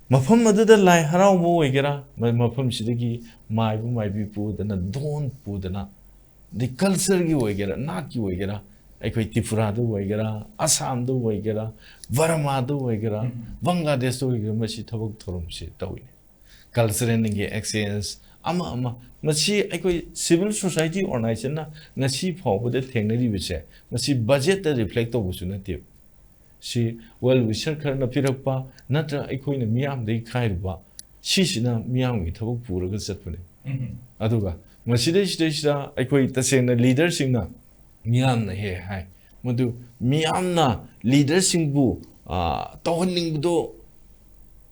ꯃꯐꯝ ꯑꯗꯨꯗ ꯂꯥꯏ ꯍꯔꯥꯎꯕ ꯑꯣꯏꯒꯦꯔꯥ, ꯃ-, ꯃꯐꯝꯁꯤꯗꯒꯤ ꯃꯥꯏꯕ ꯃꯥꯏꯕꯤ ꯄꯨꯗꯅ, ꯙꯣꯟ ꯄꯨꯗꯅ, ꯑꯗꯩ ꯀꯜꯆꯔꯒꯤ ꯑꯣꯏꯒꯦꯔꯥ, ꯅꯥꯠꯀꯤ ꯑꯣꯏꯒꯦꯔꯥ, ꯑꯩꯈꯣꯏ ꯇ꯭ꯔꯤꯄꯨꯔꯥꯗ ꯑꯣꯏꯒꯦꯔꯥ, ꯑꯁꯥꯝꯗ ꯑꯣꯏꯒꯦꯔꯥ, ꯕꯔꯃꯥꯗ ꯑꯣꯏꯒꯦꯔꯥ, ꯎꯝ꯫ ꯕꯪꯒ꯭ꯂꯥꯗꯦꯁꯇ ꯑꯣꯏꯒꯦꯔꯥ, ꯃꯁꯤ ꯊꯕꯛ ꯊꯧꯔꯝꯁꯤ ꯇꯧꯏ꯫ ꯀꯜꯆꯔꯦꯜꯒꯤ ꯑꯦꯛꯁꯆꯦꯟꯖ ꯑꯃ ꯑꯃ, ꯃꯁꯤ ꯑꯩꯈꯣꯏ ꯁꯤꯚꯤꯜ ꯁꯣꯁꯥꯏꯇꯤ ꯑꯣꯔꯒꯅꯥꯏꯖꯦꯁꯟꯅ ꯉꯁꯤ ꯐꯥꯎꯕꯗ ꯊꯦꯡꯅꯔꯤꯕꯁꯦ, ꯃꯁꯤ ꯕꯖꯦꯠꯇ ꯔꯤꯐ꯭ꯂꯦꯛ ꯇꯧꯕꯁꯨ ꯅꯠꯇꯦꯕ꯫ ꯁꯤ ꯋꯦꯜ ꯋꯤꯁꯔ ꯈꯔꯅ ꯄꯤꯔꯛꯄ ꯅꯠꯇ꯭ꯔꯒ ꯑꯩꯈꯣꯏꯅ ꯃꯤꯌꯥꯝꯗꯒꯤ ꯈꯥꯏꯔꯨꯕ, ꯁꯤꯁꯤꯅ ꯃꯤꯌꯥꯝꯒꯤ ꯊꯕꯛ ꯄꯨꯔꯒ ꯆꯠꯄꯅꯦ꯫ ꯎꯝ꯫ ꯑꯗꯨꯒ ꯃꯁꯤꯗꯩꯁꯤꯗꯩꯁꯤꯗ ꯑꯩꯈꯣꯏ ꯇꯁꯦꯡꯅ ꯂꯤꯗꯔꯁꯤꯡꯅ ꯃꯤꯌꯥꯝꯅ ꯍꯦꯛ ꯍꯥꯏ, ꯃꯗꯨ ꯃꯤꯌꯥꯝꯅ ꯂꯤꯗꯔꯁꯤꯡꯕꯨ, ꯑ, ꯇꯧꯍꯟꯅꯤꯡꯕꯗꯣ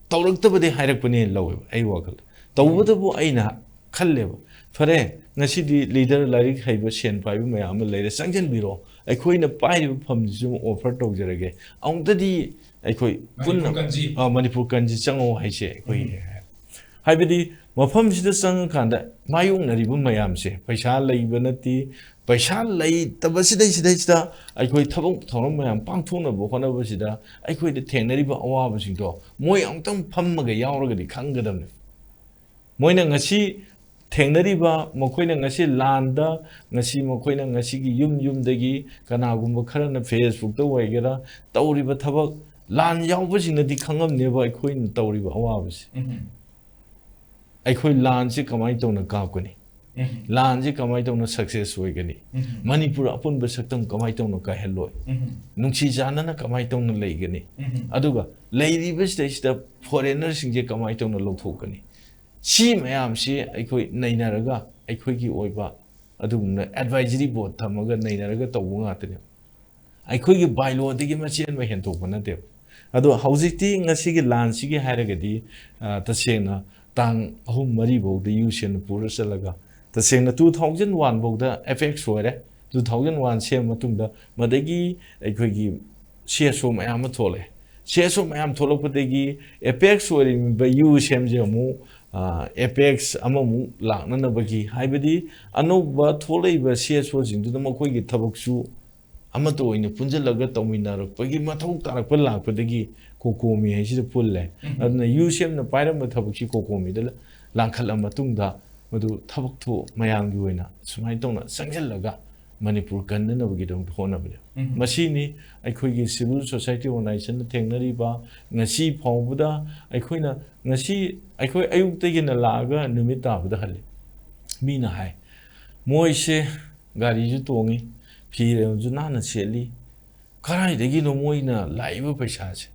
ꯇꯧꯔꯛꯇꯕꯗꯤ ꯍꯥꯏꯔꯛꯄꯅꯦꯅ ꯂꯧꯋꯦꯕ ꯑꯩ ꯋꯥꯈꯜꯗ꯫ ꯇꯧꯕꯇꯕꯨ ꯑꯩꯅ ꯈꯜꯂꯦꯕ, "ꯐꯔꯦ, ꯉꯁꯤꯗꯤ ꯂꯤꯗꯔ, ꯂꯥꯏꯔꯤꯛ ꯍꯩꯕ, ꯁꯦꯟ ꯄꯥꯏꯕ ꯃꯌꯥꯝ ꯑꯃ ꯂꯩꯔꯦ, ꯆꯪꯁꯤꯟꯕꯤꯔꯣ, ꯑꯩꯈꯣꯏꯅ ꯄꯥꯏꯔꯤꯕ ꯐꯝꯁꯤꯁꯨ ꯑꯣꯐꯔ ꯇꯧꯖꯔꯒꯦ, ꯑꯃꯨꯛꯇꯗꯤ ꯑꯩꯈꯣꯏ ꯃꯅꯤꯄꯨꯔ ꯄꯨꯟꯅ ꯀꯟꯁꯤ꯫ ꯑ, ꯃꯅꯤꯄꯨꯔ ꯀꯟꯁꯤ ꯆꯪꯉꯣ" ꯍꯥꯏꯁꯦ ꯑꯩꯈꯣꯏ꯫ ꯎꯝ꯫ ꯍꯥꯏꯕꯗꯤ ꯃꯐꯝꯁꯤꯗ ꯆꯪꯉꯀꯥꯟꯗ ꯃꯥꯌꯣꯛꯅꯔꯤꯕ ꯃꯌꯥꯝꯁꯦ, ꯄꯩꯁꯥ ꯂꯩꯕ ꯅꯠꯇꯦ, ꯄꯩꯁꯥ ꯂꯩꯇꯕꯁꯤꯗꯩꯁꯤꯗꯩꯁꯤꯗ ꯑꯩꯈꯣꯏ ꯊꯕꯛ ꯊꯧꯔꯝ ꯃꯌꯥꯝ ꯄꯥꯡꯊꯣꯛꯅꯕ ꯍꯣꯠꯅꯕꯁꯤꯗ ꯑꯩꯈꯣꯏꯗ ꯊꯦꯡꯅꯔꯤꯕ ꯑꯋꯥꯕꯁꯤꯡꯗꯣ ꯃꯣꯏ ꯑꯃꯨꯛꯇꯪ ꯐꯝꯃꯒ ꯌꯥꯎꯔꯒꯗꯤ ꯈꯪꯒꯗꯕꯅꯤ꯫ ꯃꯣꯏꯅ ꯉꯁꯤ ꯊꯦꯡꯅꯔꯤꯕ, ꯃꯈꯣꯏꯅ ꯉꯁꯤ ꯂꯥꯟꯗ, ꯉꯁꯤ ꯃꯈꯣꯏꯅ ꯉꯁꯤꯒꯤ ꯌꯨꯝ ꯌꯨꯝꯗꯒꯤ ꯀꯅꯥꯒꯨꯝꯕ ꯈꯔꯅ ꯐꯦꯁꯕꯨꯛꯇ ꯑꯣꯏꯒꯦꯔꯥ ꯇꯧꯔꯤꯕ ꯊꯕꯛ, ꯂꯥꯟ ꯌꯥꯎꯕꯁꯤꯡꯅꯗꯤ ꯈꯪꯉꯝꯅꯦꯕ ꯑꯩꯈꯣꯏꯅ ꯇꯧꯔꯤꯕ ꯑꯋꯥꯕꯁꯦ꯫ ꯎꯝ꯫ ꯑꯩꯈꯣꯏ ꯂꯥꯟꯁꯤ ꯀꯃꯥꯏꯅ ꯇꯧꯅ ꯀꯥꯞꯀꯅꯤ? ꯎꯝ꯫ ꯂꯥꯟꯁꯤ ꯀꯃꯥꯏꯅ ꯇꯧꯅ ꯁꯛꯁꯦꯁ ꯑꯣꯏꯒꯅꯤ? ꯎꯝ꯫ ꯃꯅꯤꯄꯨꯔ ꯑꯄꯨꯟꯕ ꯁꯛꯇꯝ ꯀꯃꯥꯏꯅ ꯇꯧꯅ ꯀꯥꯏꯍꯜꯂꯣꯏ? ꯎꯝ꯫ ꯅꯨꯡꯁꯤ ꯆꯥꯟꯅꯅ ꯀꯃꯥꯏꯅ ꯇꯧꯅ ꯂꯩꯒꯅꯤ? ꯎꯝ꯫ ꯑꯗꯨꯒ ꯂꯩꯔꯤꯕꯁꯤꯗꯩꯁꯤꯗ ꯐꯣꯔꯦꯟꯅꯔꯁꯤꯡꯁꯦ ꯀꯃꯥꯏꯅ ꯇꯧꯅ ꯂꯧꯊꯣꯛꯀꯅꯤ? ꯁꯤ ꯃꯌꯥꯝꯁꯤ ꯑꯩꯈꯣꯏ ꯅꯩꯅꯔꯒ, ꯑꯩꯈꯣꯏꯒꯤ ꯑꯣꯏꯕ ꯑꯗꯨꯒꯨꯝꯕ ꯑꯦꯗꯚꯥꯏꯖꯔꯤ ꯕꯣꯔꯗ ꯊꯝꯃꯒ ꯅꯩꯅꯔꯒ ꯇꯧꯕ ꯉꯥꯛꯇꯅꯦꯕ꯫ ꯑꯩꯈꯣꯏꯒꯤ ꯕꯥꯏꯂꯣꯗꯒꯤ ꯃꯆꯦꯠ ꯑꯃ ꯍꯦꯟꯗꯣꯛꯄ ꯅꯠꯇꯦꯕ꯫ ꯑꯗꯣ ꯍꯧꯖꯤꯛꯇꯤ ꯉꯁꯤꯒꯤ ꯂꯥꯟꯁꯤꯒꯤ ꯍꯥꯏꯔꯒꯗꯤ, ꯑ, ꯇꯁꯦꯡꯅ ꯇꯥꯡ ꯑꯍꯨꯝ ꯃꯔꯤ ꯐꯥꯎꯗ ꯌꯨ ꯁꯤ ꯑꯦꯟꯅ ꯄꯨꯔ ꯆꯠꯂꯒ, ꯇꯁꯦꯡꯅ two thousand one ꯐꯥꯎꯗ ꯑꯦꯐꯦꯛꯁ ꯑꯣꯏꯔꯦ꯫ ꯇꯨ ꯊꯥꯎꯖꯟ ꯋꯥꯟ ꯁꯦꯝꯕ ꯃꯇꯨꯡꯗ ꯃꯗꯒꯤ ꯑꯩꯈꯣꯏꯒꯤ ꯁꯤ ꯑꯦꯁ ꯑꯣ ꯃꯌꯥꯝ ꯑꯃ ꯊꯣꯛꯂꯛꯑꯦ꯫ ꯁꯤ ꯑꯦꯁ ꯑꯣ ꯃꯌꯥꯝ ꯊꯣꯛꯂꯛꯄꯗꯒꯤ ꯑꯦꯄꯦꯛꯁ ꯑꯣꯏꯔꯤꯕ ꯌꯨ ꯁꯦꯝꯁꯦ ꯑꯃꯨꯛ ꯑꯦꯄꯦꯛꯁ ꯑꯃꯃꯨꯛ ꯂꯥꯛꯅꯅꯕꯒꯤ, ꯍꯥꯏꯕꯗꯤ ꯑꯅꯧꯕ ꯊꯣꯛꯂꯛꯏꯕ ꯁꯤ ꯑꯦꯁ ꯑꯣꯁꯤꯡꯗꯨꯗ ꯃꯈꯣꯏꯒꯤ ꯊꯕꯛꯁꯨ ꯑꯃꯠꯇ ꯑꯣꯏꯅ ꯄꯨꯟꯁꯤꯜꯂꯒ ꯇꯧꯃꯤꯟꯅꯔꯛꯄꯒꯤ ꯃꯊꯧ ꯇꯥꯔꯛꯄ ꯂꯥꯛꯄꯗꯒꯤ ꯀꯣꯀꯣꯃꯤ ꯍꯥꯏꯁꯤꯗ ꯄꯨꯜꯂꯦ꯫ ꯑꯗꯨꯅ ꯌꯨ ꯁꯤ ꯑꯦꯝꯅ ꯄꯥꯏꯔꯝꯕ ꯊꯕꯛꯁꯤ ꯀꯣꯀꯣꯃꯤꯗ ꯂꯥꯡꯈꯠꯂ ꯃꯇꯨꯡꯗ ꯃꯗꯨ ꯊꯕꯛꯇꯨ ꯃꯌꯥꯝꯒꯤ ꯑꯣꯏꯅ ꯁꯨꯃꯥꯏꯅ ꯇꯧꯅ ꯆꯪꯁꯤꯜꯂꯒ ꯃꯅꯤꯄꯨꯔ ꯀꯟꯅꯅꯕꯒꯤꯗꯃꯛꯇ ꯍꯣꯠꯅꯕꯅꯦ꯫ ꯃꯁꯤꯅꯤ ꯑꯩꯈꯣꯏꯒꯤ ꯁꯤꯚꯤꯜ ꯁꯣꯁꯥꯏꯇꯤ ꯑꯣꯔꯒꯅꯥꯏꯖꯦꯁꯟꯅ ꯊꯦꯡꯅꯔꯤꯕ꯫ ꯉꯁꯤ ꯐꯥꯎꯕꯗ ꯑꯩꯈꯣꯏꯅ, ꯉꯁꯤ ꯑꯩꯈꯣꯏ ꯑꯌꯨꯛꯇꯒꯤꯅ ꯂꯥꯛꯑꯒ ꯅꯨꯃꯤꯠ ꯇꯥꯕꯗ ꯍꯜꯂꯤ꯫ ꯃꯤꯅ ꯍꯥꯏ, "ꯃꯣꯏꯁꯦ ꯒꯥꯔꯤꯁꯨ ꯇꯣꯡꯉꯤ, ꯐꯤꯔꯣꯜꯁꯨ ꯅꯥꯟꯅ ꯁꯦꯠꯂꯤ, ꯀꯗꯥꯏꯗꯒꯤꯅꯣ ꯃꯣꯏꯅ ꯂꯥꯛꯏꯕ ꯄꯩꯁꯥꯁꯦ?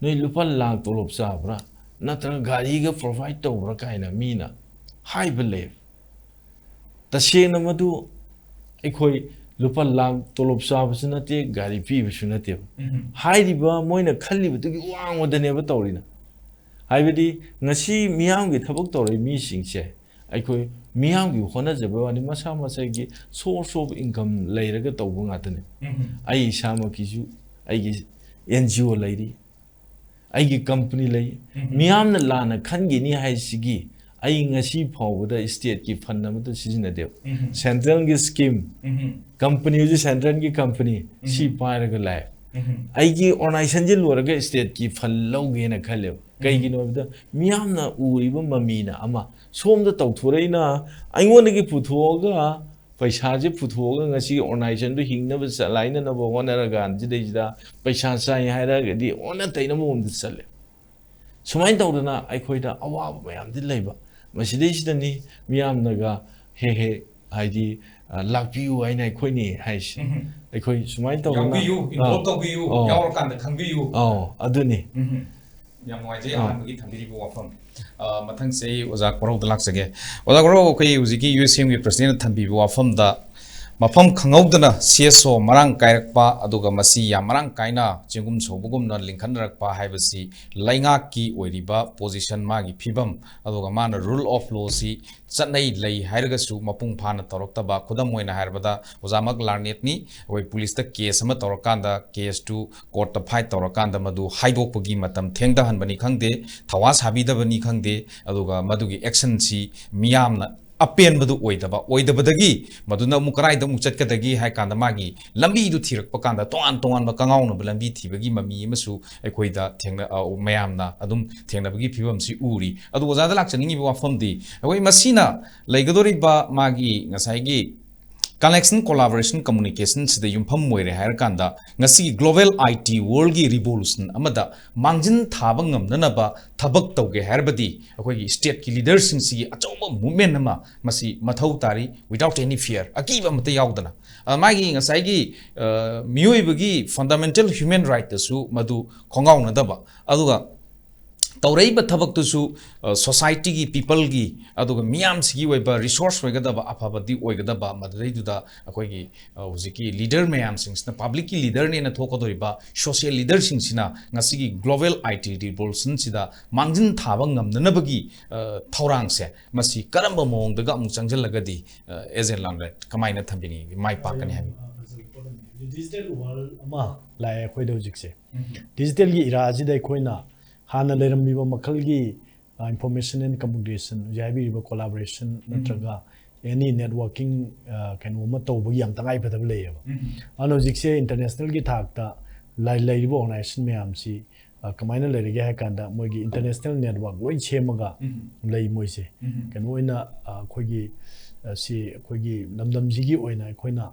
ꯅꯣꯏ ꯂꯨꯄꯥ ꯂꯥꯛ ꯇꯣꯂꯣꯞ ꯆꯥꯕ꯭ꯔꯥ, ꯅꯠꯇ꯭ꯔꯒ ꯒꯥꯔꯤꯒ ꯄ꯭ꯔꯣꯚꯥꯏꯠ ꯇꯧꯕ꯭ꯔꯥ?" ꯀꯥꯏꯅ ꯃꯤꯅ ꯍꯥꯏꯕ ꯂꯩ꯫ ꯇꯁꯦꯡꯅ ꯃꯗꯨ ꯑꯩꯈꯣꯏ ꯂꯨꯄꯥ ꯂꯥꯛ ꯇꯣꯂꯣꯞ ꯆꯥꯕꯁꯨ ꯅꯠꯇꯦ, ꯒꯥꯔꯤ ꯄꯤꯕꯁꯨ ꯅꯠꯇꯦꯕ꯫ ꯍꯥꯏꯔꯤꯕ ꯃꯣꯏꯅ ꯈꯜꯂꯤꯕꯗꯨꯒꯤ ꯋꯥꯡꯃꯗꯅꯦꯕ ꯇꯧꯔꯤꯅ꯫ ꯍꯥꯏꯕꯗꯤ ꯉꯁꯤ ꯃꯤꯌꯥꯝꯒꯤ ꯊꯕꯛ ꯇꯧꯔꯤꯕ ꯃꯤꯁꯤꯡꯁꯦ ꯑꯩꯈꯣꯏ ꯃꯤꯌꯥꯝꯒꯤ ꯍꯣꯠꯅꯖꯕ ꯋꯥꯅꯤ, ꯃꯁꯥ ꯃꯁꯥꯒꯤ source of income ꯂꯩꯔꯒ ꯇꯧꯕ ꯉꯥꯛꯇꯅꯦ꯫ ꯑꯩ ꯏꯁꯥꯃꯛꯀꯤꯁꯨ ꯑꯩꯒꯤ ꯑꯦꯟ ꯖꯤ ꯑꯣ ꯂꯩꯔꯤ, ꯑꯩꯒꯤ ꯀꯝꯄꯅꯤ ꯂꯩ꯫ ꯃꯤꯌꯥꯝꯅ ꯂꯥꯟꯅ ꯈꯟꯈꯤꯅꯤ ꯍꯥꯏꯁꯤꯒꯤ ꯑꯩ ꯉꯁꯤ ꯐꯥꯎꯕꯗ ꯁ꯭ꯇꯦꯠꯀꯤ ꯐꯟ ꯑꯃꯠꯇ ꯁꯤꯖꯤꯟꯅꯗꯦꯕ꯫ ꯁꯦꯟꯇ꯭ꯔꯦꯜꯒꯤ ꯁ꯭ꯀꯤꯝ, ꯀꯝꯄꯅꯤ ꯍꯧꯖꯤꯛ ꯁꯦꯟꯇ꯭ꯔꯦꯜꯒꯤ ꯀꯝꯄꯅꯤ ꯁꯤ ꯄꯥꯏꯔꯒ ꯂꯥꯛꯑꯦ꯫ ꯑꯩꯒꯤ ꯑꯣꯔꯒꯅꯥꯏꯖꯦꯁꯟꯁꯤ ꯂꯣꯏꯔꯒ ꯁ꯭ꯇꯦꯠꯀꯤ ꯐꯟ ꯂꯧꯒꯦꯅ ꯈꯜꯂꯦꯕ꯫ ꯀꯩꯒꯤꯅꯣ ꯍꯥꯏꯕꯗ ꯃꯤꯌꯥꯝꯅ ꯎꯔꯤꯕ ꯃꯃꯤꯅ ꯑꯃ, ꯁꯣꯝꯗ ꯇꯧꯊꯣꯔꯛꯏꯅ ꯑꯩꯉꯣꯟꯗꯒꯤ ꯄꯨꯊꯣꯛꯑꯒ ꯄꯩꯁꯥꯁꯦ ꯄꯨꯊꯣꯛꯑꯒ ꯉꯁꯤ ꯑꯣꯔꯒꯅꯥꯏꯖꯦꯁꯟꯗꯨ ꯍꯤꯡꯅꯕ ꯆꯂꯥꯏꯅꯅꯕ ꯍꯣꯠꯅꯔꯀꯥꯟꯁꯤꯗꯩꯁꯤꯗ ꯄꯩꯁꯥ ꯆꯥꯏ ꯍꯥꯏꯔꯒꯗꯤ ꯑꯣꯟꯅ ꯇꯩꯅꯕ ꯃꯑꯣꯡꯗ ꯆꯠꯂꯦ꯫ ꯁꯨꯃꯥꯏꯅ ꯇꯧꯗꯅ ꯑꯩꯈꯣꯏꯗ ꯑꯋꯥꯕ ꯃꯌꯥꯝꯗꯤ ꯂꯩꯕ꯫ ꯃꯁꯤꯗꯩꯁꯤꯗꯅꯤ ꯃꯤꯌꯥꯝꯅꯒ ꯍꯦꯛ ꯍꯦꯛ, ꯍꯥꯏꯗꯤ, ꯑ, "ꯂꯥꯛꯄꯤꯌꯨ" ꯍꯥꯏꯅ ꯑꯩꯈꯣꯏꯅꯤ ꯍꯥꯏꯁꯦ꯫ ꯑꯩꯈꯣꯏ ꯁꯨꯃꯥꯏꯅ ꯇꯧꯗꯅ, ꯌꯥꯎꯕꯤꯌꯨ, ꯑꯥ, involve ꯇꯧꯕꯤꯌꯨ, ꯑꯧ, ꯌꯥꯎꯔꯀꯥꯟꯗ ꯈꯪꯕꯤꯌꯨ꯫ ꯑꯧ, ꯑꯗꯨꯅꯤ꯫ ꯌꯥꯝ ꯅꯨꯡꯉꯥꯏꯖꯩ ꯑꯥ꯫ ꯑꯍꯥꯟꯕꯒꯤ ꯊꯝꯕꯤꯔꯤꯕ ꯋꯥꯐꯝ꯫ ꯑ, ꯃꯊꯪꯁꯦ ꯑꯩ ꯑꯣꯖꯥ ꯀꯣꯔꯧꯗ ꯂꯥꯛꯆꯒꯦ꯫ ꯑꯣꯖꯥ ꯀꯣꯔꯧ, ꯑꯩꯈꯣꯏ ꯍꯧꯖꯤꯛꯀꯤ ꯌꯨ ꯑꯦꯁ ꯑꯦꯝꯒꯤ ꯄ꯭ꯔꯁꯤꯗꯦꯟꯅ ꯊꯝꯕꯤꯕ ꯋꯥꯐꯝꯗ ꯃꯐꯝ ꯈꯪꯍꯧꯗꯅ ꯁꯤ ꯑꯦꯁ ꯑꯣ ꯃꯔꯥꯡ ꯀꯥꯏꯔꯛꯄ, ꯑꯗꯨꯒ ꯃꯁꯤ ꯌꯥꯝ ꯃꯔꯥꯡ ꯀꯥꯏꯅ ꯆꯦꯡꯒꯨꯝ ꯁꯧꯕꯒꯨꯝꯅ ꯂꯤꯡꯈꯠꯅꯔꯛꯄ ꯍꯥꯏꯕꯁꯤ ꯂꯩꯉꯥꯛꯀꯤ ꯑꯣꯏꯔꯤꯕ position, ꯃꯥꯒꯤ ꯐꯤꯕꯝ, ꯑꯗꯨꯒ ꯃꯥꯅ rule of law ꯁꯤ ꯆꯠꯅꯩ ꯂꯩ ꯍꯥꯏꯔꯒꯁꯨ ꯃꯄꯨꯡ ꯐꯥꯅ ꯇꯧꯔꯛꯇꯕ꯫ ꯈꯨꯗꯝ ꯑꯣꯏꯅ ꯍꯥꯏꯔꯕꯗ ꯑꯣꯖꯥꯃꯛ ꯂꯥꯔꯅꯦꯠꯅꯤ, ꯑꯩꯈꯣꯏ ꯄꯨꯂꯤꯁꯇ ꯀꯦꯁ ꯑꯃ ꯇꯧꯔꯀꯥꯟꯗ, ꯀꯦꯁꯇꯨ ꯀꯣꯔꯠꯇ ꯐꯥꯏꯠ ꯇꯧꯔꯀꯥꯟꯗ ꯃꯗꯨ ꯍꯥꯏꯗꯣꯛꯄꯒꯤ ꯃꯇꯝ ꯊꯦꯡꯊꯍꯟꯕꯅꯤ ꯈꯪꯗꯦ, ꯊꯋꯥ ꯁꯥꯕꯤꯗꯕꯅꯤ ꯈꯪꯗꯦ, ꯑꯗꯨꯒ ꯃꯗꯨꯒꯤ ꯑꯦꯛꯁꯟꯁꯤ ꯃꯤꯌꯥꯝꯅ ꯑꯄꯦꯟꯕꯗꯨ ꯑꯣꯏꯗꯕ, ꯑꯣꯏꯗꯕꯗꯒꯤ ꯃꯗꯨꯅ ꯑꯃꯨꯛ ꯀꯗꯥꯏꯗ ꯑꯃꯨꯛ ꯆꯠꯀꯗꯒꯦ ꯍꯥꯏ ꯀꯥꯟꯗ ꯃꯥꯒꯤ ꯂꯝꯕꯤꯗꯨ ꯊꯤꯔꯛꯄ ꯀꯥꯟꯗ ꯇꯣꯉꯥꯟ ꯇꯣꯉꯥꯟꯕ ꯀꯉꯥꯎꯅꯕ ꯂꯝꯕꯤ ꯊꯤꯕꯒꯤ ꯃꯃꯤ ꯑꯃꯁꯨ ꯑꯩꯈꯣꯏꯗ ꯊꯦꯡꯅ-, ꯑ, ꯃꯌꯥꯝꯅ ꯑꯗꯨꯝ ꯊꯦꯡꯅꯕꯒꯤ ꯐꯤꯕꯝꯁꯤ ꯎꯔꯤ꯫ ꯑꯗꯨ ꯑꯣꯖꯥꯗ ꯂꯥꯛꯆꯅꯤꯡꯉꯤꯕ ꯋꯥꯐꯝꯗꯤ, ꯑꯩꯈꯣꯏ ꯃꯁꯤꯅ ꯂꯩꯒꯗꯧꯔꯤꯕ ꯃꯥꯒꯤ ꯉꯁꯥꯏꯒꯤ connection, collaboration, communication ꯁꯤꯗ ꯌꯨꯝꯐꯝ ꯑꯣꯏꯔꯦ ꯍꯥꯏꯔꯀꯥꯟꯗ, ꯉꯁꯤꯒꯤ global I T world ꯒꯤ revolution ꯑꯃꯗ ꯃꯥꯡꯖꯤꯟ ꯊꯥꯕ ꯉꯝꯅꯅꯕ ꯊꯕꯛ ꯇꯧꯒꯦ ꯍꯥꯏꯔꯕꯗꯤ, ꯑꯩꯈꯣꯏꯒꯤ state ꯀꯤ leader ꯁꯤꯡꯁꯤꯒꯤ ꯑꯆꯧꯕ movement ꯑꯃ ꯃꯁꯤ ꯃꯊꯧ ꯇꯥꯔꯤ, without any fear, ꯑꯀꯤꯕ ꯑꯃꯠꯇ ꯌꯥꯎꯗꯅ꯫ ꯑ, ꯃꯥꯒꯤ ꯉꯁꯥꯏꯒꯤ, ꯑ, ꯃꯤꯑꯣꯏꯕꯒꯤ fundamental human right ꯇꯁꯨ ꯃꯗꯨ ꯈꯣꯡꯒꯥꯎꯅꯗꯕ, ꯑꯗꯨꯒ ꯇꯧꯔꯛꯏꯕ ꯊꯕꯛꯇꯨꯁꯨ, ꯑ, society ꯒꯤ, people ꯒꯤ, ꯑꯗꯨꯒ ꯃꯤꯌꯥꯝꯁꯤꯒꯤ ꯑꯣꯏꯕ resource ꯑꯣꯏꯒꯗꯕ, ꯑꯐꯕꯗꯤ ꯑꯣꯏꯒꯗꯕ, ꯃꯗꯨꯗꯩꯗꯨꯗ ꯑꯩꯈꯣꯏꯒꯤ, ꯑ, ꯍꯧꯖꯤꯛꯀꯤ leader ꯃꯌꯥꯝꯁꯤꯡꯁꯤꯅ, public ꯀꯤ leader ꯅꯦꯅ ꯊꯣꯛꯀꯗꯧꯔꯤꯕ social leader ꯁꯤꯡꯁꯤꯅ ꯉꯁꯤꯒꯤ global I T revolution ꯁꯤꯗ ꯃꯥꯡꯖꯤꯟ ꯊꯥꯕ ꯉꯝꯅꯅꯕꯒꯤ, ꯑ, ꯊꯧꯔꯥꯡꯁꯦ, ꯃꯁꯤ ꯀꯔꯝꯕ ꯃꯑꯣꯡꯗꯒ ꯑꯃꯨꯛ ꯆꯪꯁꯤꯜꯂꯒꯗꯤ, ꯑ, ꯑꯦꯖꯦꯟ ꯂꯥꯡꯂꯦꯠ, ꯀꯃꯥꯏꯅ ꯊꯝꯕꯤꯅꯤꯡꯉꯤ, ꯃꯥꯏ ꯄꯥꯛꯀꯅꯤ ꯍꯥꯏꯕ? ꯌꯥꯝ ꯐꯖꯕ ꯄꯣꯠ ꯑꯃꯅꯤ꯫ ꯍꯧꯖꯤꯛ digital world ꯑꯃ ꯂꯥꯛꯑꯦ ꯑꯩꯈꯣꯏꯗ ꯍꯧꯖꯤꯛꯁꯦ꯫ ꯎꯝ꯫ Digital ꯒꯤ era ꯁꯤꯗ ꯑꯩꯈꯣꯏꯅ ꯍꯥꯟꯅ ꯂꯩꯔꯝꯃꯤꯕ ꯃꯈꯜꯒꯤ, ꯑ, information and communication, ꯍꯧꯖꯤꯛ ꯍꯥꯏꯕꯤꯔꯤꯕ collaboration ꯎꯝ꯫ ꯅꯠꯇ꯭ꯔꯒ any networking, ꯑ, ꯀꯩꯅꯣ ꯑꯃ ꯇꯧꯕꯒꯤ ꯌꯥꯝ ꯇꯉꯥꯏ ꯐꯗꯕ ꯂꯩꯌꯦꯕ꯫ ꯎꯝ꯫ ꯑꯗꯨꯅ ꯍꯧꯖꯤꯛꯁꯦ international ꯒꯤ ꯊꯥꯛꯇ ꯂꯩ-, ꯂꯩꯔꯤꯕ organization ꯃꯌꯥꯝꯁꯤ, ꯑ, ꯀꯃꯥꯏꯅ ꯂꯩꯔꯒꯦ ꯍꯥꯏ ꯀꯥꯟꯗ, ꯃꯣꯏꯒꯤ international network ꯂꯣꯏ ꯁꯦꯝꯃꯒ ꯎꯝ꯫ ꯂꯩ ꯃꯣꯏꯁꯦ꯫ ꯎꯝ꯫ ꯀꯩꯅꯣ ꯑꯣꯏꯅ, ꯑ, ꯑꯩꯈꯣꯏꯒꯤ, ꯑ, ꯁꯤ ꯑꯩꯈꯣꯏꯒꯤ ꯂꯝꯗꯝꯁꯤꯒꯤ ꯑꯣꯏꯅ ꯑꯩꯈꯣꯏꯅ,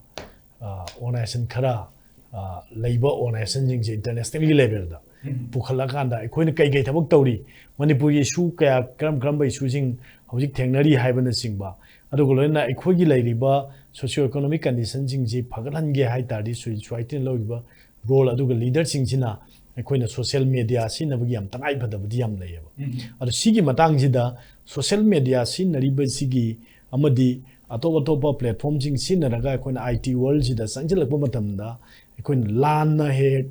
ꯑ, organization ꯈꯔ, ꯑ, ꯂꯩꯕ organization ꯁꯤꯡꯁꯦ international ꯒꯤ level ꯗ ꯎꯝ꯫ ꯄꯨꯈꯠꯂꯀꯥꯟꯗ ꯑꯩꯈꯣꯏꯅ ꯀꯩ ꯀꯩ ꯊꯕꯛ ꯇꯧꯔꯤ, ꯃꯅꯤꯄꯨꯔꯒꯤ issue ꯀꯌꯥ, ꯀꯔꯝ ꯀꯔꯝꯕ issue ꯁꯤꯡ ꯍꯧꯖꯤꯛ ꯊꯦꯡꯅꯔꯤ ꯍꯥꯏꯕꯅꯆꯤꯡꯕ, ꯑꯗꯨꯒ ꯂꯣꯏꯅꯅ ꯑꯩꯈꯣꯏꯒꯤ ꯂꯩꯔꯤꯕ socio economic condition ꯁꯤꯡꯁꯤ ꯐꯒꯠꯍꯟꯒꯦ ꯍꯥꯏ ꯇꯥꯔꯗꯤ, society ꯅ ꯂꯧꯔꯤꯕ role, ꯑꯗꯨꯒ leader ꯁꯤꯡꯁꯤꯅ ꯑꯩꯈꯣꯏꯅ social media ꯁꯤꯖꯤꯟꯅꯕꯒꯤ ꯌꯥꯝ ꯇꯉꯥꯏ ꯐꯗꯕꯗꯤ ꯌꯥꯝ ꯂꯩꯌꯦꯕ꯫ ꯎꯝ꯫ ꯑꯗꯣ ꯁꯤꯒꯤ ꯃꯇꯥꯡꯁꯤꯗ social media ꯁꯤꯖꯤꯟꯅꯔꯤꯕꯁꯤꯒꯤ ꯑꯃꯗꯤ ꯑꯇꯣꯞ ꯑꯇꯣꯞꯄ platformꯁꯤꯡ ꯁꯤꯖꯤꯟꯅꯔꯒ ꯑꯩꯈꯣꯏꯅ I T worldꯁꯤꯗ ꯆꯪꯁꯤꯜꯂꯛꯄ ꯃꯇꯝꯗ ꯑꯩꯈꯣꯏꯅ ꯂꯥꯟꯅ ꯍꯦꯛ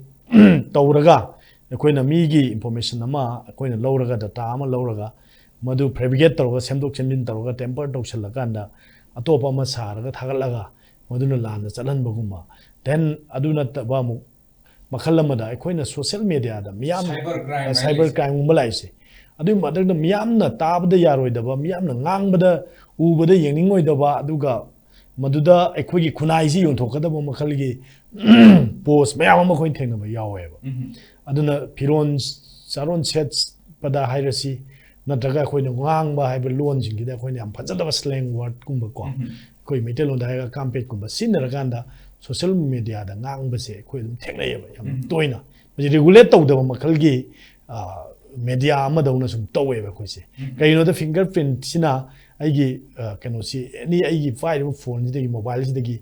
ꯇꯧꯔꯒ ꯑꯩꯈꯣꯏꯅ ꯃꯤꯒꯤ information ꯑꯃ ꯑꯩꯈꯣꯏꯅ ꯂꯧꯔꯒ, data ꯑꯃ ꯂꯧꯔꯒ, ꯃꯗꯨ fabricate ꯇꯧꯔꯒ, ꯁꯦꯝꯗꯣꯛ ꯁꯦꯝꯖꯤꯟ ꯇꯧꯔꯒ, tamper ꯇꯧꯁꯜꯂꯀꯥꯟꯗ ꯑꯇꯣꯞꯄ ꯑꯃ ꯁꯥꯔꯒ ꯊꯥꯒꯠꯂꯒ ꯃꯗꯨꯅ ꯂꯥꯟꯅ ꯆꯠꯍꯟꯕꯒꯨꯝꯕ, then ꯑꯗꯨ ꯅꯠꯇꯕ ꯑꯃꯨꯛ ꯃꯈꯜ ꯑꯃꯗ ꯑꯩꯈꯣꯏꯅ social mediaꯗ ꯃꯤꯌꯥꯝ Cyber crime cyber crimeꯒꯨꯝꯕ ꯂꯥꯛꯏꯁꯦ, ꯑꯗꯨꯒꯤ ꯃꯊꯛꯇ ꯃꯤꯌꯥꯝꯅ ꯇꯥꯕꯗ ꯌꯥꯔꯣꯏꯗꯕ, ꯃꯤꯌꯥꯝꯅ ꯉꯥꯡꯕꯗ, ꯎꯕꯗ ꯌꯦꯡꯅꯤꯡꯉꯣꯏꯗꯕ, ꯑꯗꯨꯒ ꯃꯗꯨꯗ ꯑꯩꯈꯣꯏꯒꯤ ꯈꯨꯟꯅꯥꯏꯁꯤ ꯌꯣꯟꯊꯣꯛꯀꯗꯕ ꯃꯈꯜꯒꯤ post ꯃꯌꯥꯝ ꯑꯃ ꯑꯩꯈꯣꯏꯅ ꯊꯦꯡꯅꯕ ꯌꯥꯎꯋꯦꯕ꯫ ꯑꯗꯨꯅ ꯐꯤꯔꯣꯟ ꯆꯥꯔꯣꯟ ꯁꯦꯠꯄꯗ ꯍꯥꯏꯔꯁꯤ, ꯅꯠꯇ꯭ꯔꯒ ꯑꯩꯈꯣꯏꯅ ꯉꯥꯡꯕ ꯍꯥꯏꯕ ꯂꯣꯟꯁꯤꯡꯁꯤꯗ ꯑꯩꯈꯣꯏꯅ ꯌꯥꯝ ꯐꯖꯗꯕ slang wordꯀꯨꯝꯕꯀꯣ, ꯑꯩꯈꯣꯏ ꯃꯩꯇꯩꯂꯣꯟꯗ ꯍꯥꯏꯔꯒ ꯀꯥꯝꯄꯦꯠꯀꯨꯝꯕ ꯁꯤꯖꯤꯟꯅꯔꯀꯥꯟꯗ social mediaꯗ ꯉꯥꯡꯕꯁꯦ ꯑꯩꯈꯣꯏ ꯑꯗꯨꯝ ꯊꯦꯡꯅꯩꯌꯦꯕ ꯌꯥꯝ ꯇꯣꯏꯅ꯫ ꯃꯁꯤ regulate ꯇꯧꯗꯕ ꯃꯈꯜꯒꯤ media ꯑꯃꯗꯧꯅ ꯁꯨꯝ ꯇꯧꯋꯦꯕ ꯑꯩꯈꯣꯏꯁꯦ꯫ ꯀꯩꯒꯤꯅꯣꯗ fingerprintꯁꯤꯅ ꯑꯩꯒꯤ ꯀꯩꯅꯣꯁꯤ, any ꯑꯩꯒꯤ ꯄꯥꯏꯔꯤꯕ phoneꯁꯤꯗꯒꯤ, mobileꯁꯤꯗꯒꯤ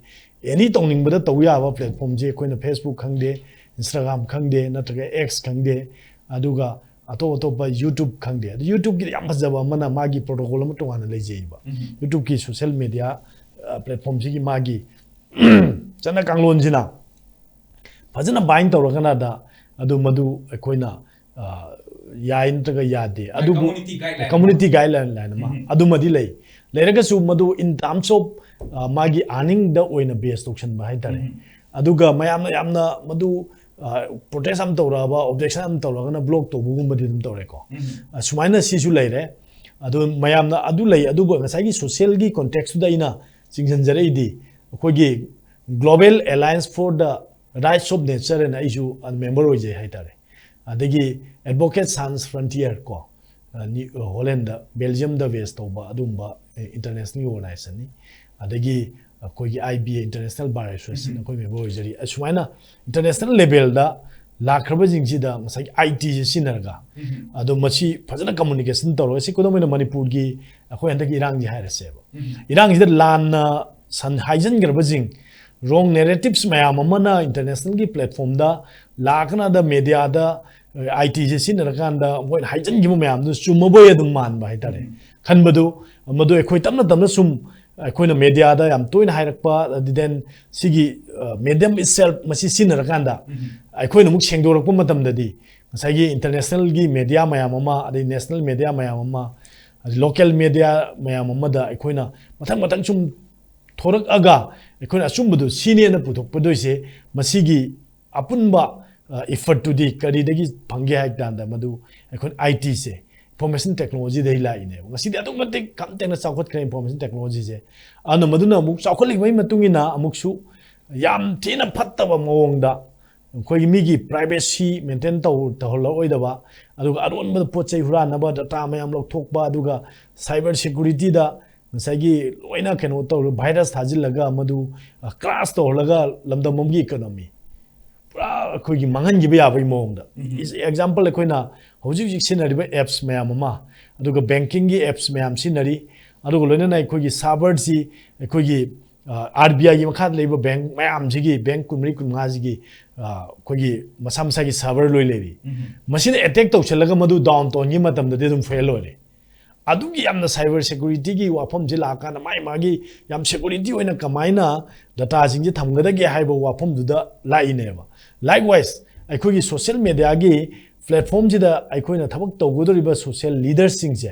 any ꯇꯧꯅꯤꯡꯕꯗ ꯇꯧ ꯌꯥꯕ platformꯁꯦ ꯑꯩꯈꯣꯏꯅ Facebook ꯈꯪꯗꯦ, Instagram ꯈꯪꯗꯦ, ꯅꯠꯇ꯭ꯔꯒ X ꯈꯪꯗꯦ, ꯑꯗꯨꯒ ꯑꯇꯣꯞ ꯑꯇꯣꯞꯄ YouTube ꯈꯪꯗꯦ꯫ ꯑꯗꯨ YouTubeꯀꯤꯗꯤ ꯌꯥꯝ ꯐꯖꯕ ꯑꯃꯅ ꯃꯥꯒꯤ protocol ꯑꯃ ꯇꯣꯉꯥꯟꯅ ꯂꯩꯖꯩꯕ꯫ YouTubeꯀꯤ social media platformꯁꯤꯒꯤ ꯃꯥꯒꯤ ꯆꯠꯅ ꯀꯥꯡꯂꯣꯟꯁꯤꯅ ꯐꯖꯅ bind ꯇꯧꯔꯀꯥꯟꯗ ꯑꯗꯨ ꯃꯗꯨ ꯑꯩꯈꯣꯏꯅ ꯌꯥꯏ ꯅꯠꯇ꯭ꯔꯒ ꯌꯥꯗꯦ, ꯑꯗꯨꯕꯨ community guideline ꯑꯃ ꯑꯗꯨꯃꯗꯤ ꯂꯩ꯫ ꯂꯩꯔꯒꯁꯨ ꯃꯗꯨ in terms of ꯃꯥꯒꯤ earningꯗ ꯑꯣꯏꯅ base ꯇꯧꯁꯟꯕ ꯍꯥꯏꯇꯥꯔꯦ꯫ ꯑꯗꯨꯒ ꯃꯌꯥꯝꯅ ꯌꯥꯝꯅ ꯃꯗꯨ protest ꯑꯃ ꯇꯧꯔꯛꯑꯕ, objection ꯑꯃ ꯇꯧꯔꯒꯅ block ꯇꯧꯕꯒꯨꯝꯕꯗꯤ ꯑꯗꯨꯝ ꯇꯧꯔꯦꯀꯣ꯫ ꯁꯨꯃꯥꯏꯅ ꯁꯤꯁꯨ ꯂꯩꯔꯦ꯫ ꯑꯗꯨ ꯃꯌꯥꯝꯅ ꯑꯗꯨ ꯂꯩ, ꯑꯗꯨꯕꯨ ꯉꯁꯥꯏꯒꯤ socialꯒꯤ contextꯇꯨꯗ ꯑꯩꯅ ꯆꯤꯡꯁꯤꯟꯖꯔꯛꯏꯗꯤ ꯑꯩꯈꯣꯏꯒꯤ Global Alliance for the Rights of Nature ꯍꯥꯏꯅ ꯑꯩꯁꯨ member ꯑꯣꯏꯖꯩ ꯍꯥꯏꯇꯥꯔꯦ꯫ ꯑꯗꯒꯤ Advocates Sans Frontières ꯀꯣ, Hollandꯗ, Belgiumꯗ base ꯇꯧꯕ ꯑꯗꯨꯒꯨꯝꯕ internationalꯒꯤ organizationꯅꯤ꯫ ꯑꯗꯒꯤ ꯑꯩꯈꯣꯏꯒꯤ I B A, International Bar Association, ꯑꯩꯈꯣꯏ member ꯑꯣꯏꯖꯔꯤ꯫ ꯑꯁꯨꯃꯥꯏꯅ international levelꯗ ꯂꯥꯛꯈ꯭ꯔꯕꯁꯤꯡꯁꯤꯗ ꯉꯁꯥꯏꯒꯤ ITꯁꯦ ꯁꯤꯖꯤꯟꯅꯔꯒ, ꯑꯗꯣ ꯃꯁꯤ ꯐꯖꯅ communication ꯇꯧꯔꯒ, ꯁꯤ ꯈꯨꯗꯝ ꯑꯣꯏꯅ ꯃꯅꯤꯄꯨꯔꯒꯤ ꯑꯩꯈꯣꯏ ꯍꯟꯗꯛꯀꯤ ꯏꯔꯥꯡꯁꯤ ꯍꯥꯏꯔꯁꯦꯕ, ꯏꯔꯥꯡꯁꯤꯗ ꯂꯥꯟꯅ ꯁꯟ ꯍꯥꯏꯖꯤꯟꯈ꯭ꯔꯕꯁꯤꯡ, wrong narratives ꯃꯌꯥꯝ ꯑꯃꯅ internationalꯒꯤ platformꯗ ꯂꯥꯛꯀꯅꯗ mediaꯗ ITꯁꯦ ꯁꯤꯖꯤꯟꯅꯔꯀꯥꯟꯗ ꯃꯣꯏꯅ ꯍꯥꯏꯖꯤꯟꯈꯤꯕ ꯃꯌꯥꯝꯗꯨ ꯆꯨꯝꯃꯕꯣꯏ ꯑꯗꯨꯝ ꯃꯥꯟꯕ ꯍꯥꯏꯇꯥꯔꯦ꯫ ꯈꯟꯕꯗꯨ, ꯃꯗꯨ ꯑꯩꯈꯣꯏ ꯇꯞꯅ ꯇꯞꯅ ꯁꯨꯝ ꯑꯩꯈꯣꯏꯅ ꯃꯦꯗꯤꯌꯥꯗ ꯌꯥꯝ ꯇꯣꯏꯅ ꯍꯥꯏꯔꯛꯄ, ꯑꯗꯨ then ꯁꯤꯒꯤ medium itself ꯃꯁꯤ ꯁꯤꯖꯤꯟꯅꯔꯀꯥꯟꯗ ꯑꯩꯈꯣꯏꯅ ꯑꯃꯨꯛ ꯁꯦꯡꯗꯣꯔꯛꯄ ꯃꯇꯝꯗꯗꯤ ꯉꯁꯥꯏꯒꯤ ꯏꯟꯇꯔꯅꯦꯁꯅꯦꯜꯒꯤ ꯃꯦꯗꯤꯌꯥ ꯃꯌꯥꯝ ꯑꯃ, ꯑꯗꯩ ꯅꯦꯁꯅꯦꯜ ꯃꯦꯗꯤꯌꯥ ꯃꯌꯥꯝ ꯑꯃ, ꯂꯣꯀꯦꯜ ꯃꯦꯗꯤꯌꯥ ꯃꯌꯥꯝ ꯑꯃꯗ ꯑꯩꯈꯣꯏꯅ ꯃꯊꯪ ꯃꯊꯪ ꯁꯨꯝ ꯊꯣꯔꯛꯑꯒ ꯑꯩꯈꯣꯏꯅ ꯑꯆꯨꯝꯕꯗꯨ ꯁꯤꯅꯦꯅ ꯄꯨꯊꯣꯛꯄꯗꯣꯏꯁꯦ, ꯃꯁꯤꯒꯤ ꯑꯄꯨꯟꯕ ꯏꯐꯔꯠꯇꯨꯗꯤ ꯀꯔꯤꯗꯒꯤ ꯐꯪꯒꯦ ꯍꯥꯏ ꯀꯥꯟꯗ, ꯃꯗꯨ ꯑꯩꯈꯣꯏꯅ ꯑꯥꯏ ꯇꯤꯁꯦ, ꯏꯟꯐꯣꯔꯃꯦꯁꯟ ꯇꯦꯛꯅꯣꯂꯣꯖꯤꯗꯒꯤ ꯂꯥꯛꯏꯅꯦꯕ꯫ ꯉꯁꯤꯗꯤ ꯑꯗꯨꯛꯀꯤ ꯃꯇꯤꯛ ꯌꯥꯝ ꯊꯦꯡꯅ ꯆꯥꯎꯈꯠꯈ꯭ꯔꯦ ꯏꯟꯐꯣꯔꯃꯦꯁꯟ ꯇꯦꯛꯅꯣꯂꯣꯖꯤꯁꯦ꯫ ꯑꯗꯨꯅ ꯃꯗꯨꯅ ꯑꯃꯨꯛ ꯆꯥꯎꯈꯠꯂꯛꯄꯒꯤ ꯃꯇꯨꯡ ꯏꯟꯅ ꯑꯃꯨꯛꯁꯨ ꯌꯥꯝ ꯊꯤꯅ ꯐꯠꯇꯕ ꯃꯑꯣꯡꯗ ꯑꯩꯈꯣꯏꯒꯤ ꯃꯤꯒꯤ ꯄ꯭ꯔꯥꯏꯚꯦꯁꯤ ꯃꯦꯟꯇꯦꯟ ꯇꯧ ꯇꯧꯍꯜꯂꯛꯑꯣꯏꯗꯕ, ꯑꯗꯨꯒ ꯑꯔꯣꯟꯕꯗ ꯄꯣꯠ ꯆꯩ ꯍꯨꯔꯥꯟꯅꯕ, ꯗꯇꯥ ꯃꯌꯥꯝ ꯂꯧꯊꯣꯛꯄ, ꯑꯗꯨꯒ ꯁꯥꯏꯕꯔ ꯁꯦꯀ꯭ꯌꯨꯔꯤꯇꯤꯗ ꯉꯁꯥꯏꯒꯤ ꯂꯣꯏꯅ ꯀꯩꯅꯣ ꯇꯧꯔ, ꯚꯥꯏꯔꯁ ꯊꯥꯖꯤꯜꯂꯒ ꯃꯗꯨ ꯀ꯭ꯔꯥꯁ ꯇꯧꯍꯜꯂꯒ ꯂꯝꯗꯝ ꯑꯃꯒꯤ ꯏꯀꯣꯅꯣꯃꯤ ꯄꯨꯔꯥ ꯑꯩꯈꯣꯏꯒꯤ ꯃꯥꯡꯍꯟꯈꯤꯕ ꯌꯥꯕꯒꯤ ꯃꯑꯣꯡꯗ꯫ ꯑꯦꯛꯖꯥꯝꯄꯜ, ꯑꯩꯈꯣꯏꯅ ꯍꯧꯖꯤꯛ ꯍꯧꯖꯤꯛ ꯁꯤꯖꯤꯟꯅꯔꯤꯕ ꯑꯦꯞꯁ ꯃꯌꯥꯝ ꯑꯃ, ꯑꯗꯨꯒ ꯕꯦꯡꯀꯤꯡꯒꯤ ꯑꯦꯞꯁ ꯃꯌꯥꯝ ꯁꯤꯖꯤꯟꯅꯔꯤ, ꯑꯗꯨꯒ ꯂꯣꯏꯅꯅ ꯑꯩꯈꯣꯏꯒꯤ ꯁꯥꯔꯚꯔꯁꯤ ꯑꯩꯈꯣꯏꯒꯤ ꯑꯥꯔ ꯕꯤ ꯑꯥꯏꯒꯤ ꯃꯈꯥꯗ ꯂꯩꯕ ꯕꯦꯡ ꯃꯌꯥꯝꯁꯤꯒꯤ, ꯕꯦꯡ ꯀꯨꯟꯃꯔꯤ ꯀꯨꯟꯃꯉꯥꯁꯤꯒꯤ ꯑꯩꯈꯣꯏꯒꯤ ꯃꯁꯥ ꯃꯁꯥꯒꯤ ꯁꯥꯔꯚꯔ ꯂꯣꯏ ꯂꯩꯔꯤ꯫ ꯃꯁꯤꯅ ꯑꯦꯇꯦꯛ ꯇꯧꯁꯜꯂꯒ ꯃꯗꯨ ꯗꯥꯎꯟ ꯇꯧꯍꯟꯈꯤꯕ ꯃꯇꯝꯗꯗꯤ ꯑꯗꯨꯝ ꯐꯦꯜ ꯑꯣꯏꯔꯦ꯫ ꯑꯗꯨꯒꯤ ꯌꯥꯝꯅ ꯁꯥꯏꯕꯔ ꯁꯦꯀ꯭ꯌꯨꯔꯤꯇꯤꯒꯤ ꯋꯥꯐꯝꯁꯤ ꯂꯥꯛꯑꯀꯥꯟꯗ ꯃꯥꯒꯤ ꯃꯥꯒꯤ ꯌꯥꯝ ꯁꯦꯀ꯭ꯌꯨꯔꯤꯇꯤ ꯑꯣꯏꯅ ꯀꯃꯥꯏꯅ ꯗꯇꯥꯁꯤꯡꯁꯦ ꯊꯝꯒꯗꯒꯦ ꯍꯥꯏꯕ ꯋꯥꯐꯝꯗꯨꯗ ꯂꯥꯛꯏꯅꯦꯕ꯫ ꯂꯥꯏꯛꯋꯥꯏꯁ, ꯑꯩꯈꯣꯏꯒꯤ ꯁꯣꯁꯤꯌꯦꯜ ꯃꯦꯗꯤꯌꯥꯒꯤ ꯄ꯭ꯂꯦꯠꯐꯣꯝꯁꯤꯗ ꯑꯩꯈꯣꯏꯅ ꯊꯕꯛ ꯇꯧꯒꯗꯧꯔꯤꯕ ꯁꯣꯁꯤꯌꯦꯜ ꯂꯤꯗꯔꯁꯤꯡꯁꯦ,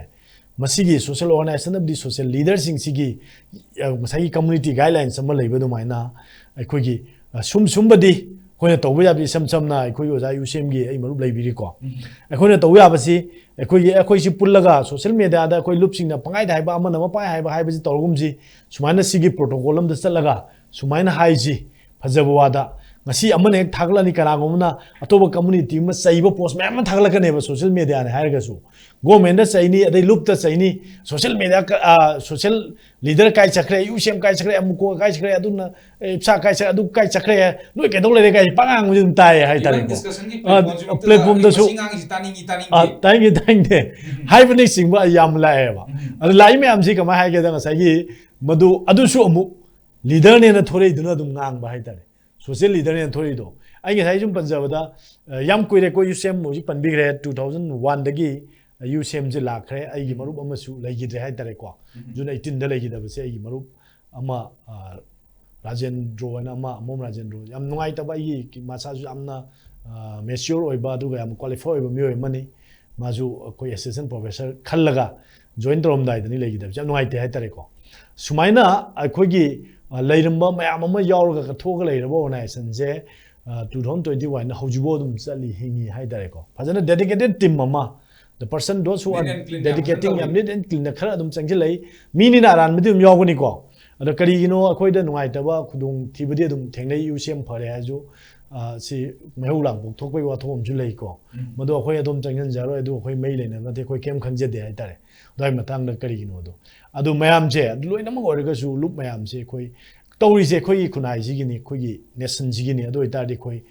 ꯃꯁꯤꯒꯤ ꯁꯣꯁꯤꯌꯦꯜ ꯑꯣꯔꯒꯅꯥꯏꯖꯦꯁꯟ ꯑꯃꯗꯤ ꯁꯣꯁꯤꯌꯦꯜ ꯂꯤꯗꯔꯁꯤꯡꯁꯤꯒꯤ ꯉꯁꯥꯏꯒꯤ ꯀꯝꯃ꯭ꯌꯨꯅꯤꯇꯤ ꯒꯥꯏꯗꯂꯥꯏꯟꯁ ꯑꯃ ꯂꯩꯕ ꯑꯗꯨꯃꯥꯏꯅ, ꯑꯩꯈꯣꯏꯒꯤ ꯁꯨꯝ ꯁꯨꯝꯕꯗꯤ ꯑꯩꯈꯣꯏꯅ ꯇꯧꯕ ꯌꯥꯕ, ꯏꯁꯝ ꯁꯝꯅ ꯑꯩꯈꯣꯏꯒꯤ ꯑꯣꯖꯥ ꯌꯨꯁꯦꯝꯒꯤ ꯑꯩ ꯃꯔꯨꯞ ꯂꯩꯕꯤꯔꯤꯀꯣ꯫ ꯑꯩꯈꯣꯏꯅ ꯇꯧꯕ ꯌꯥꯕꯁꯤ, ꯑꯩꯈꯣꯏꯒꯤ, ꯑꯩꯈꯣꯏꯁꯤ ꯄꯨꯜꯂꯒ ꯁꯣꯁꯤꯌꯦꯜ ꯃꯦꯗꯤꯌꯥꯗ ꯑꯩꯈꯣꯏ ꯂꯨꯞꯁꯤꯡꯅ ꯄꯪꯍꯥꯏꯗ ꯍꯥꯏꯕ, ꯑꯃꯅ ꯃꯄꯥꯡ ꯍꯥꯏꯕ ꯍꯥꯏꯕꯁꯤ ꯇꯧꯔꯒꯨꯝꯁꯤ꯫ ꯁꯨꯃꯥꯏꯅ ꯁꯤꯒꯤ ꯄ꯭ꯔꯣꯇꯣꯀꯣꯜ ꯑꯃꯗ ꯆꯠꯂꯒ ꯁꯨꯃꯥꯏꯅ ꯍꯥꯏꯁꯤ, ꯐꯖꯕ ꯋꯥꯗ ꯉꯁꯤ ꯑꯃꯅ ꯍꯦꯛ ꯊꯥꯒꯠꯂꯅꯤ, ꯀꯅꯥꯒꯨꯝꯕꯅ ꯑꯇꯣꯞꯄ ꯀꯝꯃ꯭ꯌꯨꯅꯤꯇꯤ ꯑꯃ ꯆꯩꯕ ꯄꯣꯁ ꯃꯌꯥꯝ ꯑꯃ ꯊꯥꯒꯠꯂꯛꯀꯅꯦꯕ ꯁꯣꯁꯤꯌꯦꯜ ꯃꯦꯗꯤꯌꯥꯅꯤ ꯍꯥꯏꯔꯒꯁꯨ꯫ ꯒꯣꯔꯃꯦꯟꯗ ꯆꯩꯅꯤ, ꯑꯗꯩ ꯂꯨꯞꯇ ꯆꯩꯅꯤ, ꯁꯣꯁꯤꯌꯦꯜ ꯃꯦꯗꯤꯌꯥ, ꯁꯣꯁꯤꯌꯦꯜ ꯂꯤꯗꯔ ꯀꯥꯏ ꯆꯠꯈ꯭ꯔꯦ, ꯌꯨꯁꯦꯝ ꯀꯥꯏ ꯆꯠꯈ꯭ꯔꯦ, ꯑꯃꯨꯀꯣ ꯀꯥꯏ ꯆꯠꯈ꯭ꯔꯦ, ꯑꯗꯨꯅ ꯏꯞꯁꯥ ꯀꯥꯏ ꯆꯠꯈ꯭ꯔꯦ, ꯑꯗꯨ ꯀꯥꯏ ꯆꯠꯈ꯭ꯔꯦ, ꯅꯣꯏ ꯀꯩꯗꯧ ꯂꯩꯔꯦ ꯀꯥꯏ ꯄꯉꯥꯡꯕꯁꯨ ꯑꯗꯨꯝ ꯇꯥꯏꯌꯦ ꯍꯥꯏꯇꯥꯔꯦꯀꯣ꯫ ꯄ꯭ꯂꯦꯠꯐꯣꯝꯗꯁꯨ꯫ ꯇꯥꯅꯤꯡꯉꯤ, ꯇꯥꯅꯤꯡꯗꯦ ꯍꯥꯏꯕꯅꯆꯤꯡꯕ ꯌꯥꯝ ꯂꯥꯛꯑꯦꯕ꯫ ꯑꯗꯨ ꯂꯥꯛꯏ ꯃꯌꯥꯝꯁꯤ ꯀꯃꯥꯏꯅ ꯍꯥꯏꯒꯦꯗ, ꯉꯁꯥꯏꯒꯤ ꯃꯗꯨ, ꯑꯗꯨꯁꯨ ꯑꯃꯨꯛ ꯂꯤꯗꯔꯅꯦꯅ ꯊꯣꯔꯛꯏꯗꯨꯅ ꯑꯗꯨꯝ ꯉꯥꯡꯕ ꯍꯥꯏꯇꯥꯔꯦ꯫ ꯁꯣꯁꯤꯌꯦꯜ ꯂꯤꯗꯔꯅꯦꯅ ꯊꯣꯔꯛꯏꯗꯣ꯫ ꯑꯩ ꯉꯁꯥꯏ ꯁꯨꯝ ꯄꯟꯖꯕꯗ, ꯑ, ꯌꯥꯝ ꯀꯨꯏꯔꯦ, ꯑꯩꯈꯣꯏ ꯌꯨꯁꯦꯝ ꯍꯧꯖꯤꯛ ꯄꯟꯕꯤꯈ꯭ꯔꯦ, ꯇꯨ ꯊꯥꯎꯖꯟ ꯋꯥꯟꯗꯒꯤ ꯌꯨ ꯁꯤ ꯑꯦꯝꯁꯦ ꯂꯥꯛꯈ꯭ꯔꯦ꯫ ꯑꯩꯒꯤ ꯃꯔꯨꯞ ꯑꯃꯁꯨ ꯂꯩꯈꯤꯗ꯭ꯔꯦ ꯍꯥꯏꯇꯥꯔꯦꯀꯣ꯫ ꯖꯨꯟ ꯑꯩꯇꯤꯟꯗ ꯂꯩꯈꯤꯗꯕꯁꯦ ꯑꯩꯒꯤ ꯃꯔꯨꯞ ꯑꯃ, ꯑ, ꯔꯥꯖꯦꯟꯗ꯭ꯔꯣ ꯍꯥꯏꯅ ꯑꯃ, ꯑꯃꯣꯝ ꯔꯥꯖꯦꯟꯗ꯭ꯔꯣ, ꯌꯥꯝ ꯅꯨꯡꯉꯥꯏꯇꯕ꯫ ꯑꯩꯒꯤ ꯃꯁꯥꯁꯨ ꯌꯥꯝꯅ, ꯑ, ꯃꯦꯆ꯭ꯌꯣꯔ ꯑꯣꯏꯕ ꯑꯗꯨꯒ ꯌꯥꯝ ꯀ꯭ꯋꯥꯂꯤꯐꯥꯏ ꯑꯣꯏꯕ ꯃꯤꯑꯣꯏ ꯑꯃꯅꯤ꯫ ꯃꯥꯁꯨ ꯑꯩꯈꯣꯏ ꯑꯦꯁꯤꯁꯇꯦꯟ ꯄ꯭ꯔꯣꯐꯦꯁꯔ ꯈꯜꯂꯒ ꯖꯣꯏꯟ ꯇꯧꯔꯝꯗꯥꯏꯗꯅꯤ ꯂꯩꯈꯤꯗꯕꯁꯦ꯫ ꯌꯥꯝ ꯅꯨꯡꯉꯥꯏꯇꯦ ꯍꯥꯏꯇꯥꯔꯦꯀꯣ꯫ ꯁꯨꯃꯥꯏꯅ ꯑꯩꯈꯣꯏꯒꯤ, ꯑ, ꯂꯩꯔꯝꯕ ꯃꯌꯥꯝ ꯑꯃ ꯌꯥꯎꯔꯒ ꯀꯠꯊꯣꯛꯑꯒ ꯂꯩꯔꯕ ꯑꯣꯔꯒꯅꯥꯏꯖꯦꯁꯟꯁꯦ, ꯑ, ꯇꯨ ꯊꯥꯎꯖꯟ ꯇ꯭ꯋꯦꯟꯇꯤ ꯋꯥꯟꯗ ꯍꯧꯖꯤꯛꯐꯥꯎ ꯑꯗꯨꯝ ꯆꯠꯂꯤ, ꯍꯤꯡꯉꯤ ꯍꯥꯏꯇꯥꯔꯦꯀꯣ꯫ ꯐꯖꯅ dedicated team ꯑꯃ, the person, those who are dedicating, ꯌꯥꯝ neat and clean ꯈꯔ ꯑꯗꯨꯝ ꯆꯪꯁꯤꯜꯂꯛꯏ꯫ ꯃꯤꯅꯤꯅ ꯑꯔꯥꯟꯕꯗꯤ ꯑꯗꯨꯝ ꯌꯥꯎꯒꯅꯤꯀꯣ꯫ ꯑꯗꯣ ꯀꯔꯤꯒꯤꯅꯣ ꯑꯩꯈꯣꯏꯗ ꯅꯨꯡꯉꯥꯏꯇꯕ ꯈꯨꯗꯣꯡ ꯊꯤꯕꯗꯤ ꯑꯗꯨꯝ ꯊꯦꯡꯅꯩ꯫ ꯌꯨ ꯁꯤ ꯑꯦꯝ ꯐꯔꯦ ꯍꯥꯏꯔꯁꯨ, ꯑ, ꯁꯤ ꯃꯩꯍꯧ ꯂꯥꯡꯄꯣꯛ ꯊꯣꯛꯄꯒꯤ ꯋꯥꯊꯣꯛ ꯑꯃꯁꯨ ꯂꯩꯀꯣ꯫ ꯃꯗꯨ ꯑꯩꯈꯣꯏ ꯑꯗꯨꯝ ꯆꯪꯁꯤꯟꯖꯔꯣꯏ꯫ ꯑꯗꯨ ꯑꯩꯈꯣꯏ ꯃꯩ ꯂꯩꯅꯕ ꯅꯠꯇꯦ, ꯑꯩꯈꯣꯏ ꯀꯩꯝ ꯈꯪꯖꯗꯦ ꯍꯥꯏꯇꯥꯔꯦ꯫ ꯑꯗꯨꯒꯤ ꯃꯇꯥꯡꯗ ꯀꯔꯤꯒꯤꯅꯣꯗꯣ꯫ ꯑꯗꯨ ꯃꯌꯥꯝꯁꯦ, ꯑꯗꯨ ꯂꯣꯏꯅꯃꯛ ꯑꯣꯏꯔꯒꯁꯨ ꯂꯨꯞ ꯃꯌꯥꯝꯁꯦ ꯑꯩꯈꯣꯏ ꯇꯧꯔꯤꯁꯦ ꯑꯩꯈꯣꯏꯒꯤ ꯈꯨꯟꯅꯥꯏꯁꯤꯒꯤꯅꯤ, ꯑꯩꯈꯣꯏꯒꯤ nationꯁꯤꯒꯤꯅꯤ꯫ ꯑꯗꯨ ꯑꯣꯏꯇꯥꯔꯗꯤ ꯑꯩꯈꯣꯏ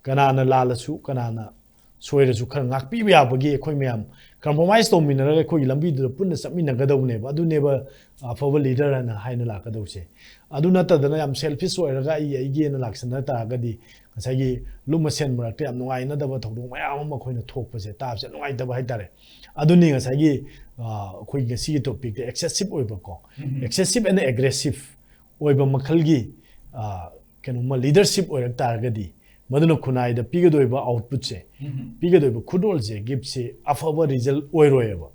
ꯀꯅꯥꯅ ꯂꯥꯜꯂꯁꯨ, ꯀꯅꯥꯅ ꯁꯣꯏꯔꯁꯨ ꯈꯔ ꯉꯥꯛꯄꯤꯕ ꯌꯥꯕꯒꯤ ꯑꯩꯈꯣꯏ ꯃꯌꯥꯝ compromise ꯇꯧꯃꯤꯟꯅꯔꯒ ꯑꯩꯈꯣꯏꯒꯤ ꯂꯝꯕꯤꯗꯨꯗ ꯄꯨꯟꯅ ꯆꯠꯃꯤꯟꯅꯒꯗꯧꯕꯅꯦꯕ꯫ ꯑꯗꯨꯅꯦꯕ ꯑꯐꯕ leader ꯍꯥꯏꯅ, ꯍꯥꯏꯅ ꯂꯥꯛꯀꯗꯧꯁꯦ꯫ ꯑꯗꯨ ꯅꯠꯇꯗꯅ ꯌꯥꯝ selfish ꯑꯣꯏꯔꯒ ꯑꯩ, ꯑꯩꯒꯤꯅ ꯂꯥꯛꯁꯟꯅ ꯇꯥꯔꯒꯗꯤ ꯉꯁꯥꯏꯒꯤ ꯂꯨꯞ ꯃꯁꯦꯟ ꯃꯔꯛꯇ ꯌꯥꯝ ꯅꯨꯡꯉꯥꯏꯅꯗꯕ ꯊꯧꯗꯣꯛ ꯃꯌꯥꯝ ꯑꯃ ꯑꯩꯈꯣꯏꯅ ꯊꯣꯛꯄꯁꯦ ꯇꯥꯕꯁꯦ ꯌꯥꯝ ꯅꯨꯡꯉꯥꯏꯇꯕ ꯍꯥꯏꯇꯥꯔꯦ꯫ ꯑꯗꯨꯅꯤ ꯉꯁꯥꯏꯒꯤ, ꯑ, ꯑꯩꯈꯣꯏ ꯉꯁꯤꯒꯤ topicꯇ excessive ꯑꯣꯏꯕꯀꯣ, excessive and aggressive ꯑꯣꯏꯕ ꯃꯈꯜꯒꯤ, ꯑ, ꯀꯩꯅꯣꯝꯃ leadership ꯑꯣꯏꯔꯛ ꯇꯥꯔꯒꯗꯤ ꯃꯗꯨꯅ ꯈꯨꯟꯅꯥꯏꯗ ꯄꯤꯒꯗꯣꯏꯕ outputꯁꯦ, ꯄꯤꯒꯗꯣꯏꯕ ꯈꯨꯗꯣꯜꯁꯦ, giftꯁꯦ ꯑꯐꯕ result ꯑꯣꯏꯔꯣꯏꯕ꯫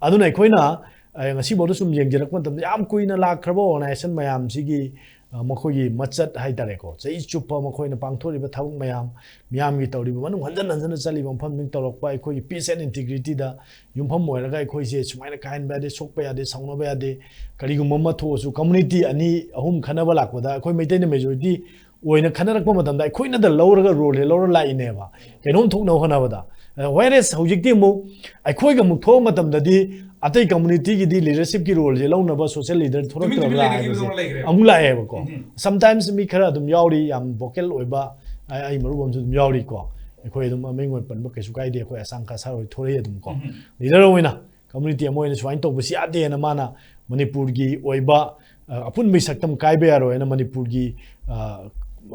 ꯑꯗꯨꯅ ꯑꯩꯈꯣꯏꯅ, ꯑ, ꯉꯁꯤꯐꯥꯎꯗ ꯁꯨꯝ ꯌꯦꯡꯖꯔꯛꯄ ꯃꯇꯝꯗ ꯌꯥꯝ ꯀꯨꯏꯅ ꯂꯥꯛꯈ꯭ꯔꯕ organization ꯃꯌꯥꯝꯁꯤꯒꯤ, ꯑ, ꯃꯈꯣꯏꯒꯤ ꯃꯆꯠ ꯍꯥꯏꯇꯥꯔꯦꯀꯣ, ꯆꯍꯤ ꯆꯨꯞꯄ ꯃꯈꯣꯏꯅ ꯄꯥꯡꯊꯣꯛꯂꯤꯕ ꯊꯕꯛ ꯃꯌꯥꯝ, ꯃꯤꯌꯥꯝꯒꯤ ꯇꯧꯔꯤꯕ ꯃꯅꯨꯡ ꯍꯟꯖꯟ ꯍꯟꯖꯟꯅ ꯆꯠꯂꯤꯕ ꯃꯐꯝꯁꯤꯡ ꯇꯧꯔꯛꯄ, ꯑꯩꯈꯣꯏꯒꯤ peace and integrityꯗ ꯌꯨꯝꯐꯝ ꯑꯣꯏꯔꯒ ꯑꯩꯈꯣꯏꯁꯦ ꯁꯨꯃꯥꯏꯅ ꯀꯥꯏꯍꯟꯕ ꯌꯥꯗꯦ, ꯁꯣꯛꯄ ꯌꯥꯗꯦ, ꯁꯥꯎꯅꯕ ꯌꯥꯗꯦ, ꯀꯔꯤꯒꯨꯝꯕ ꯑꯃ ꯊꯣꯛꯑꯁꯨ community ꯑꯅꯤ ꯑꯍꯨꯝ ꯈꯟꯅꯕ ꯂꯥꯛꯄꯗ ꯑꯩꯈꯣꯏ ꯃꯩꯇꯩꯅ majority ꯑꯣꯏꯅ ꯈꯟꯅꯔꯛꯄ ꯃꯇꯝꯗ ꯑꯩꯈꯣꯏꯅꯗ ꯂꯧꯔꯒ ꯔꯣꯜꯁꯦ ꯂꯧꯔ ꯂꯥꯛꯏꯅꯦꯕ, ꯀꯩꯅꯣꯝ ꯊꯣꯛꯅꯕ ꯍꯣꯠꯅꯕꯗ꯫ Whereas ꯍꯧꯖꯤꯛꯇꯤ ꯑꯃꯨꯛ ꯑꯩꯈꯣꯏꯒ ꯑꯃꯨꯛ ꯊꯣꯛꯄ ꯃꯇꯝꯗꯗꯤ ꯑꯇꯩ communityꯒꯤꯗꯤ leadershipꯀꯤ ꯔꯣꯜꯁꯦ ꯂꯧꯅꯕ social leader ꯊꯣꯔꯛꯇ꯭ꯔꯕ꯭ꯔꯥ ꯍꯥꯏꯕꯁꯦ ꯑꯃꯨꯛ ꯂꯥꯛꯑꯦꯕꯀꯣ꯫ Sometimes ꯃꯤ ꯈꯔ ꯑꯗꯨꯝ ꯌꯥꯎꯔꯤ, ꯌꯥꯝ vocal ꯑꯣꯏꯕ, ꯑꯩ, ꯑꯩ ꯃꯔꯨꯞ ꯑꯃꯁꯨ ꯑꯗꯨꯝ ꯌꯥꯎꯔꯤꯀꯣ꯫ ꯑꯩꯈꯣꯏ ꯑꯗꯨꯝ ꯃꯃꯤꯡ ꯑꯣꯏꯅ ꯄꯟꯕ ꯀꯩꯁꯨ ꯀꯥꯏꯗꯦ, ꯑꯩꯈꯣꯏ ꯑꯁꯥꯡ ꯀꯁꯥꯔ ꯍꯣꯏ ꯊꯣꯔꯛꯏ ꯑꯗꯨꯝ ꯀꯣ꯫ Leader ꯑꯣꯏꯅ community ꯑꯃ ꯑꯣꯏꯅ ꯁꯨꯃꯥꯏꯅ ꯇꯧꯕꯁꯤ ꯌꯥꯗꯦꯅ ꯃꯥꯅ ꯃꯅꯤꯄꯨꯔꯒꯤ ꯑꯣꯏꯕ, ꯑ, ꯑꯄꯨꯟꯕꯒꯤ ꯁꯛꯇꯝ ꯀꯥꯏꯕ ꯌꯥꯔꯣꯏ ꯍꯥꯏꯅ ꯃꯅꯤꯄꯨꯔꯒꯤ, ꯑ,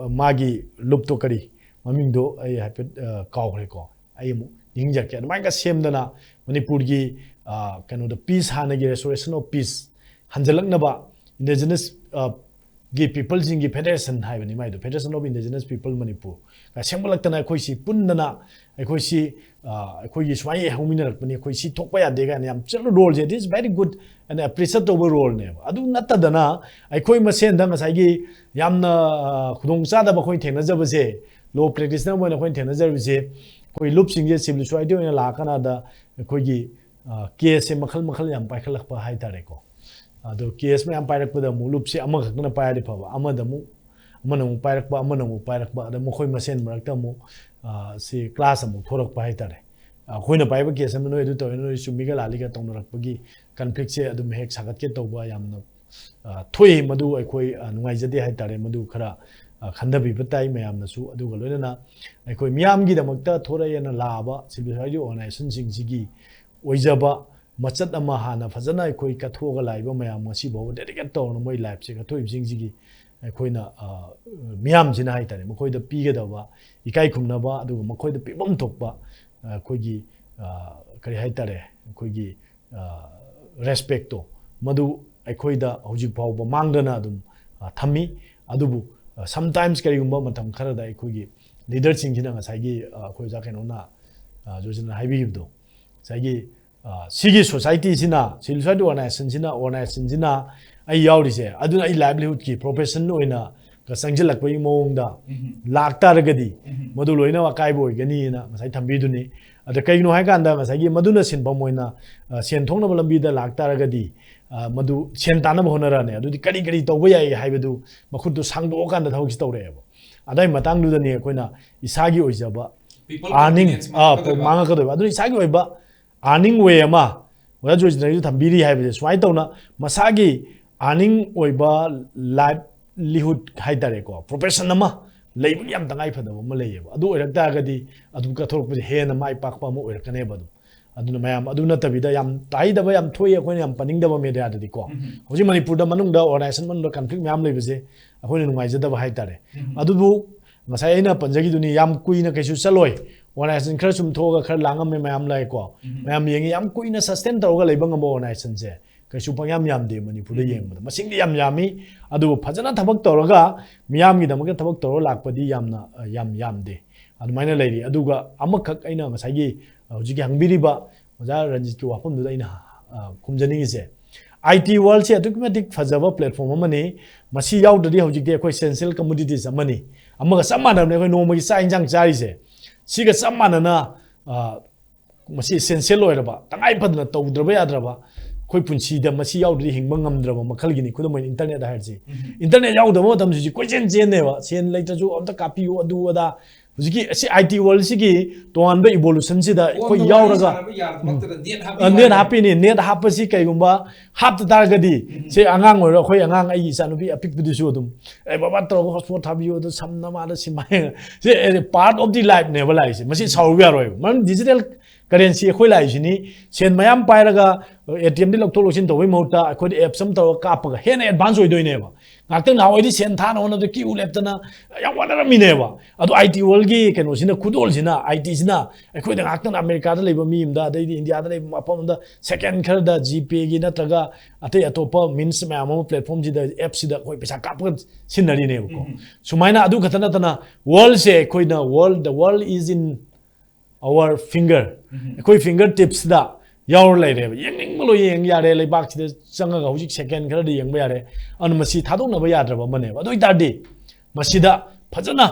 ꯃꯥꯒꯤ ꯂꯨꯞꯇꯣ ꯀꯔꯤ ꯃꯃꯤꯡꯗꯣ ꯑꯩ ꯍꯥꯏꯐꯦꯠ, ꯑ, ꯀꯥꯎꯈ꯭ꯔꯦꯀꯣ꯫ ꯑꯩ ꯑꯃꯨꯛ ꯅꯤꯡꯁꯤꯡꯖꯔꯛꯀꯦ꯫ ꯑꯗꯨꯃꯥꯏꯅ ꯁꯦꯝꯗꯅ ꯃꯅꯤꯄꯨꯔꯒꯤ, ꯑ, ꯀꯩꯅꯣꯗ peace, ꯍꯥꯟꯅꯒꯤ restoration of peace ꯍꯟꯖꯤꯜꯂꯛꯅꯕ indigenous, ꯑ, ꯒꯤ peopleꯁꯤꯡꯒꯤ federation ꯍꯥꯏꯕꯅꯤ ꯃꯥꯏꯗꯣ, Federation of Indigenous People Manipur ꯁꯦꯝꯒꯠꯂꯛꯇꯅ ꯑꯩꯈꯣꯏꯁꯤ ꯄꯨꯟꯗꯅ ꯑꯩꯈꯣꯏꯁꯤ, ꯑ, ꯑꯩꯈꯣꯏꯒꯤ ꯁꯨꯃꯥꯏꯅ ꯍꯧꯃꯤꯟꯅꯔꯛꯄꯅꯤ, ꯑꯩꯈꯣꯏ ꯁꯤ ꯊꯣꯛꯄ ꯌꯥꯗꯦ ꯀꯥꯏꯅ ꯌꯥꯝ ꯆꯠꯅ role say, it is very good and appreciate ꯇꯧꯕ role ꯅꯦꯕ꯫ ꯑꯗꯨ ꯅꯠꯇꯗꯅ ꯑꯩꯈꯣꯏ ꯃꯁꯦꯟꯗ ꯉꯁꯥꯏꯒꯤ ꯌꯥꯝꯅ, ꯑ, ꯈꯨꯗꯣꯡꯆꯥꯗꯕ ꯑꯩꯈꯣꯏꯅ ꯊꯦꯡꯅꯖꯕꯁꯦ, law practitioner ꯑꯣꯏꯅ ꯑꯩꯈꯣꯏꯅ ꯊꯦꯡꯅꯖꯔꯤꯁꯦ, ꯑꯩꯈꯣꯏ ꯂꯨꯞꯁꯤꯡꯁꯦ civil society ꯑꯣꯏꯅ ꯂꯥꯛꯀꯥꯟꯗ ꯑꯩꯈꯣꯏꯒꯤ, ꯑ, case ꯁꯦ ꯃꯈꯜ ꯃꯈꯜ ꯌꯥꯝ ꯄꯥꯏꯈꯠꯂꯛꯄ ꯍꯥꯏꯇꯥꯔꯦꯀꯣ꯫ ꯑꯗꯣ case ꯃꯌꯥꯝ ꯄꯥꯏꯔꯛꯄꯗ ꯑꯃꯨꯛ ꯂꯨꯞꯁꯦ ꯑꯃꯈꯛꯇꯅ ꯄꯥꯏꯔꯗꯤ ꯐꯕ, ꯑꯃꯗ ꯑꯃꯨꯛ, ꯑꯃꯅ ꯑꯃꯨꯛ ꯄꯥꯏꯔꯛꯄ, ꯑꯃꯅ ꯑꯃꯨꯛ ꯄꯥꯏꯔꯛꯄ, ꯑꯗ ꯃꯈꯣꯏ ꯃꯁꯦꯟ ꯃꯔꯛꯇ ꯑꯃꯨꯛ, ꯑ, ꯁꯤ clash ꯑꯃꯨꯛ ꯊꯣꯔꯛꯄ ꯍꯥꯏꯇꯥꯔꯦ꯫ ꯑꯩꯈꯣꯏꯅ ꯄꯥꯏꯕ case ꯑꯃ ꯅꯣꯏ ꯑꯗꯨ ꯇꯧꯋꯦ, ꯅꯣꯏ ꯆꯨꯝꯃꯤꯒ ꯂꯥꯜꯂꯤꯒ ꯇꯧꯅꯔꯛꯄꯒꯤ conflict ꯁꯦ ꯑꯗꯨꯝ ꯍꯦꯛ ꯁꯥꯒꯠꯀꯦ ꯇꯧꯕ ꯌꯥꯝꯅ, ꯑ, ꯊꯣꯛꯏ꯫ ꯃꯗꯨ ꯑꯩꯈꯣꯏ, ꯑ, ꯅꯨꯡꯉꯥꯏꯖꯗꯦ ꯍꯥꯏꯇꯥꯔꯦ꯫ ꯃꯗꯨ ꯈꯔ, ꯑ, ꯈꯟꯊꯕꯤꯕ ꯇꯥꯏ ꯃꯌꯥꯝꯅꯁꯨ꯫ ꯑꯗꯨꯒ ꯂꯣꯏꯅꯅ ꯑꯩꯈꯣꯏ ꯃꯤꯌꯥꯝꯒꯤꯗꯃꯛꯇ ꯊꯣꯔꯛꯑꯦꯅ ꯂꯥꯛꯑꯕ civil society organization ꯁꯤꯡꯁꯤꯒꯤ ꯑꯣꯏꯖꯕ ꯃꯆꯠ ꯑꯃ ꯍꯥꯟꯅ ꯐꯖꯅ ꯑꯩꯈꯣꯏ ꯀꯠꯊꯣꯛꯑꯒ ꯂꯥꯛꯏꯕ ꯃꯌꯥꯝ ꯉꯁꯤ ꯐꯥꯎꯕ dedicate ꯇꯧꯔꯅ ꯃꯣꯏ life ꯁꯦ ꯀꯠꯊꯣꯛꯏꯕꯁꯤꯡꯁꯤꯒꯤ ꯑꯩꯈꯣꯏꯅ, ꯑ, ꯃꯤꯌꯥꯝꯁꯤꯅ ꯍꯥꯏꯇꯥꯔꯦ, ꯃꯈꯣꯏꯗ ꯄꯤꯒꯗꯕ ꯏꯀꯥꯏ ꯈꯨꯝꯅꯕ, ꯑꯗꯨꯒ ꯃꯈꯣꯏꯗ ꯄꯤꯐꯝ ꯊꯣꯛꯄ, ꯑ, ꯑꯩꯈꯣꯏꯒꯤ, ꯑ, ꯀꯔꯤ ꯍꯥꯏꯇꯥꯔꯦ, ꯑꯩꯈꯣꯏꯒꯤ, ꯑ, respect ꯇꯣ ꯃꯗꯨ ꯑꯩꯈꯣꯏꯗ ꯍꯧꯖꯤꯛ ꯐꯥꯎꯕ ꯃꯥꯡꯗꯅ ꯑꯗꯨꯝ, ꯑ, ꯊꯝꯃꯤ꯫ ꯑꯗꯨꯕꯨ, ꯑ, sometimes ꯀꯔꯤꯒꯨꯝꯕ ꯃꯇꯝ ꯈꯔꯗ ꯑꯩꯈꯣꯏꯒꯤ leader ꯁꯤꯡꯁꯤꯅ ꯉꯁꯥꯏꯒꯤ, ꯑ, ꯑꯩꯈꯣꯏ ꯑꯣꯖꯥ ꯀꯩꯅꯣꯅ, ꯑ, ꯖꯣꯏꯁꯅ ꯍꯥꯏꯕꯤꯈꯤꯕꯗꯣ, ꯉꯁꯥꯏꯒꯤ, ꯑ, ꯁꯤꯒꯤ society ꯁꯤꯅ, civil society organization ꯁꯤꯅ, organization ꯁꯤꯅ ꯑꯩ ꯌꯥꯎꯔꯤꯁꯦ, ꯑꯗꯨꯅ ꯑꯩ livelihood ꯀꯤ profession ꯑꯣꯏꯅ ꯀ ꯆꯪꯁꯤꯜꯂꯛꯄꯒꯤ ꯃꯑꯣꯡꯗ ꯎꯝ꯫ ꯂꯥꯛꯇꯥꯔꯒꯗꯤ ꯎꯝ꯫ ꯃꯗꯨ ꯂꯣꯏꯅ ꯑꯀꯥꯏꯕ ꯑꯣꯏꯒꯅꯤꯅ ꯉꯁꯥꯏ ꯊꯝꯕꯤꯗꯨꯅꯤ꯫ ꯑꯗ ꯀꯩꯒꯤꯅꯣ ꯍꯥꯏꯀꯥꯟꯗ ꯉꯁꯥꯏꯒꯤ ꯃꯗꯨꯅ ꯁꯤꯟꯐꯝ ꯑꯣꯏꯅ, ꯑ, ꯁꯦꯟ ꯊꯣꯛꯅꯕ ꯂꯝꯕꯤꯗ ꯂꯥꯛꯇꯥꯔꯒꯗꯤ, ꯑ, ꯃꯗꯨ ꯁꯦꯟ ꯇꯥꯟꯅꯕ ꯍꯣꯠꯅꯔꯛꯑꯅꯤ꯫ ꯑꯗꯨꯗꯤ ꯀꯔꯤ ꯀꯔꯤ ꯇꯧꯕ ꯌꯥꯏ ꯍꯥꯏꯕꯗꯨ ꯃꯈꯨꯠꯇꯨ ꯁꯥꯡꯗꯣꯛꯑꯀꯥꯟꯗ ꯊꯕꯛꯁꯤ ꯇꯧꯔꯛꯑꯦꯕ꯫ ꯑꯗꯨꯒꯤ ꯃꯇꯥꯡꯗꯨꯗꯅꯤ ꯑꯩꯈꯣꯏꯅ ꯏꯁꯥꯒꯤ ꯑꯣꯏꯖꯕ People earning, confidence ꯑ, ꯃꯥꯡꯉꯛꯀꯗꯣꯏꯕ꯫ ꯃꯥꯡꯉꯛꯀꯗꯣꯏꯕ꯫ ꯑꯗꯨꯅ ꯏꯁꯥꯒꯤ ꯑꯣꯏꯕ earning way ꯑꯃ ꯑꯣꯖꯥ ꯖꯣꯏꯁꯅꯁꯨ ꯊꯝꯕꯤꯔꯤ ꯍꯥꯏꯕꯁꯦ, ꯁꯨꯃꯥꯏꯅ ꯇꯧꯅ ꯃꯁꯥꯒꯤ earning ꯑꯣꯏꯕ livelihood ꯍꯥꯏꯇꯥꯔꯦꯀꯣ, profession ꯑꯃ ꯂꯩꯕꯒꯤ ꯌꯥꯝ ꯇꯉꯥꯏ ꯐꯗꯕ ꯑꯃ ꯂꯩꯌꯦꯕ꯫ ꯑꯗꯨ ꯑꯣꯏꯔꯛ ꯇꯥꯔꯒꯗꯤ ꯑꯗꯨꯝ ꯀꯠꯊꯣꯔꯛꯄꯁꯦ ꯍꯦꯟꯅ ꯃꯥꯏ ꯄꯥꯛꯄ ꯑꯃ ꯑꯣꯏꯔꯛꯀꯅꯦꯕ꯫ ꯑꯗꯨꯝ ꯑꯗꯨꯅ ꯃꯌꯥꯝ ꯑꯗꯨ ꯅꯠꯇꯕꯤꯗ ꯌꯥꯝ ꯇꯥꯏꯗꯕ ꯌꯥꯝ ꯊꯣꯛꯏ, ꯑꯩꯈꯣꯏꯅ ꯌꯥꯝ ꯄꯟꯅꯤꯡꯗꯕ media ꯗꯗꯤꯀꯣ꯫ ꯎꯝ꯫ ꯍꯧꯖꯤꯛ ꯃꯅꯤꯄꯨꯔꯗ ꯃꯅꯨꯡꯗ organization ꯃꯅꯨꯡꯗ conflict ꯃꯌꯥꯝ ꯂꯩꯕꯁꯦ ꯑꯩꯈꯣꯏꯅ ꯅꯨꯡꯉꯥꯏꯖꯗꯕ ꯍꯥꯏꯇꯥꯔꯦ꯫ ꯎꯝ꯫ ꯑꯗꯨꯕꯨ ꯉꯁꯥꯏ ꯑꯩꯅ ꯄꯟꯖꯈꯤꯗꯨꯅꯤ, ꯌꯥꯝ ꯀꯨꯏꯅ ꯀꯩꯁꯨ ꯆꯠꯂꯣꯏ꯫ organization ꯈꯔ ꯁꯨꯝ ꯊꯣꯛꯑꯒ ꯈꯔ ꯂꯥꯡꯉꯝꯃꯦ ꯃꯌꯥꯝ ꯂꯥꯛꯑꯦꯀꯣ꯫ ꯃꯌꯥꯝ ꯌꯦꯡꯉꯤ, ꯌꯥꯝ ꯀꯨꯏꯅ sustain ꯇꯧꯔꯒ ꯂꯩꯕ ꯉꯝꯕ organizationꯁꯦ ꯀꯩꯁꯨ ꯄꯪꯌꯥꯝ ꯌꯥꯝꯗꯦ ꯃꯅꯤꯄꯨꯔꯗ ꯌꯦꯡꯕꯗ꯫ ꯃꯁꯤꯡꯗꯤ ꯌꯥꯝ ꯌꯥꯝꯃꯤ, ꯑꯗꯨꯕꯨ ꯐꯖꯅ ꯊꯕꯛ ꯇꯧꯔꯒ ꯃꯤꯌꯥꯝꯒꯤꯗꯃꯛꯇ ꯊꯕꯛ ꯇꯧꯔꯒ ꯂꯥꯛꯄꯗꯤ ꯌꯥꯝꯅ, ꯑ, ꯌꯥꯝ ꯌꯥꯝꯗꯦ꯫ ꯑꯗꯨꯃꯥꯏꯅ ꯂꯩꯔꯤ꯫ ꯑꯗꯨꯒ ꯑꯃꯈꯛ ꯑꯩꯅ ꯉꯁꯥꯏꯒꯤ, ꯑ, ꯍꯧꯖꯤꯛꯀꯤ ꯍꯪꯕꯤꯔꯤꯕ ꯑꯣꯖꯥ ꯔꯟꯖꯤꯠꯀꯤ ꯋꯥꯐꯝꯗꯨꯗ ꯑꯩꯅ, ꯑ, ꯈꯨꯝꯖꯅꯤꯡꯉꯤꯁꯦ, I T worldꯁꯦ ꯑꯗꯨꯛꯀꯤ ꯃꯇꯤꯛ ꯐꯖꯕ platform ꯑꯃꯅꯤ꯫ ꯃꯁꯤ ꯌꯥꯎꯗ꯭ꯔꯗꯤ ꯍꯧꯖꯤꯛꯇꯤ ꯑꯩꯈꯣꯏ essential commodities ꯑꯃꯅꯤ꯫ ꯑꯃꯒ ꯆꯞ ꯃꯥꯟꯅꯕꯅꯤ ꯑꯩꯈꯣꯏ ꯅꯣꯡꯃꯒꯤ ꯆꯥꯛ ꯏꯟꯁꯥꯡ ꯆꯥꯔꯤꯁꯦ꯫ ꯁꯤꯒ ꯆꯞ ꯃꯥꯟꯅꯅ, ꯑ, ꯃꯁꯤ essential ꯑꯣꯏꯔꯕ, ꯇꯉꯥꯏ ꯐꯗꯅ ꯇꯧꯗ꯭ꯔꯕ ꯌꯥꯗ꯭ꯔꯕ, ꯑꯩꯈꯣꯏ ꯄꯨꯟꯁꯤꯗ ꯃꯁꯤ ꯌꯥꯎꯗ꯭ꯔꯗꯤ ꯍꯤꯡꯕ ꯉꯝꯗ꯭ꯔꯕ ꯃꯈꯜꯒꯤꯅꯤ꯫ ꯈꯨꯗꯝ ꯑꯣꯏꯅ internet ꯍꯥꯏꯔꯁꯤ꯫ Internet ꯌꯥꯎꯗꯕ ꯃꯇꯝꯗ ꯍꯧꯖꯤꯛ ꯀꯣꯏꯆꯦꯟ ꯆꯦꯟꯅꯦꯕ꯫ ꯁꯦꯟ ꯂꯩꯇ꯭ꯔꯁꯨ ꯑꯝꯇ ꯀꯥꯞꯄꯤꯌꯨ, ꯑꯗꯨ ꯑꯗꯥ꯫ ꯍꯧꯖꯤꯛꯀꯤ ꯑꯁꯤ I T worldꯁꯤꯒꯤ ꯇꯣꯉꯥꯟꯕ evolutionꯁꯤꯗ ꯑꯩꯈꯣꯏ ꯌꯥꯎꯔꯒ, ꯅꯦꯠ ꯍꯥꯞꯄꯤ, ꯅꯦꯠ ꯍꯥꯞꯄꯁꯤ ꯀꯩꯒꯨꯝꯕ ꯍꯥꯞꯇ ꯇꯥꯔꯒꯗꯤ, ꯁꯦ ꯑꯉꯥꯡ ꯑꯣꯏꯔꯣ, ꯑꯩꯈꯣꯏ ꯑꯉꯥꯡ, ꯑꯩꯒꯤ ꯏꯆꯥꯅꯨꯄꯤ ꯑꯄꯤꯛꯄꯗꯨꯁꯨ ꯑꯗꯨꯝ, "ꯑꯦ ꯕꯕꯥ, ꯇꯧꯔꯒ hotspot ꯊꯥꯕꯤꯌꯨ, ꯑꯗꯨ ꯁꯝꯅ ꯃꯥꯗ ꯁꯤꯃꯥꯏ", ꯁꯦ part of the lifeꯅꯦꯕ ꯂꯥꯛꯏꯁꯦ꯫ ꯃꯁꯤ ꯁꯥꯎꯔꯨꯕ ꯌꯥꯔꯣꯏꯕ꯫ ꯃꯔꯝ digital currency ꯑꯩꯈꯣꯏ ꯂꯥꯛꯏꯁꯤꯅꯤ꯫ ꯁꯦꯟ ꯃꯌꯥꯝ ꯄꯥꯏꯔꯒ ATMꯗꯒꯤ ꯂꯧꯊꯣꯛ ꯂꯧꯁꯤꯟ ꯇꯧꯕꯒꯤ ꯃꯍꯨꯠꯇ ꯑꯩꯈꯣꯏꯗ apps ꯑꯃ ꯇꯧꯔꯒ ꯀꯥꯞꯄꯒ ꯍꯦꯟꯅ advance ꯑꯣꯏꯗꯣꯏꯅꯦꯕ꯫ ꯉꯥꯛꯇꯪ ꯅꯍꯥꯟꯋꯥꯏꯗꯤ ꯁꯦꯟ ꯊꯥꯅ ꯍꯣꯠꯅꯕꯗ queue ꯂꯦꯞꯇꯅ ꯌꯥꯝ ꯋꯥꯅꯔꯝꯃꯤꯅꯦꯕ꯫ ꯑꯗꯣ I T worldꯒꯤ ꯀꯩꯅꯣꯁꯤꯅ, ꯈꯨꯗꯣꯜꯁꯤꯅ, ITꯁꯤꯅ ꯑꯩꯈꯣꯏꯗ ꯉꯥꯛꯇꯪ ꯑꯃꯦꯔꯤꯀꯥꯗ ꯂꯩꯕ ꯃꯤ ꯑꯃꯗ, ꯑꯗꯩꯗꯤ ꯏꯟꯗꯤꯌꯥꯗ ꯂꯩꯕ ꯃꯐꯝ ꯑꯃꯗ second ꯈꯔꯗ GPayꯒꯤ ꯅꯠꯇ꯭ꯔꯒ ꯑꯇꯩ ꯑꯇꯣꯞꯄ means ꯃꯌꯥꯝ ꯑꯃ platformꯁꯤꯗ, appꯁꯤꯗ ꯑꯩꯈꯣꯏ ꯄꯩꯁꯥ ꯀꯥꯞꯄꯒ ꯁꯤꯟꯅꯔꯤꯅꯦꯕꯀꯣ꯫ ꯁꯨꯃꯥꯏꯅ ꯑꯗꯨ ꯈꯛꯇ ꯅꯠꯇꯅ worldꯁꯦ ꯑꯩꯈꯣꯏꯅ, world, the world is in our finger, ꯑꯩꯈꯣꯏ finger tipsꯇ ꯌꯥꯎꯔ ꯂꯩꯔꯦꯕ꯫ ꯌꯦꯡꯅꯤꯡꯕ ꯂꯣꯏ ꯌꯦꯡ ꯌꯥꯔꯦ, ꯂꯩꯕꯥꯛꯁꯤꯗ ꯆꯪꯉꯒ ꯍꯧꯖꯤꯛ second ꯈꯔꯗ ꯌꯦꯡꯕ ꯌꯥꯔꯦ꯫ ꯑꯗꯨꯅ ꯃꯁꯤ ꯊꯥꯗꯣꯛꯅꯕ ꯌꯥꯗ꯭ꯔꯕ ꯑꯃꯅꯦꯕ꯫ ꯑꯗꯨ ꯑꯣꯏꯇꯥꯔꯗꯤ ꯃꯁꯤꯗ ꯐꯖꯅ,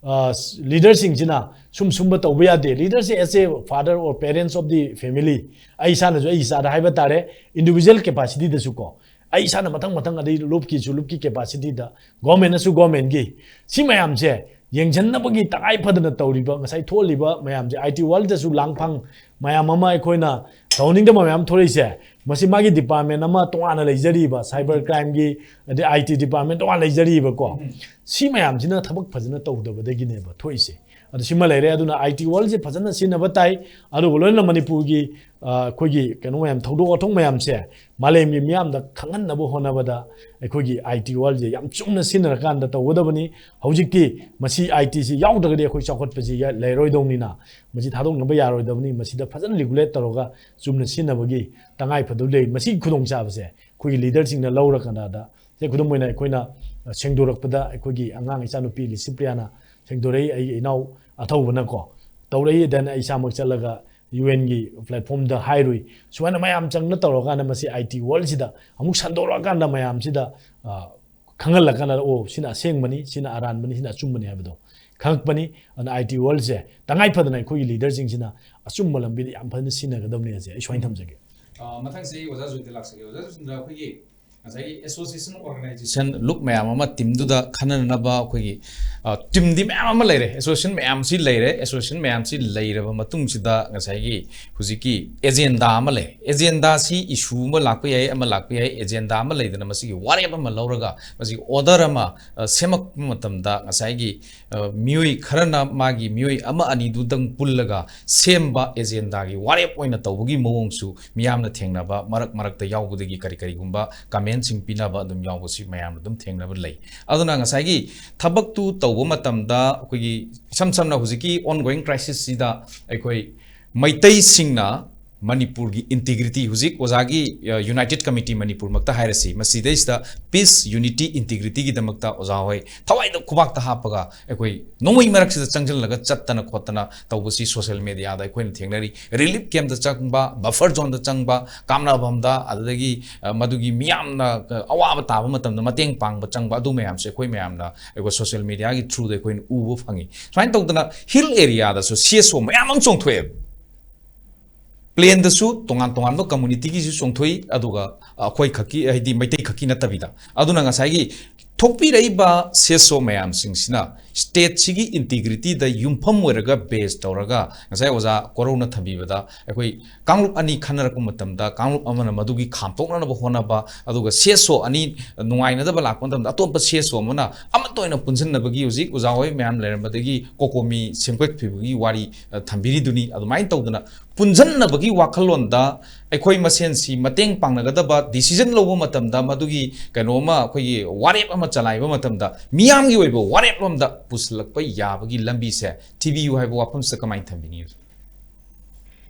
ꯑ, leaderꯁꯤꯡꯁꯤꯅ ꯁꯨꯝ ꯁꯨꯝꯕ ꯇꯧꯕ ꯌꯥꯗꯦ꯫ Leaderꯁꯦ as a father or parents of the family, ꯑꯩ ꯏꯁꯥꯅꯁꯨ ꯑꯩ ꯏꯆꯥꯗ ꯍꯥꯏꯕ ꯇꯥꯔꯦ, individual capacityꯗꯁꯨ ꯀꯣ, ꯑꯩ ꯏꯁꯥꯅ ꯃꯊꯪ ꯃꯊꯪ, ꯑꯗꯩ ꯂꯨꯞꯀꯤꯁꯨ ꯂꯨꯞꯀꯤ capacityꯗ, governmentꯅꯁꯨ governmentꯀꯤ, ꯁꯤ ꯃꯌꯥꯝꯁꯦ ꯌꯦꯡꯁꯤꯟꯅꯕꯒꯤ ꯇꯉꯥꯏ ꯐꯗꯅ ꯇꯧꯔꯤꯕ, ꯉꯁꯥꯏ ꯊꯣꯛꯍꯜꯂꯤꯕ ꯃꯌꯥꯝꯁꯦ, I T worldꯇꯁꯨ ꯂꯥꯡꯐꯥꯡ ꯃꯌꯥꯝ ꯑꯃ ꯑꯩꯈꯣꯏꯅ ꯇꯧꯍꯟꯅꯤꯡꯗꯕ ꯃꯌꯥꯝ ꯊꯣꯛꯂꯛꯏꯁꯦ, ꯃꯁꯤ ꯃꯥꯒꯤ department ꯑꯃ ꯇꯣꯉꯥꯟꯅ ꯂꯩꯖꯔꯤꯕ, cyber crimeꯒꯤ, ꯑꯗꯩ IT department ꯇꯣꯉꯥꯟꯅ ꯂꯩꯖꯔꯤꯕꯀꯣ꯫ ꯁꯤ ꯃꯌꯥꯝꯁꯤꯅ ꯊꯕꯛ ꯐꯖꯅ ꯇꯧꯗꯕꯗꯒꯤꯅꯦꯕ ꯊꯣꯛꯏꯁꯦ꯫ ꯑꯗꯨ ꯁꯤꯃ ꯂꯩꯔꯦ꯫ ꯑꯗꯨꯅ ꯑꯥꯏ ꯇꯤ ꯋꯥꯔꯜꯁꯦ ꯐꯖꯅ ꯁꯤꯖꯤꯟꯅꯕ ꯇꯥꯏ꯫ ꯑꯗꯨꯒ ꯂꯣꯏꯅꯅ ꯃꯅꯤꯄꯨꯔꯒꯤ, ꯑ, ꯑꯩꯈꯣꯏꯒꯤ ꯀꯩꯅꯣ ꯃꯌꯥꯝ, ꯊꯧꯗꯣꯛ ꯋꯥꯊꯣꯛ ꯃꯌꯥꯝꯁꯦ ꯃꯥꯂꯦꯝꯒꯤ ꯃꯤꯌꯥꯝꯗ ꯈꯪꯍꯟꯅꯕ ꯍꯣꯠꯅꯕꯗ ꯑꯩꯈꯣꯏꯒꯤ ꯑꯥꯏ ꯇꯤ ꯋꯥꯔꯜꯁꯦ ꯌꯥꯝ ꯆꯨꯝꯅ ꯁꯤꯖꯤꯟꯅꯔꯀꯥꯟꯗ ꯇꯧꯒꯗꯕꯅꯤ꯫ ꯍꯧꯖꯤꯛꯇꯤ ꯃꯁꯤ, ꯑꯥꯏ ꯇꯤꯁꯤ ꯌꯥꯎꯗ꯭ꯔꯒꯗꯤ ꯑꯩꯈꯣꯏ ꯆꯥꯎꯈꯠꯄꯁꯤ ꯌꯥ-, ꯂꯩꯔꯣꯏꯗꯧꯅꯤꯅ ꯃꯁꯤ ꯊꯥꯗꯣꯛꯅꯕ ꯌꯥꯔꯣꯏꯗꯕꯅꯤ꯫ ꯃꯁꯤꯗ ꯐꯖꯅ ꯔꯤꯒꯨꯂꯦꯠ ꯇꯧꯔꯒ ꯆꯨꯝꯅ ꯁꯤꯖꯤꯟꯅꯕꯒꯤ ꯇꯉꯥꯏ ꯐꯗꯕ ꯂꯩ꯫ ꯃꯁꯤꯒꯤ ꯈꯨꯗꯣꯡꯆꯥꯕꯁꯦ ꯑꯩꯈꯣꯏꯒꯤ ꯂꯤꯗꯔꯁꯤꯡꯅ ꯂꯧꯔꯀꯥꯟꯗ, ꯁꯦ, ꯈꯨꯗꯝ ꯑꯣꯏꯅ ꯑꯩꯈꯣꯏꯅ, ꯑ, ꯁꯦꯡꯗꯣꯔꯛꯄꯗ ꯑꯩꯈꯣꯏꯒꯤ ꯑꯉꯥꯡ ꯏꯆꯥꯅꯨꯄꯤ ꯂꯤꯁꯤꯄ꯭ꯔꯤꯌꯥꯅ ꯁꯦꯡꯗꯣꯔꯛꯏ, ꯑꯩꯒꯤ ꯏꯅꯥꯎ ꯑꯊꯧꯕꯅꯀꯣ ꯇꯧꯔꯛꯏ꯫ Then ꯑꯩ ꯏꯁꯥꯃꯛ ꯆꯠꯂꯒ ꯌꯨ ꯑꯦꯟꯒꯤ ꯄ꯭ꯂꯦꯠꯐꯣꯝꯗ ꯍꯥꯏꯔꯨꯏ, ꯁꯨꯃꯥꯏꯅ ꯃꯌꯥꯝ ꯆꯪꯅ ꯇꯧꯔꯀꯥꯟꯗ ꯃꯁꯤ ꯑꯥꯏ ꯇꯤ ꯋꯥꯔꯜꯁꯤꯗ ꯑꯃꯨꯛ ꯁꯟꯗꯣꯔꯛꯑꯀꯥꯟꯗ ꯃꯌꯥꯝꯁꯤꯗ, ꯑ, ꯈꯪꯍꯜꯂꯀꯥꯟꯗ, "ꯑꯣ, ꯁꯤꯅ ꯑꯁꯦꯡꯕꯅꯤ, ꯁꯤꯅ ꯑꯔꯥꯟꯕꯅꯤ, ꯁꯤꯅ ꯑꯆꯨꯝꯕꯅꯤ" ꯍꯥꯏꯕꯗꯣ ꯈꯪꯉꯛꯄꯅꯤ꯫ ꯑꯗꯨꯅ ꯑꯥꯏ ꯇꯤ ꯋꯥꯔꯜꯁꯦ ꯇꯉꯥꯏ ꯐꯗꯅ ꯑꯩꯈꯣꯏꯒꯤ ꯂꯤꯗꯔꯁꯤꯡꯁꯤꯅ ꯑꯆꯨꯝꯕ ꯂꯝꯕꯤꯗ ꯌꯥꯝ ꯐꯖꯅ ꯁꯤꯖꯤꯟꯅꯒꯗꯕꯅꯤ ꯍꯥꯏꯁꯦ ꯑꯩ ꯁꯨꯃꯥꯏꯅ ꯊꯝꯖꯒꯦ꯫ ꯑ, ꯃꯊꯪꯁꯤ ꯑꯣꯖꯥ ꯖꯣꯏꯟꯇ ꯂꯥꯛꯆꯒꯦ꯫ ꯑꯣꯖꯥ ꯖꯣꯏꯟꯇ, ꯑꯩꯈꯣꯏꯒꯤ ꯉꯁꯥꯏꯒꯤ ꯑꯦꯁꯣꯁꯤꯌꯦꯁꯟ ꯑꯣꯔꯒꯅꯥꯏꯖꯦꯁꯟ ꯂꯨꯞ ꯃꯌꯥꯝ ꯑꯃ ꯇꯤꯝꯗꯨꯗ ꯈꯟꯅꯅꯕ ꯑꯩꯈꯣꯏꯒꯤ, ꯑ, ꯇꯤꯝꯗꯤ ꯃꯌꯥꯝ ꯑꯃ ꯂꯩꯔꯦ, ꯑꯦꯁꯣꯁꯤꯌꯦꯁꯟ ꯃꯌꯥꯝꯁꯤ ꯂꯩꯔꯦ꯫ ꯑꯦꯁꯣꯁꯤꯌꯦꯁꯟ ꯃꯌꯥꯝꯁꯤ ꯂꯩꯔꯕ ꯃꯇꯨꯡꯁꯤꯗ ꯉꯁꯥꯏꯒꯤ ꯍꯧꯖꯤꯛꯀꯤ ꯑꯦꯖꯦꯟꯗꯥ ꯑꯃ ꯂꯩ꯫ ꯑꯦꯖꯦꯟꯗꯥꯁꯤ ꯏꯁꯨ ꯑꯃ ꯂꯥꯛꯄ ꯌꯥꯏ, ꯑꯃ ꯂꯥꯛꯄ ꯌꯥꯏ꯫ ꯑꯦꯖꯦꯟꯗꯥ ꯑꯃ ꯂꯩꯗꯅ ꯃꯁꯤꯒꯤ ꯋꯥꯔꯦꯞ ꯑꯃ ꯂꯧꯔꯒ ꯃꯁꯤꯒꯤ ꯑꯣꯔꯗꯔ ꯑꯃ, ꯑ, ꯁꯦꯝꯃꯛꯄ ꯃꯇꯝꯗ ꯉꯁꯥꯏꯒꯤ, ꯑ, ꯃꯤꯑꯣꯏ ꯈꯔꯅ ꯃꯥꯒꯤ ꯃꯤꯑꯣꯏ ꯑꯃ ꯑꯅꯤꯗꯨꯗꯪ ꯄꯨꯜꯂꯒ ꯁꯦꯝꯕ ꯑꯦꯖꯦꯟꯗꯥꯒꯤ ꯋꯥꯔꯦꯞ ꯑꯣꯏꯅ ꯇꯧꯕꯒꯤ ꯃꯑꯣꯡꯁꯨ ꯃꯤꯌꯥꯝꯅ ꯊꯦꯡꯅꯕ, ꯃꯔꯛ ꯃꯔꯛꯇ ꯌꯥꯎꯕꯗꯒꯤ ꯀꯔꯤ ꯀꯔꯤꯒꯨꯝꯕ ꯀꯃꯦꯟꯁꯤꯡ ꯄꯤꯅꯕ ꯑꯗꯨꯝ ꯌꯥꯎꯕꯁꯤ ꯃꯌꯥꯝꯅ ꯑꯗꯨꯝ ꯊꯦꯡꯅꯕ ꯂꯩ꯫ ꯑꯗꯨꯅ ꯉꯁꯥꯏꯒꯤ ꯊꯕꯛꯇꯨ ꯇꯧꯕ ꯃꯇꯝꯗ ꯑꯩꯈꯣꯏꯒꯤ ꯏꯁꯝ ꯁꯝꯅ ꯍꯧꯖꯤꯛꯀꯤ ꯑꯣꯟꯒꯣꯋꯤꯡ ꯀ꯭ꯔꯥꯏꯁꯤꯁꯁꯤꯗ ꯑꯩꯈꯣꯏ ꯃꯩꯇꯩꯁꯤꯡꯅ ꯃꯅꯤꯄꯨꯔꯒꯤ ꯏꯟꯇꯤꯒ꯭ꯔꯤꯇꯤ, ꯍꯧꯖꯤꯛ ꯑꯣꯖꯥꯒꯤ, ꯑ, ꯌꯨꯅꯥꯏꯇꯦꯠ ꯀꯃꯤꯇꯤ ꯃꯅꯤꯄꯨꯔꯃꯛꯇ ꯍꯥꯏꯔꯁꯤ, ꯃꯁꯤꯗꯩꯁꯤꯗ ꯄꯤꯁ, ꯌꯨꯅꯤꯇꯤ, ꯏꯟꯇꯤꯒ꯭ꯔꯤꯇꯤꯒꯤꯗꯃꯛꯇ ꯑꯣꯖꯥ ꯍꯣꯏ ꯊꯋꯥꯏꯗ ꯈꯨꯕꯥꯛꯇ ꯍꯥꯞꯄꯒ ꯑꯩꯈꯣꯏ ꯅꯣꯡꯃꯩ ꯃꯔꯛꯁꯤꯗ ꯆꯪꯁꯤꯜꯂꯒ ꯆꯠꯇꯅ ꯈꯣꯠꯇꯅ ꯇꯧꯕꯁꯤ ꯁꯣꯁꯤꯌꯦꯜ ꯃꯦꯗꯤꯌꯥꯗ ꯑꯩꯈꯣꯏꯅ ꯊꯦꯡꯅꯔꯤ꯫ ꯔꯤꯂꯤꯐ ꯀꯦꯝꯞꯇ ꯆꯪꯕ, ꯕꯐꯔ ꯖꯣꯟꯗ ꯆꯪꯕ, ꯀꯥꯞꯅꯐꯝꯗ, ꯑꯗꯨꯗꯒꯤ, ꯑ, ꯃꯗꯨꯒꯤ ꯃꯤꯌꯥꯝꯅ, ꯑ, ꯑꯋꯥꯕ ꯇꯥꯕ ꯃꯇꯝꯗ ꯃꯇꯦꯡ ꯄꯥꯡꯕ ꯆꯪꯕ, ꯑꯗꯨ ꯃꯌꯥꯝꯁꯦ ꯑꯩꯈꯣꯏ ꯃꯌꯥꯝꯅ, ꯑꯩꯈꯣꯏ ꯁꯣꯁꯤꯌꯦꯜ ꯃꯦꯗꯤꯌꯥꯒꯤ ꯊ꯭ꯔꯨꯗ ꯑꯩꯈꯣꯏꯅ ꯎꯕ ꯐꯪꯉꯤ꯫ ꯁꯨꯃꯥꯏꯅ ꯇꯧꯗꯅ ꯍꯤꯜ ꯑꯦꯔꯤꯌꯥꯗꯁꯨ ꯁꯤ ꯑꯦꯁ ꯑꯣ ꯃꯌꯥꯝ ꯑꯃ ꯆꯣꯡꯊꯣꯛꯑꯦꯕ꯫ ꯄ꯭ꯂꯦꯟꯗꯁꯨ ꯇꯣꯉꯥꯟ ꯇꯣꯉꯥꯟꯕ ꯀꯝꯃꯨꯅꯤꯇꯤꯒꯤꯁꯨ ꯆꯣꯡꯊꯣꯛꯏ, ꯑꯗꯨꯒ ꯑꯩꯈꯣꯏ ꯈꯛꯀꯤ, ꯍꯥꯏꯗꯤ ꯃꯩꯇꯩ ꯈꯛꯀꯤ ꯅꯠꯇꯕꯤꯗ꯫ ꯑꯗꯨꯅ ꯉꯁꯥꯏꯒꯤ ꯊꯣꯛꯄꯤꯔꯛꯏꯕ ꯁꯦꯁꯣ ꯃꯌꯥꯝꯁꯤꯡꯁꯤꯅ stateꯁꯤꯒꯤ integrityꯗ ꯌꯨꯝꯐꯝ ꯑꯣꯏꯔꯒ base ꯇꯧꯔꯒ, ꯉꯁꯥꯏ ꯑꯣꯖꯥ ꯀꯣꯔꯧꯅ ꯊꯝꯕꯤꯕꯗ, ꯑꯩꯈꯣꯏ ꯀꯥꯡꯂꯨꯞ ꯑꯅꯤ ꯈꯟꯅꯔꯛꯄ ꯃꯇꯝꯗ, ꯀꯥꯡꯂꯨꯞ ꯑꯃꯅ ꯃꯗꯨꯒꯤ ꯈꯥꯝꯇꯣꯛꯅꯅꯕ ꯍꯣꯠꯅꯕ, ꯑꯗꯨꯒ ꯁꯦꯁꯣ ꯑꯅꯤ ꯅꯨꯡꯉꯥꯏꯅꯗꯕ ꯂꯥꯛꯄ ꯃꯇꯝꯗ, ꯑꯇꯣꯞꯄ ꯁꯦꯁꯣ ꯑꯃꯅ ꯑꯃꯠꯇ ꯑꯣꯏꯅ ꯄꯨꯟꯁꯤꯟꯅꯕꯒꯤ, ꯍꯧꯖꯤꯛ ꯑꯣꯖꯥ ꯍꯣꯏ ꯃꯌꯥꯝ ꯂꯩꯔꯝꯕꯗꯒꯤ ꯀꯣꯀꯣꯃꯤ ꯁꯦꯝꯒꯠꯈꯤꯕꯒꯤ ꯋꯥꯔꯤ, ꯑ, ꯊꯝꯕꯤꯔꯤꯗꯨꯅꯤ꯫ ꯑꯗꯨꯃꯥꯏꯅ ꯇꯧꯗꯅ ꯄꯨꯟꯁꯤꯟꯅꯕꯒꯤ ꯋꯥꯈꯜꯂꯣꯟꯗ ꯑꯩꯈꯣꯏ ꯃꯁꯦꯟꯁꯤ ꯃꯇꯦꯡ ꯄꯥꯡꯅꯒꯗꯕ, decision ꯂꯧꯕ ꯃꯇꯝꯗ ꯃꯗꯨꯒꯤ ꯀꯩꯅꯣ ꯑꯃ, ꯑꯩꯈꯣꯏꯒꯤ ꯋꯥꯔꯦꯞ ꯑꯃ ꯆꯂꯥꯏꯕ ꯃꯇꯝꯗ, ꯃꯤꯌꯥꯝꯒꯤ ꯑꯣꯏꯕ ꯋꯥꯔꯦꯞꯂꯣꯝꯗ ꯄꯨꯁꯤꯜꯂꯛꯄ ꯌꯥꯕꯒꯤ ꯂꯝꯕꯤꯁꯦ ꯊꯤꯕꯤꯌꯨ ꯍꯥꯏꯕ ꯋꯥꯐꯝꯁꯤꯗ ꯀꯃꯥꯏꯅ ꯊꯝꯕꯤꯅꯤ?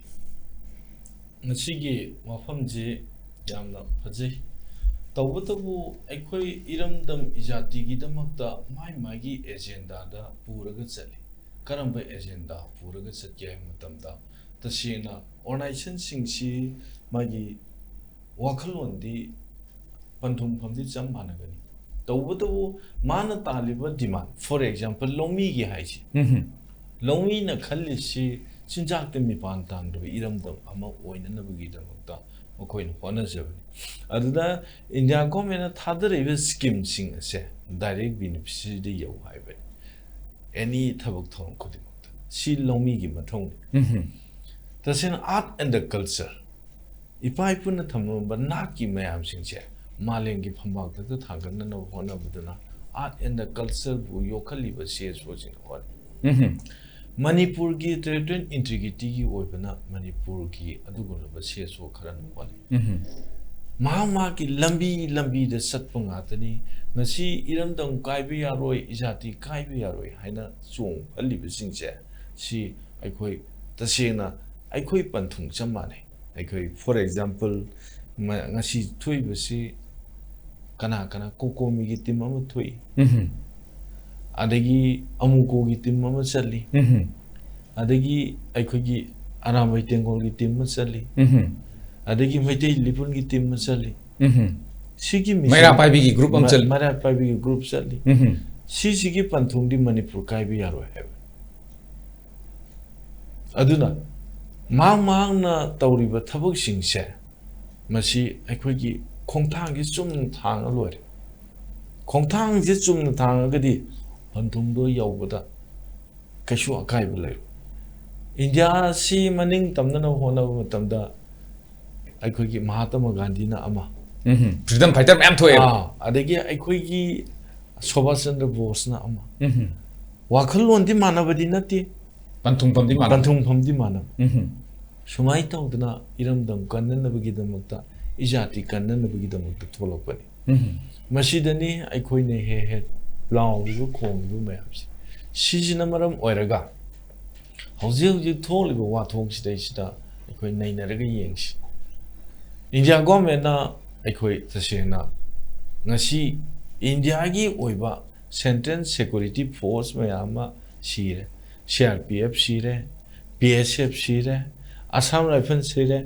ꯃꯁꯤꯒꯤ ꯋꯥꯐꯝꯁꯤ ꯌꯥꯝꯅ ꯐꯖꯩ꯫ ꯇꯧꯕꯇꯕꯨ ꯑꯩꯈꯣꯏ ꯏꯔꯝꯗꯝ ꯏꯖꯥꯇꯤꯒꯤꯗꯃꯛꯇ ꯃꯥꯏ ꯃꯥꯏꯒꯤ agendaꯗ ꯄꯨꯔꯒ ꯆꯠꯂꯤ꯫ ꯀꯔꯝꯕ agenda ꯄꯨꯔꯒ ꯆꯠꯀꯦ ꯍꯥꯏꯕ ꯃꯇꯝꯗ, ꯇꯁꯦꯡꯅ organizationꯁꯤꯡꯁꯤ ꯃꯥꯒꯤ ꯋꯥꯈꯜꯂꯣꯟꯗꯤ, ꯄꯟꯊꯨꯡꯐꯝꯗꯤ ꯆꯞ ꯃꯥꯟꯅꯒꯅꯤ꯫ ꯇꯧꯕꯇꯕꯨ ꯃꯥꯅ ꯇꯥꯜꯂꯤꯕ demand, for example, ꯂꯧꯃꯤꯒꯤ ꯍꯥꯏꯁꯤ, ꯂꯧꯃꯤꯅ ꯈꯜꯂꯤꯁꯤ ꯆꯤꯟꯖꯥꯛꯇ ꯃꯤꯄꯥꯟ ꯇꯥꯡꯗꯕ ꯏꯔꯝꯗꯝ ꯑꯃ ꯑꯣꯏꯅꯅꯕꯒꯤꯗꯃꯛꯇ ꯃꯈꯣꯏꯅ ꯍꯣꯠꯅꯖꯕꯅꯤ꯫ ꯑꯗꯨꯗ India governmentꯅ ꯊꯥꯗꯔꯛꯏꯕ schemeꯁꯤꯡ ꯑꯁꯦ direct beneficiaryꯗ ꯌꯧ ꯍꯥꯏꯕꯅꯤ, any ꯊꯕꯛ ꯊꯧꯔꯝ ꯈꯨꯗꯤꯡꯃꯛꯇ꯫ ꯁꯤ ꯂꯧꯃꯤꯒꯤ ꯃꯊꯧꯅꯤ꯫ ꯇꯁꯦꯡꯅ art and the culture, ꯏꯄꯥ ꯏꯄꯨꯅ ꯊꯝꯂꯝꯕ ꯅꯥꯠꯀꯤ ꯃꯌꯥꯝꯁꯤꯡꯁꯦ ꯃꯥꯂꯦꯝꯒꯤ ꯐꯝꯕꯥꯛꯇ ꯊꯥꯡꯒꯠꯅꯅꯕ ꯍꯣꯠꯅꯕꯗꯨꯅ art and the cultureꯕꯨ ꯌꯣꯛꯈꯠꯂꯤꯕ ꯁꯦꯁꯣꯁꯤꯡꯅ ꯍꯣꯠꯅꯩ꯫ ꯃꯅꯤꯄꯨꯔꯒꯤ territorial integrityꯒꯤ ꯑꯣꯏꯕꯅ ꯃꯅꯤꯄꯨꯔꯒꯤ ꯑꯗꯨꯒꯨꯝꯂꯕ ꯁꯦꯁꯣ ꯈꯔꯅ ꯍꯣꯠꯅꯩ꯫ ꯃꯍꯥꯛ ꯃꯍꯥꯛꯀꯤ ꯂꯝꯕꯤ ꯂꯝꯕꯤꯗ ꯆꯠꯄ ꯉꯥꯛꯇꯅꯤ꯫ ꯉꯁꯤ ꯏꯔꯝꯗꯝ ꯀꯥꯏꯕ ꯌꯥꯔꯣꯏ, ꯏꯖꯥꯇꯤ ꯀꯥꯏꯕ ꯌꯥꯔꯣꯏ ꯍꯥꯏꯅ ꯆꯣꯡꯍꯜꯂꯤꯕꯁꯤꯡꯁꯦ, ꯁꯤ ꯑꯩꯈꯣꯏ ꯇꯁꯦꯡꯅ ꯑꯩꯈꯣꯏ ꯄꯟꯊꯨꯡ ꯆꯞ ꯃꯥꯟꯅꯩ꯫ ꯑꯩꯈꯣꯏ, for example, ꯃ-, ꯉꯁꯤ ꯊꯣꯛꯏꯕꯁꯤ ꯀꯅꯥ ꯀꯅꯥ, ꯀꯣꯀꯣꯃꯤꯒꯤ team ꯑꯃ ꯊꯣꯛꯏ, ꯑꯗꯒꯤ ꯑꯃꯨꯀꯣꯒꯤ team ꯑꯃ ꯆꯠꯂꯤ, ꯑꯗꯒꯤ ꯑꯩꯈꯣꯏꯒꯤ ꯑꯔꯥꯝꯕꯩ ꯇꯦꯡꯒꯣꯜꯒꯤ team ꯑꯃ ꯆꯠꯂꯤ, ꯑꯗꯒꯤ ꯃꯩꯇꯩ ꯂꯤꯄꯨꯟꯒꯤ team ꯑꯃ ꯆꯠꯂꯤ꯫ ꯁꯤꯒꯤ mission, ꯃꯩꯔꯥ ꯄꯥꯏꯕꯤꯒꯤ group ꯑꯃ ꯃ-, ꯆꯠꯂꯤ꯫ ꯃꯩꯔꯥ ꯄꯥꯏꯕꯤꯒꯤ group ꯆꯠꯂꯤ꯫ ꯁꯤꯁꯤꯒꯤ ꯄꯟꯊꯨꯡꯗꯤ ꯃꯅꯤꯄꯨꯔ ꯀꯥꯏꯕ ꯌꯥꯔꯣꯏ ꯍꯥꯏꯕ꯫ ꯑꯗꯨꯅ ꯃꯍꯥꯛ ꯃꯍꯥꯛꯅ ꯇꯧꯔꯤꯕ ꯊꯕꯛꯁꯤꯡꯁꯦ, ꯃꯁꯤ ꯑꯩꯈꯣꯏꯒꯤ ꯈꯣꯡꯊꯥꯡꯁꯤ ꯆꯨꯝꯅ ꯊꯥꯡꯉ ꯂꯣꯏꯔꯦ꯫ ꯈꯣꯡꯊꯥꯡꯁꯦ ꯆꯨꯝꯅ ꯊꯥꯡꯉꯒꯗꯤ ꯄꯟꯊꯨꯡꯗꯣ ꯌꯧꯕꯗ ꯀꯩꯁꯨ ꯑꯀꯥꯏꯕ ꯂꯩꯔꯣꯏ꯫ ꯏꯟꯗꯤꯌꯥꯁꯤ ꯃꯅꯤꯡ ꯇꯝꯅꯅꯕ ꯍꯣꯠꯅꯕ ꯃꯇꯝꯗ ꯑꯩꯈꯣꯏꯒꯤ ꯃꯍꯥꯇꯃ ꯒꯥꯟꯙꯤꯅ ꯑꯃ, ꯎꯝ ꯐ꯭ꯔꯤꯗꯝ ꯐꯥꯏꯇꯔ ꯃꯌꯥꯝ ꯊꯣꯛꯑꯦꯕ꯫ ꯑꯥ, ꯑꯗꯒꯤ ꯑꯩꯈꯣꯏꯒꯤ ꯁꯨꯚꯥꯁ ꯆꯟꯗ꯭ꯔ ꯕꯣꯁꯅ ꯑꯃ꯫ ꯎꯝ ꯋꯥꯈꯜꯂꯣꯟꯗꯤ ꯃꯥꯟꯅꯕꯗꯤ ꯅꯠꯇꯦ, ꯄꯟꯊꯨꯡꯐꯝꯗꯤ ꯃꯥꯟꯅꯕ꯫ ꯄꯟꯊꯨꯡꯐꯝꯗꯤ ꯃꯥꯟꯅꯕ꯫ ꯎꯝ ꯁꯨꯃꯥꯏꯅ ꯇꯧꯗꯅ ꯏꯔꯝꯗꯝ ꯀꯟꯅꯅꯕꯒꯤꯗꯃꯛꯇ, ꯏꯖꯥꯇꯤ ꯀꯟꯅꯅꯕꯒꯤꯗꯃꯛꯇ ꯊꯣꯛꯂꯛꯄꯅꯤ꯫ ꯎꯝ ꯃꯁꯤꯗꯅꯤ ꯑꯩꯈꯣꯏꯅ ꯍꯦꯛ ꯍꯦꯛ ꯂꯥꯎꯔꯤꯕ ꯈꯣꯡꯂꯤꯕ ꯃꯌꯥꯝꯁꯦ꯫ ꯁꯤꯁꯤꯅ ꯃꯔꯝ ꯑꯣꯏꯔꯒ ꯍꯧꯖꯤꯛ ꯍꯧꯖꯤꯛ ꯊꯣꯛꯂꯤꯕ ꯋꯥꯊꯣꯛꯁꯤꯗꯩꯁꯤꯗ ꯑꯩꯈꯣꯏ ꯅꯩꯅꯔꯒ ꯌꯦꯡꯁꯤ꯫ ꯏꯟꯗꯤꯌꯥ ꯒꯣꯔꯃꯦꯟꯅ ꯑꯩꯈꯣꯏ ꯇꯁꯦꯡꯅ ꯉꯁꯤ ꯏꯟꯗꯤꯌꯥꯒꯤ ꯑꯣꯏꯕ ꯁꯦꯟꯇ꯭ꯔꯦꯜ ꯁꯦꯀ꯭ꯌꯨꯔꯤꯇꯤ ꯐꯣꯔꯁ ꯃꯌꯥꯝ ꯑꯃ ꯁꯤꯔꯦ꯫ ꯁꯤ ꯑꯥꯔ ꯄꯤ ꯑꯦꯐ ꯁꯤꯔꯦ, ꯕꯤ ꯑꯦꯁ ꯑꯦꯐ ꯁꯤꯔꯦ, ꯑꯁꯥꯝ ꯔꯥꯏꯐꯜ ꯁꯤꯔꯦ,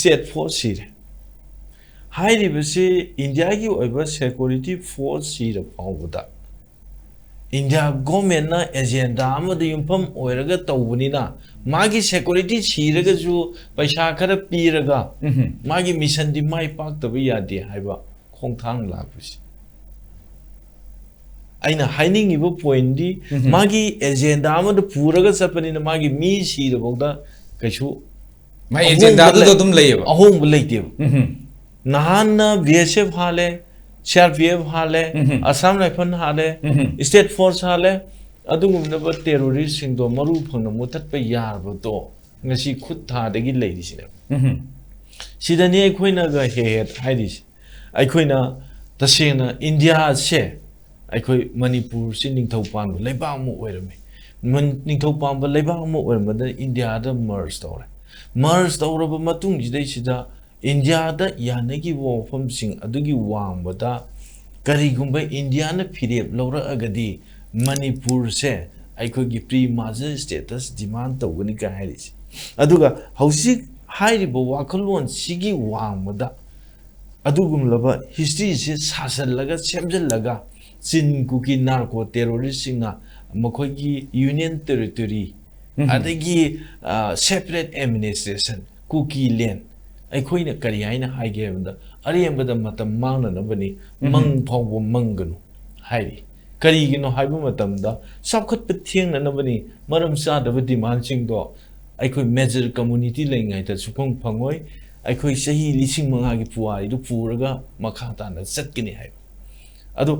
ꯁ꯭ꯇꯦꯠ ꯐꯣꯔꯁ ꯁꯤꯔꯦ꯫ ꯍꯥꯏꯔꯤꯕꯁꯤ ꯏꯟꯗꯤꯌꯥꯒꯤ ꯑꯣꯏꯕ ꯁꯦꯀ꯭ꯌꯨꯔꯤꯇꯤ ꯐꯣꯔꯁ ꯁꯤꯔ ꯐꯥꯎꯕꯗ ꯏꯟꯗꯤꯌꯥ ꯒꯣꯔꯃꯦꯟꯅ ꯑꯦꯖꯦꯟꯗꯥ ꯑꯃꯗ ꯌꯨꯝꯐꯝ ꯑꯣꯏꯔꯒ ꯇꯧꯕꯅꯤꯅ ꯃꯥꯒꯤ ꯁꯦꯀ꯭ꯌꯨꯔꯤꯇꯤ ꯁꯤꯔꯒꯁꯨ ꯄꯩꯁꯥ ꯈꯔ ꯄꯤꯔꯒ ꯎꯝ ꯃꯥꯒꯤ ꯃꯤꯁꯟꯗꯤ ꯃꯥꯏ ꯄꯥꯛꯇꯕ ꯌꯥꯗꯦ ꯍꯥꯏꯕ ꯈꯣꯡꯊꯥꯡ ꯂꯥꯛꯄꯁꯤ꯫ ꯑꯩꯅ ꯍꯥꯏꯅꯤꯡꯉꯤꯕ ꯄꯣꯏꯟꯗꯤ ꯎꯝ ꯃꯥꯒꯤ ꯑꯦꯖꯦꯟꯗꯥ ꯑꯃꯗ ꯄꯨꯔꯒ ꯆꯠꯄꯅꯤꯅ ꯃꯥꯒꯤ ꯃꯤ ꯁꯤꯔꯐꯥꯎꯗ ꯀꯩꯁꯨ ꯃꯥꯏ ꯑꯍꯣꯡꯕ ꯑꯦꯖꯦꯟꯗꯥꯗꯨꯗ ꯂꯩ- ꯑꯗꯨꯝ ꯂꯩꯌꯦꯕ꯫ ꯑꯍꯣꯡꯕ ꯂꯩꯇꯦꯕ꯫ ꯎꯝ ꯅꯍꯥꯟꯅ ꯕꯤ ꯑꯦꯁ ꯑꯦꯐ ꯍꯥꯠꯂꯦ, ꯁꯤ ꯑꯥꯔ ꯄꯤ ꯑꯦꯐ ꯍꯥꯠꯂꯦ, ꯎꯝ ꯑꯁꯥꯝ ꯔꯥꯏꯐꯜ ꯍꯥꯠꯂꯦ, ꯎꯝ ꯁ꯭ꯇꯦꯠ ꯐꯣꯔꯁ ꯍꯥꯠꯂꯦ, ꯑꯗꯨꯒꯨꯝꯂꯕ ꯇꯦꯔꯣꯔꯤꯁꯁꯤꯡꯗꯣ ꯃꯔꯨ ꯐꯪꯅ ꯃꯨꯊꯠꯄ ꯌꯥꯔꯕꯗꯣ ꯉꯁꯤ ꯈꯨꯠ ꯊꯥꯗꯒꯤ ꯂꯩꯔꯤꯁꯤꯅꯦꯕ꯫ ꯎꯝ ꯁꯤꯗꯅꯤ ꯑꯩꯈꯣꯏꯅꯒ ꯍꯦꯛ ꯍꯦꯛ ꯍꯥꯏꯔꯤꯁꯦ꯫ ꯑꯩꯈꯣꯏꯅ ꯇꯁꯦꯡꯅ ꯏꯟꯗꯤꯌꯥꯁꯦ, ꯑꯩꯈꯣꯏ ꯃꯅꯤꯄꯨꯔꯁꯤ ꯅꯤꯡꯊꯧ ꯄꯥꯟꯕ ꯂꯩꯕꯥꯛ ꯑꯃ ꯑꯣꯏꯔꯝꯃꯤ꯫ ꯃꯟ- ꯅꯤꯡꯊꯧ ꯄꯥꯟꯕ ꯂꯩꯕꯥꯛ ꯑꯃ ꯑꯣꯏꯔꯝꯕꯗ ꯏꯟꯗꯤꯌꯥꯗ ꯃꯔꯖ ꯇꯧꯔꯦ꯫ ꯃꯔꯖ ꯇꯧꯔꯕ ꯃꯇꯨꯡꯁꯤꯗꯩꯁꯤꯗ ꯏꯟꯗꯤꯌꯥꯗ ꯌꯥꯅꯈꯤꯕ ꯋꯥꯐꯝꯁꯤꯡ ꯑꯗꯨꯒꯤ ꯋꯥꯡꯃꯗ ꯀꯔꯤꯒꯨꯝꯕ ꯏꯟꯗꯤꯌꯥꯅ ꯐꯤꯔꯦꯞ ꯂꯧꯔꯛꯑꯒꯗꯤ ꯃꯅꯤꯄꯨꯔꯁꯦ ꯑꯩꯈꯣꯏꯒꯤ ꯄ꯭ꯔꯤ ꯃꯥꯔꯖꯔ ꯁ꯭ꯇꯦꯇꯁ ꯗꯤꯃꯥꯟ ꯇꯧꯒꯅꯤ ꯀꯥꯏ ꯍꯥꯏꯔꯤꯁꯦ꯫ ꯑꯗꯨꯒ ꯍꯧꯖꯤꯛ ꯍꯥꯏꯔꯤꯕ ꯋꯥꯈꯜꯂꯣꯟꯁꯤꯒꯤ ꯋꯥꯡꯃꯗ ꯑꯗꯨꯒꯨꯝꯂꯕ ꯍꯤꯁꯇ꯭ꯔꯤꯁꯦ ꯁꯥꯁꯜꯂꯒ ꯁꯦꯝꯖꯤꯜꯂꯒ ꯆꯤꯟ ꯀꯨꯀꯤ ꯅꯥꯔꯀꯣ ꯇꯦꯔꯣꯔꯤꯁꯁꯤꯡꯅ ꯃꯈꯣꯏꯒꯤ ꯌꯨꯅꯤꯌꯟ ꯇꯦꯔꯤꯇꯣꯔꯤ ꯎꯝ꯫ ꯑꯗꯒꯤ ꯁꯦꯄꯔꯦꯠ ꯑꯦꯗꯃꯤꯅꯤꯁꯇ꯭ꯔꯦꯁꯟ, ꯀꯨꯀꯤ ꯂꯦꯟ, ꯑꯩꯈꯣꯏꯅ ꯀꯔꯤ ꯍꯥꯏꯅ ꯍꯥꯏꯒꯦ ꯍꯥꯏꯕꯗ ꯑꯔꯦꯝꯕꯗ ꯃꯇꯝ ꯃꯥꯡꯅꯅꯕꯅꯤ꯫ ꯎꯝ꯫ ꯃꯪ ꯐꯥꯎꯕ ꯃꯪꯒꯅꯨ꯫ ꯍꯥꯏꯔꯤ꯫ ꯀꯔꯤꯒꯤꯅꯣ ꯍꯥꯏꯕ ꯃꯇꯝꯗ ꯆꯥꯎꯈꯠꯄ ꯊꯦꯡꯅꯅꯕꯅꯤ, ꯃꯔꯝ ꯆꯥꯗꯕ ꯗꯤꯃꯥꯟꯁꯤꯡꯗꯣ ꯑꯩꯈꯣꯏ ꯃꯦꯖꯔ ꯀꯝꯃꯨꯅꯤꯇꯤ ꯂꯩꯔꯤꯉꯩꯗ ꯁꯨꯐꯪ ꯐꯪꯉꯣꯏ, ꯑꯩꯈꯣꯏ ꯆꯍꯤ ꯂꯤꯁꯤꯡ ꯃꯉꯥꯒꯤ ꯄꯨꯋꯥꯔꯤꯗꯨ ꯄꯨꯔꯒ ꯃꯈꯥ ꯇꯥꯅ ꯆꯠꯀꯅꯤ ꯍꯥꯏꯕ꯫ ꯑꯗꯣ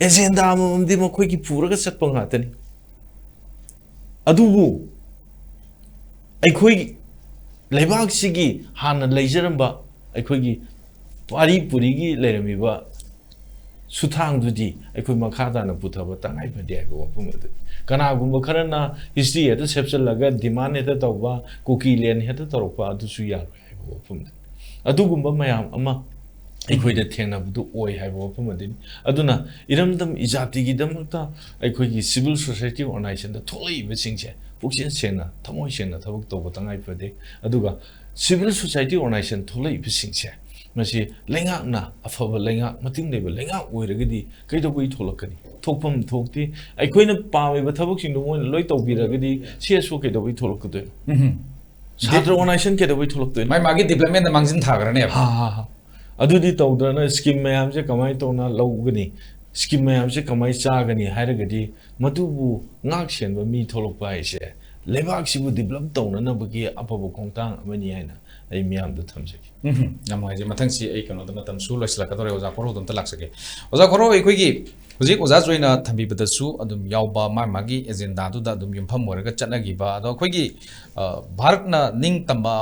ꯑꯦꯖꯦꯟꯗꯥ ꯑꯃꯃꯝꯗꯤ ꯃꯈꯣꯏꯒꯤ ꯄꯨꯔꯒ ꯆꯠꯄ ꯉꯥꯛꯇꯅꯤ꯫ ꯑꯗꯨꯕꯨ ꯑꯩꯈꯣꯏ ꯂꯩꯕꯥꯛꯁꯤꯒꯤ ꯍꯥꯟꯅ ꯂꯩꯖꯔꯝꯕ ꯑꯩꯈꯣꯏꯒꯤ ꯄꯥꯔꯤ ꯄꯨꯔꯤꯒꯤ ꯂꯩꯔꯝꯃꯤꯕ ꯁꯨꯊꯥꯡꯗꯨꯗꯤ ꯑꯩꯈꯣꯏ ꯃꯈꯥ ꯇꯥꯅ ꯄꯨꯊꯕ ꯇꯉꯥꯏ ꯐꯗꯦ ꯍꯥꯏꯕ ꯋꯥꯐꯝ ꯑꯗꯨ꯫ ꯀꯅꯥꯒꯨꯝꯕ ꯈꯔꯅ ꯍꯤꯁꯇ꯭ꯔꯤ ꯍꯦꯛꯇ ꯁꯦꯞꯆꯜꯂꯒ ꯗꯤꯃꯥꯟ ꯍꯦꯛꯇ ꯇꯧꯕ, ꯀꯨꯀꯤ ꯂꯦꯟ ꯍꯦꯛꯇ ꯇꯧꯔꯛꯄ ꯑꯗꯨꯁꯨ ꯌꯥꯔꯣꯏ ꯍꯥꯏꯕ ꯋꯥꯐꯝꯗꯨ꯫ ꯑꯗꯨꯒꯨꯝꯕ ꯃꯌꯥꯝ ꯑꯃ ꯑꯩꯈꯣꯏꯗ ꯊꯦꯡꯅꯕꯗꯨ ꯑꯣꯏ ꯍꯥꯏꯕ ꯋꯥꯐꯝ ꯑꯗꯨꯅꯤ꯫ ꯑꯗꯨꯅ ꯏꯔꯝꯗꯝ ꯏꯖꯥꯇꯤꯒꯤꯗꯃꯛꯇ ꯑꯩꯈꯣꯏꯒꯤ ꯁꯤꯚꯤꯜ ꯁꯣꯁꯥꯏꯇꯤ ꯑꯣꯔꯒꯅꯥꯏꯖꯦꯁꯟꯗ ꯊꯣꯛꯂꯛꯏꯕꯁꯤꯡꯁꯦ ꯄꯨꯛꯆꯦꯜ ꯁꯦꯡꯅ, ꯊꯃꯣꯏ ꯁꯦꯡꯅ ꯊꯕꯛ ꯇꯧꯕ ꯇꯉꯥꯏ ꯐꯗꯦ꯫ ꯑꯗꯨꯒ ꯁꯤꯚꯤꯜ ꯁꯣꯁꯥꯏꯇꯤ ꯑꯣꯔꯒꯅꯥꯏꯖꯦꯁꯟ ꯊꯣꯛꯂꯛꯏꯕꯁꯤꯡꯁꯦ ꯃꯁꯤ ꯂꯩꯉꯥꯛꯅ ꯑꯐꯕ ꯂꯩꯉꯥꯛ, ꯃꯇꯤꯡ ꯂꯩꯕ ꯂꯩꯉꯥꯛ ꯑꯣꯏꯔꯒꯗꯤ ꯀꯩꯗꯧꯕꯩ ꯊꯣꯛꯂꯛꯀꯅꯤ? ꯊꯣꯛꯐꯝ ꯊꯣꯛꯇꯦ꯫ ꯑꯩꯈꯣꯏꯅ ꯄꯥꯝꯃꯤꯕ ꯊꯕꯛꯁꯤꯡꯗꯣ ꯃꯣꯏꯅ ꯂꯣꯏ ꯇꯧꯕꯤꯔꯒꯗꯤ ꯁꯤ ꯑꯦꯁ ꯑꯣ ꯀꯩꯗꯧꯕꯩ ꯊꯣꯛꯂꯛꯀꯗꯣꯏꯅꯣ? ꯎꯝ꯫ ꯁꯥꯇ꯭ꯔ ꯑꯣꯔꯒꯅꯥꯏꯖꯦꯁꯟ ꯀꯩꯗꯧꯕꯩ ꯊꯣꯛꯂꯛꯇꯣꯏꯅꯣ? ꯃꯥꯏ ꯃꯥꯒꯤ ꯗꯤꯕ꯭ꯂꯞꯃꯦꯟꯗ ꯃꯥꯡꯖꯤꯟ ꯊꯥꯈ꯭ꯔꯅꯦꯕ꯫ ꯍꯥ, ꯍꯥ, ꯍꯥ꯫ ꯑꯗꯨꯗꯤ ꯇꯧꯗ꯭ꯔꯅ ꯁ꯭ꯀꯤꯝ ꯃꯌꯥꯝꯁꯦ ꯀꯃꯥꯏꯅ ꯇꯧꯅ ꯂꯧꯒꯅꯤ? ꯁ꯭ꯀꯤꯝ ꯃꯌꯥꯝꯁꯦ ꯀꯃꯥꯏꯅ ꯆꯥꯒꯅꯤ ꯍꯥꯏꯔꯒꯗꯤ ꯃꯗꯨꯕꯨ ꯉꯥꯛ ꯁꯦꯟꯕ ꯃꯤ ꯊꯣꯛꯂꯛꯄ ꯍꯥꯏꯁꯦ ꯂꯩꯕꯥꯛꯁꯤꯕꯨ ꯗꯤꯕ꯭ꯂꯞ ꯇꯧꯅꯅꯕꯒꯤ ꯑꯐꯕ ꯈꯣꯡꯊꯥꯡ ꯑꯃꯅꯤ ꯍꯥꯏꯅ ꯑꯩ ꯃꯤꯌꯥꯝꯗ ꯊꯝꯖꯒꯦ꯫ ꯎꯝ, ꯌꯥꯝ ꯅꯨꯡꯉꯥꯏꯖꯩ꯫ ꯃꯊꯪꯁꯤ ꯑꯩ ꯀꯩꯅꯣꯗ ꯃꯇꯝꯁꯨ ꯂꯣꯏꯁꯤꯜꯂꯛꯀꯗꯧꯔꯦ, ꯑꯣꯖꯥ ꯈꯣꯔꯧꯗ ꯑꯝꯇ ꯂꯥꯛꯆꯒꯦ꯫ ꯑꯣꯖꯥ ꯈꯣꯔꯧ, ꯑꯩꯈꯣꯏꯒꯤ ꯍꯧꯖꯤꯛ ꯑꯣꯖꯥ ꯖꯣꯏꯅ ꯊꯝꯕꯤꯕꯗꯁꯨ ꯑꯗꯨꯝ ꯌꯥꯎꯕ, ꯃꯥ ꯃꯥꯒꯤ ꯑꯦꯖꯦꯟꯗꯥꯗꯨꯗ ꯑꯗꯨꯝ ꯌꯨꯝꯐꯝ ꯑꯣꯏꯔꯒ ꯆꯠꯅꯈꯤꯕ, ꯑꯗꯣ ꯑꯩꯈꯣꯏꯒꯤ, ꯑ, ꯚꯥꯔꯠꯅ ꯅꯤꯡꯇꯝꯕ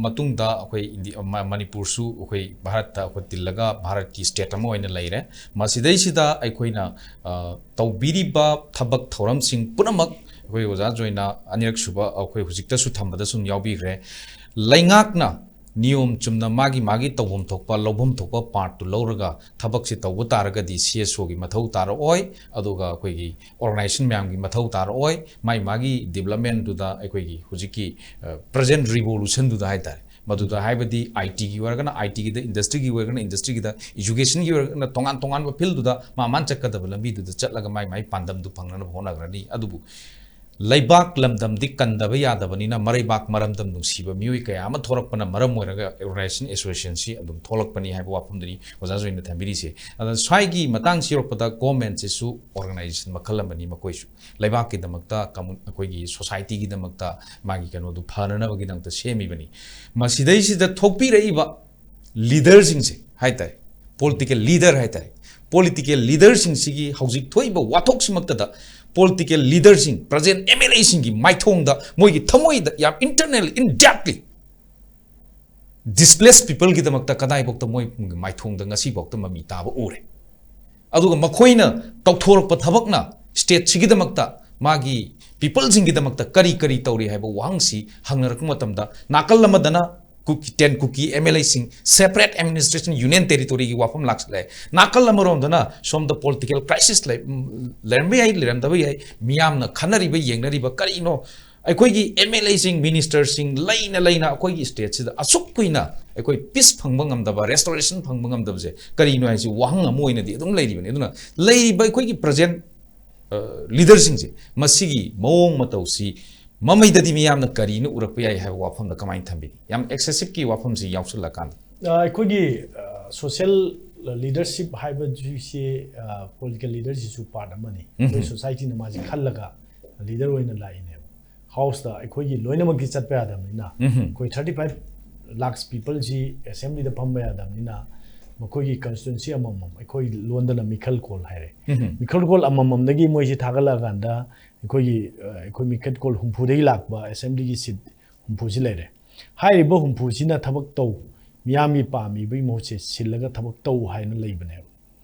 ꯃꯇꯨꯡꯗ ꯑꯩꯈꯣꯏ ꯏꯟꯗꯤ-, ꯃ-, ꯃꯅꯤꯄꯨꯔꯁꯨ ꯑꯩꯈꯣꯏ ꯚꯥꯔꯠꯇ ꯑꯩꯈꯣꯏ ꯇꯤꯜꯂꯒ ꯚꯥꯔꯠꯀꯤ ꯁ꯭ꯇꯦꯠ ꯑꯃ ꯑꯣꯏꯅ ꯂꯩꯔꯦ꯫ ꯃꯁꯤꯗꯩꯁꯤꯗ ꯑꯩꯈꯣꯏꯅ, ꯑ, ꯇꯧꯕꯤꯔꯤꯕ ꯊꯕꯛ ꯊꯧꯔꯝꯁꯤꯡ ꯄꯨꯝꯅꯃꯛ ꯑꯩꯈꯣꯏ ꯑꯣꯖꯥ ꯖꯣꯏꯅ ꯑꯅꯤꯔꯛ ꯁꯨꯕ ꯑꯩꯈꯣꯏ ꯍꯧꯖꯤꯛꯇꯁꯨ ꯊꯝꯕꯗ ꯁꯨꯝ ꯌꯥꯎꯕꯤꯈ꯭ꯔꯦ꯫ ꯂꯩꯉꯥꯛꯅ ꯅꯤꯌꯣꯝ ꯆꯨꯝꯅ ꯃꯥꯒꯤ ꯃꯥꯒꯤ ꯇꯧꯐꯝ ꯊꯣꯛꯄ, ꯂꯧꯐꯝ ꯊꯣꯛꯄ ꯄꯥꯔꯠꯇꯨ ꯂꯧꯔꯒ ꯊꯕꯛꯁꯤ ꯇꯧꯕ ꯇꯥꯔꯒꯗꯤ ꯁꯤ ꯑꯦꯁ ꯑꯣꯒꯤ ꯃꯊꯧ ꯇꯥꯔꯛꯑꯣꯏ, ꯑꯗꯨꯒ ꯑꯩꯈꯣꯏꯒꯤ ꯑꯣꯔꯒꯅꯥꯏꯖꯦꯁꯟ ꯃꯌꯥꯝꯒꯤ ꯃꯊꯧ ꯇꯥꯔꯛꯑꯣꯏ, ꯃꯥꯏ ꯃꯥꯒꯤ ꯗꯤꯕ꯭ꯂꯞꯃꯦꯟꯗꯨꯗ ꯑꯩꯈꯣꯏꯒꯤ ꯍꯧꯖꯤꯛꯀꯤ, ꯑ, ꯄ꯭ꯔꯖꯦꯟ ꯔꯤꯚꯣꯂꯨꯁꯟꯗꯨꯗ ꯍꯥꯏꯇꯥꯔꯦ, ꯃꯗꯨꯗ ꯍꯥꯏꯕꯗꯤ ꯑꯥꯏ ꯇꯤꯒꯤ ꯑꯣꯏꯔꯒꯅ ꯑꯥꯏ ꯇꯤꯒꯤꯗ, ꯏꯟꯗꯁꯇ꯭ꯔꯤꯒꯤ ꯑꯣꯏꯔꯒꯅ ꯏꯟꯗꯁꯇ꯭ꯔꯤꯒꯤꯗ, ꯏꯖꯨꯀꯦꯁꯟꯒꯤ ꯑꯣꯏꯔꯒꯅ ꯇꯣꯉꯥꯟ ꯇꯣꯉꯥꯟꯕ ꯐꯤꯜꯗꯨꯗ ꯃꯥ ꯃꯥꯅ ꯆꯠꯀꯗꯕ ꯂꯝꯕꯤꯗꯨꯗ ꯆꯠꯂꯒ ꯃꯥꯏ ꯃꯥꯏ ꯄꯥꯟꯗꯝꯗꯨ ꯐꯪꯅꯅꯕ ꯍꯣꯠꯅꯈ꯭ꯔꯅꯤ꯫ ꯑꯗꯨꯕꯨ ꯂꯩꯕꯥꯛ ꯂꯝꯗꯝꯗꯤ ꯀꯟꯗꯕ ꯌꯥꯗꯕꯅꯤꯅ, ꯃꯔꯩꯕꯥꯛ ꯃꯔꯝꯗꯝ ꯅꯨꯡꯁꯤꯕ ꯃꯤꯑꯣꯏ ꯀꯌꯥ ꯑꯃ ꯊꯣꯛꯂꯛꯄꯅ ꯃꯔꯝ ꯑꯣꯏꯔꯒ organization, associationꯁꯤ ꯑꯗꯨꯝ ꯊꯣꯛꯂꯛꯄꯅꯤ ꯍꯥꯏꯕ ꯋꯥꯐꯝꯗꯨꯅꯤ ꯑꯣꯖꯥ ꯖꯣꯏꯅ ꯊꯝꯕꯤꯔꯤꯁꯦ꯫ ꯑꯗ ꯁ꯭ꯋꯥꯏꯒꯤ ꯃꯇꯥꯡꯁꯤ ꯌꯧꯔꯛꯄꯗ governmentꯁꯤꯁꯨ organization ꯃꯈꯜ ꯑꯃꯅꯤ꯫ ꯃꯈꯣꯏꯁꯨ ꯂꯩꯕꯥꯛꯀꯤꯗꯃꯛꯇ, commun-, ꯑꯩꯈꯣꯏꯒꯤ societyꯒꯤꯗꯃꯛꯇ ꯃꯥꯒꯤ ꯀꯩꯅꯣꯗꯨ ꯐꯅꯅꯕꯒꯤꯗꯃꯛꯇ ꯁꯦꯝꯃꯤꯕꯅꯤ꯫ ꯃꯁꯤꯗꯩꯁꯤꯗ ꯊꯣꯛꯄꯤꯔꯛꯏꯕ leaderꯁꯤꯡꯁꯦ ꯍꯥꯏꯇꯥꯔꯦ, political leader ꯍꯥꯏꯇꯥꯔꯦ, political leaderꯁꯤꯡꯁꯤꯒꯤ ꯍꯧꯖꯤꯛ ꯊꯣꯛꯏꯕ ꯋꯥꯊꯣꯛꯁꯤꯃꯛꯇꯗ political leaderꯁꯤꯡ, present MLAꯁꯤꯡꯒꯤ ꯃꯥꯏꯊꯣꯡꯗ, ꯃꯣꯏꯒꯤ ꯊꯃꯣꯏꯗ ꯌꯥꯝ internal, in depthly displaced peopleꯒꯤꯗꯃꯛꯇ ꯀꯗꯥꯏꯐꯥꯎꯗ ꯃꯣꯏ ꯃꯥꯏꯊꯣꯡꯗ ꯉꯁꯤꯐꯥꯎꯗ ꯃꯃꯤ ꯇꯥꯕ ꯎꯔꯦ꯫ ꯑꯗꯨꯒ ꯃꯈꯣꯏꯅ ꯇꯧꯊꯣꯔꯛꯄ ꯊꯕꯛꯅ stateꯁꯤꯒꯤꯗꯃꯛꯇ, ꯃꯥꯒꯤ peopleꯁꯤꯡꯒꯤꯗꯃꯛꯇ ꯀꯔꯤ ꯀꯔꯤ ꯇꯧꯔꯤ ꯍꯥꯏꯕ ꯋꯥꯍꯪꯁꯤ ꯍꯪꯅꯔꯛꯄ ꯃꯇꯝꯗ, ꯅꯥꯀꯜ ꯑꯃꯗꯅ ꯀꯨꯀꯤ, ten ꯀꯨꯀꯤ MLAꯁꯤꯡ separate administration union territoryꯒꯤ ꯋꯥꯐꯝ ꯂꯥꯛꯁꯤꯜꯂꯛꯑꯦ꯫ ꯅꯥꯀꯜ ꯑꯃꯔꯣꯝꯗꯅ ꯁꯣꯝꯗ political crisis ꯂꯩ, ꯎꯝ, ꯂꯩꯔꯝꯕ ꯌꯥꯏ, ꯂꯩꯔꯝꯗꯕ ꯌꯥꯏ, ꯃꯤꯌꯥꯝꯅ ꯈꯟꯅꯔꯤꯕ, ꯌꯦꯡꯅꯔꯤꯕ ꯀꯔꯤꯅꯣ? ꯑꯩꯈꯣꯏꯒꯤ MLAꯁꯤꯡ, ministerꯁꯤꯡ ꯂꯩꯅ ꯂꯩꯅ ꯑꯩꯈꯣꯏꯒꯤ stateꯁꯤꯗ ꯑꯁꯨꯛ ꯀꯨꯏꯅ ꯑꯩꯈꯣꯏ peace ꯐꯪꯕ ꯉꯝꯗꯕ, restoration ꯐꯪꯕ ꯉꯝꯗꯕꯁꯦ ꯀꯔꯤꯅꯣ ꯍꯥꯏꯁꯤ ꯋꯥꯍꯪ ꯑꯃ ꯑꯣꯏꯅꯗꯤ ꯑꯗꯨꯝ ꯂꯩꯔꯤꯕꯅꯤ꯫ ꯑꯗꯨꯅ ꯂꯩꯔꯤꯕ ꯑꯩꯈꯣꯏꯒꯤ present, ꯑ, leaderꯁꯤꯡꯁꯦ, ꯃꯁꯤꯒꯤ ꯃꯑꯣꯡ ꯃꯇꯧꯁꯤ ꯃꯃꯩꯗꯗꯤ ꯃꯤꯌꯥꯝꯅ ꯀꯔꯤꯅ ꯎꯔꯛꯄ ꯌꯥꯏ ꯍꯥꯏꯕ ꯋꯥꯐꯝꯗ ꯀꯃꯥꯏꯅ ꯊꯝꯕꯤꯅꯤ? ꯌꯥꯝ excessiveꯀꯤ ꯋꯥꯐꯝꯁꯤ ꯌꯥꯎꯁꯜꯂꯀꯥꯟꯗ꯫ ꯑ, ꯑꯩꯈꯣꯏꯒꯤ, ꯑ, social leadership ꯍꯥꯏꯕꯁꯤ, ꯑ, political leaderꯁꯤꯁꯨ part ꯑꯃꯅꯤ꯫ ꯑꯩꯈꯣꯏ ꯎꯝ꯫ Societyꯅ ꯃꯥꯁꯤ ꯈꯜꯂꯒ leader ꯑꯣꯏꯅ ꯂꯥꯛꯏꯅꯦꯕ꯫ Houseꯇ ꯑꯩꯈꯣꯏꯒꯤ ꯂꯣꯏꯅꯃꯛꯇꯤ ꯆꯠꯄ ꯌꯥꯗꯕꯅꯤꯅ, ꯎꯝ꯫ ꯑꯩꯈꯣꯏ thirty five lakhs peopleꯁꯤ assemblyꯗ ꯐꯝꯕ ꯌꯥꯗꯕꯅꯤꯅ, ꯃꯈꯣꯏꯒꯤ constituency ꯑꯃꯃꯝ, ꯑꯩꯈꯣꯏ ꯂꯣꯟꯗꯅ ꯃꯤꯈꯜ ꯀꯣꯜ ꯍꯥꯏꯔꯦ꯫ ꯎꯝ꯫ ꯃꯤꯈꯜ ꯀꯣꯜ ꯑꯃꯃꯝꯗꯒꯤ ꯃꯣꯏꯁꯤ ꯊꯥꯒꯠꯂꯛꯑꯀꯥꯟꯗ, ꯑꯩꯈꯣꯏꯒꯤ, ꯑ, ꯑꯩꯈꯣꯏ ꯃꯤꯈꯜ ꯀꯣꯜ ꯍꯨꯝꯐꯨꯗꯒꯤ ꯂꯥꯛꯄ assemblyꯒꯤ seat ꯍꯨꯝꯐꯨꯁꯤ ꯂꯩꯔꯦ꯫ ꯍꯥꯏꯔꯤꯕ ꯍꯨꯝꯐꯨꯁꯤꯅ ꯊꯕꯛ ꯇꯧ, ꯃꯤꯌꯥꯝꯒꯤ ꯄꯥꯝꯃꯤꯕꯒꯤ ꯃꯍꯨꯠꯁꯦ ꯁꯤꯜꯂꯒ ꯊꯕꯛ ꯇꯧ ꯍꯥꯏꯅ ꯂꯩꯕꯅꯦꯕ꯫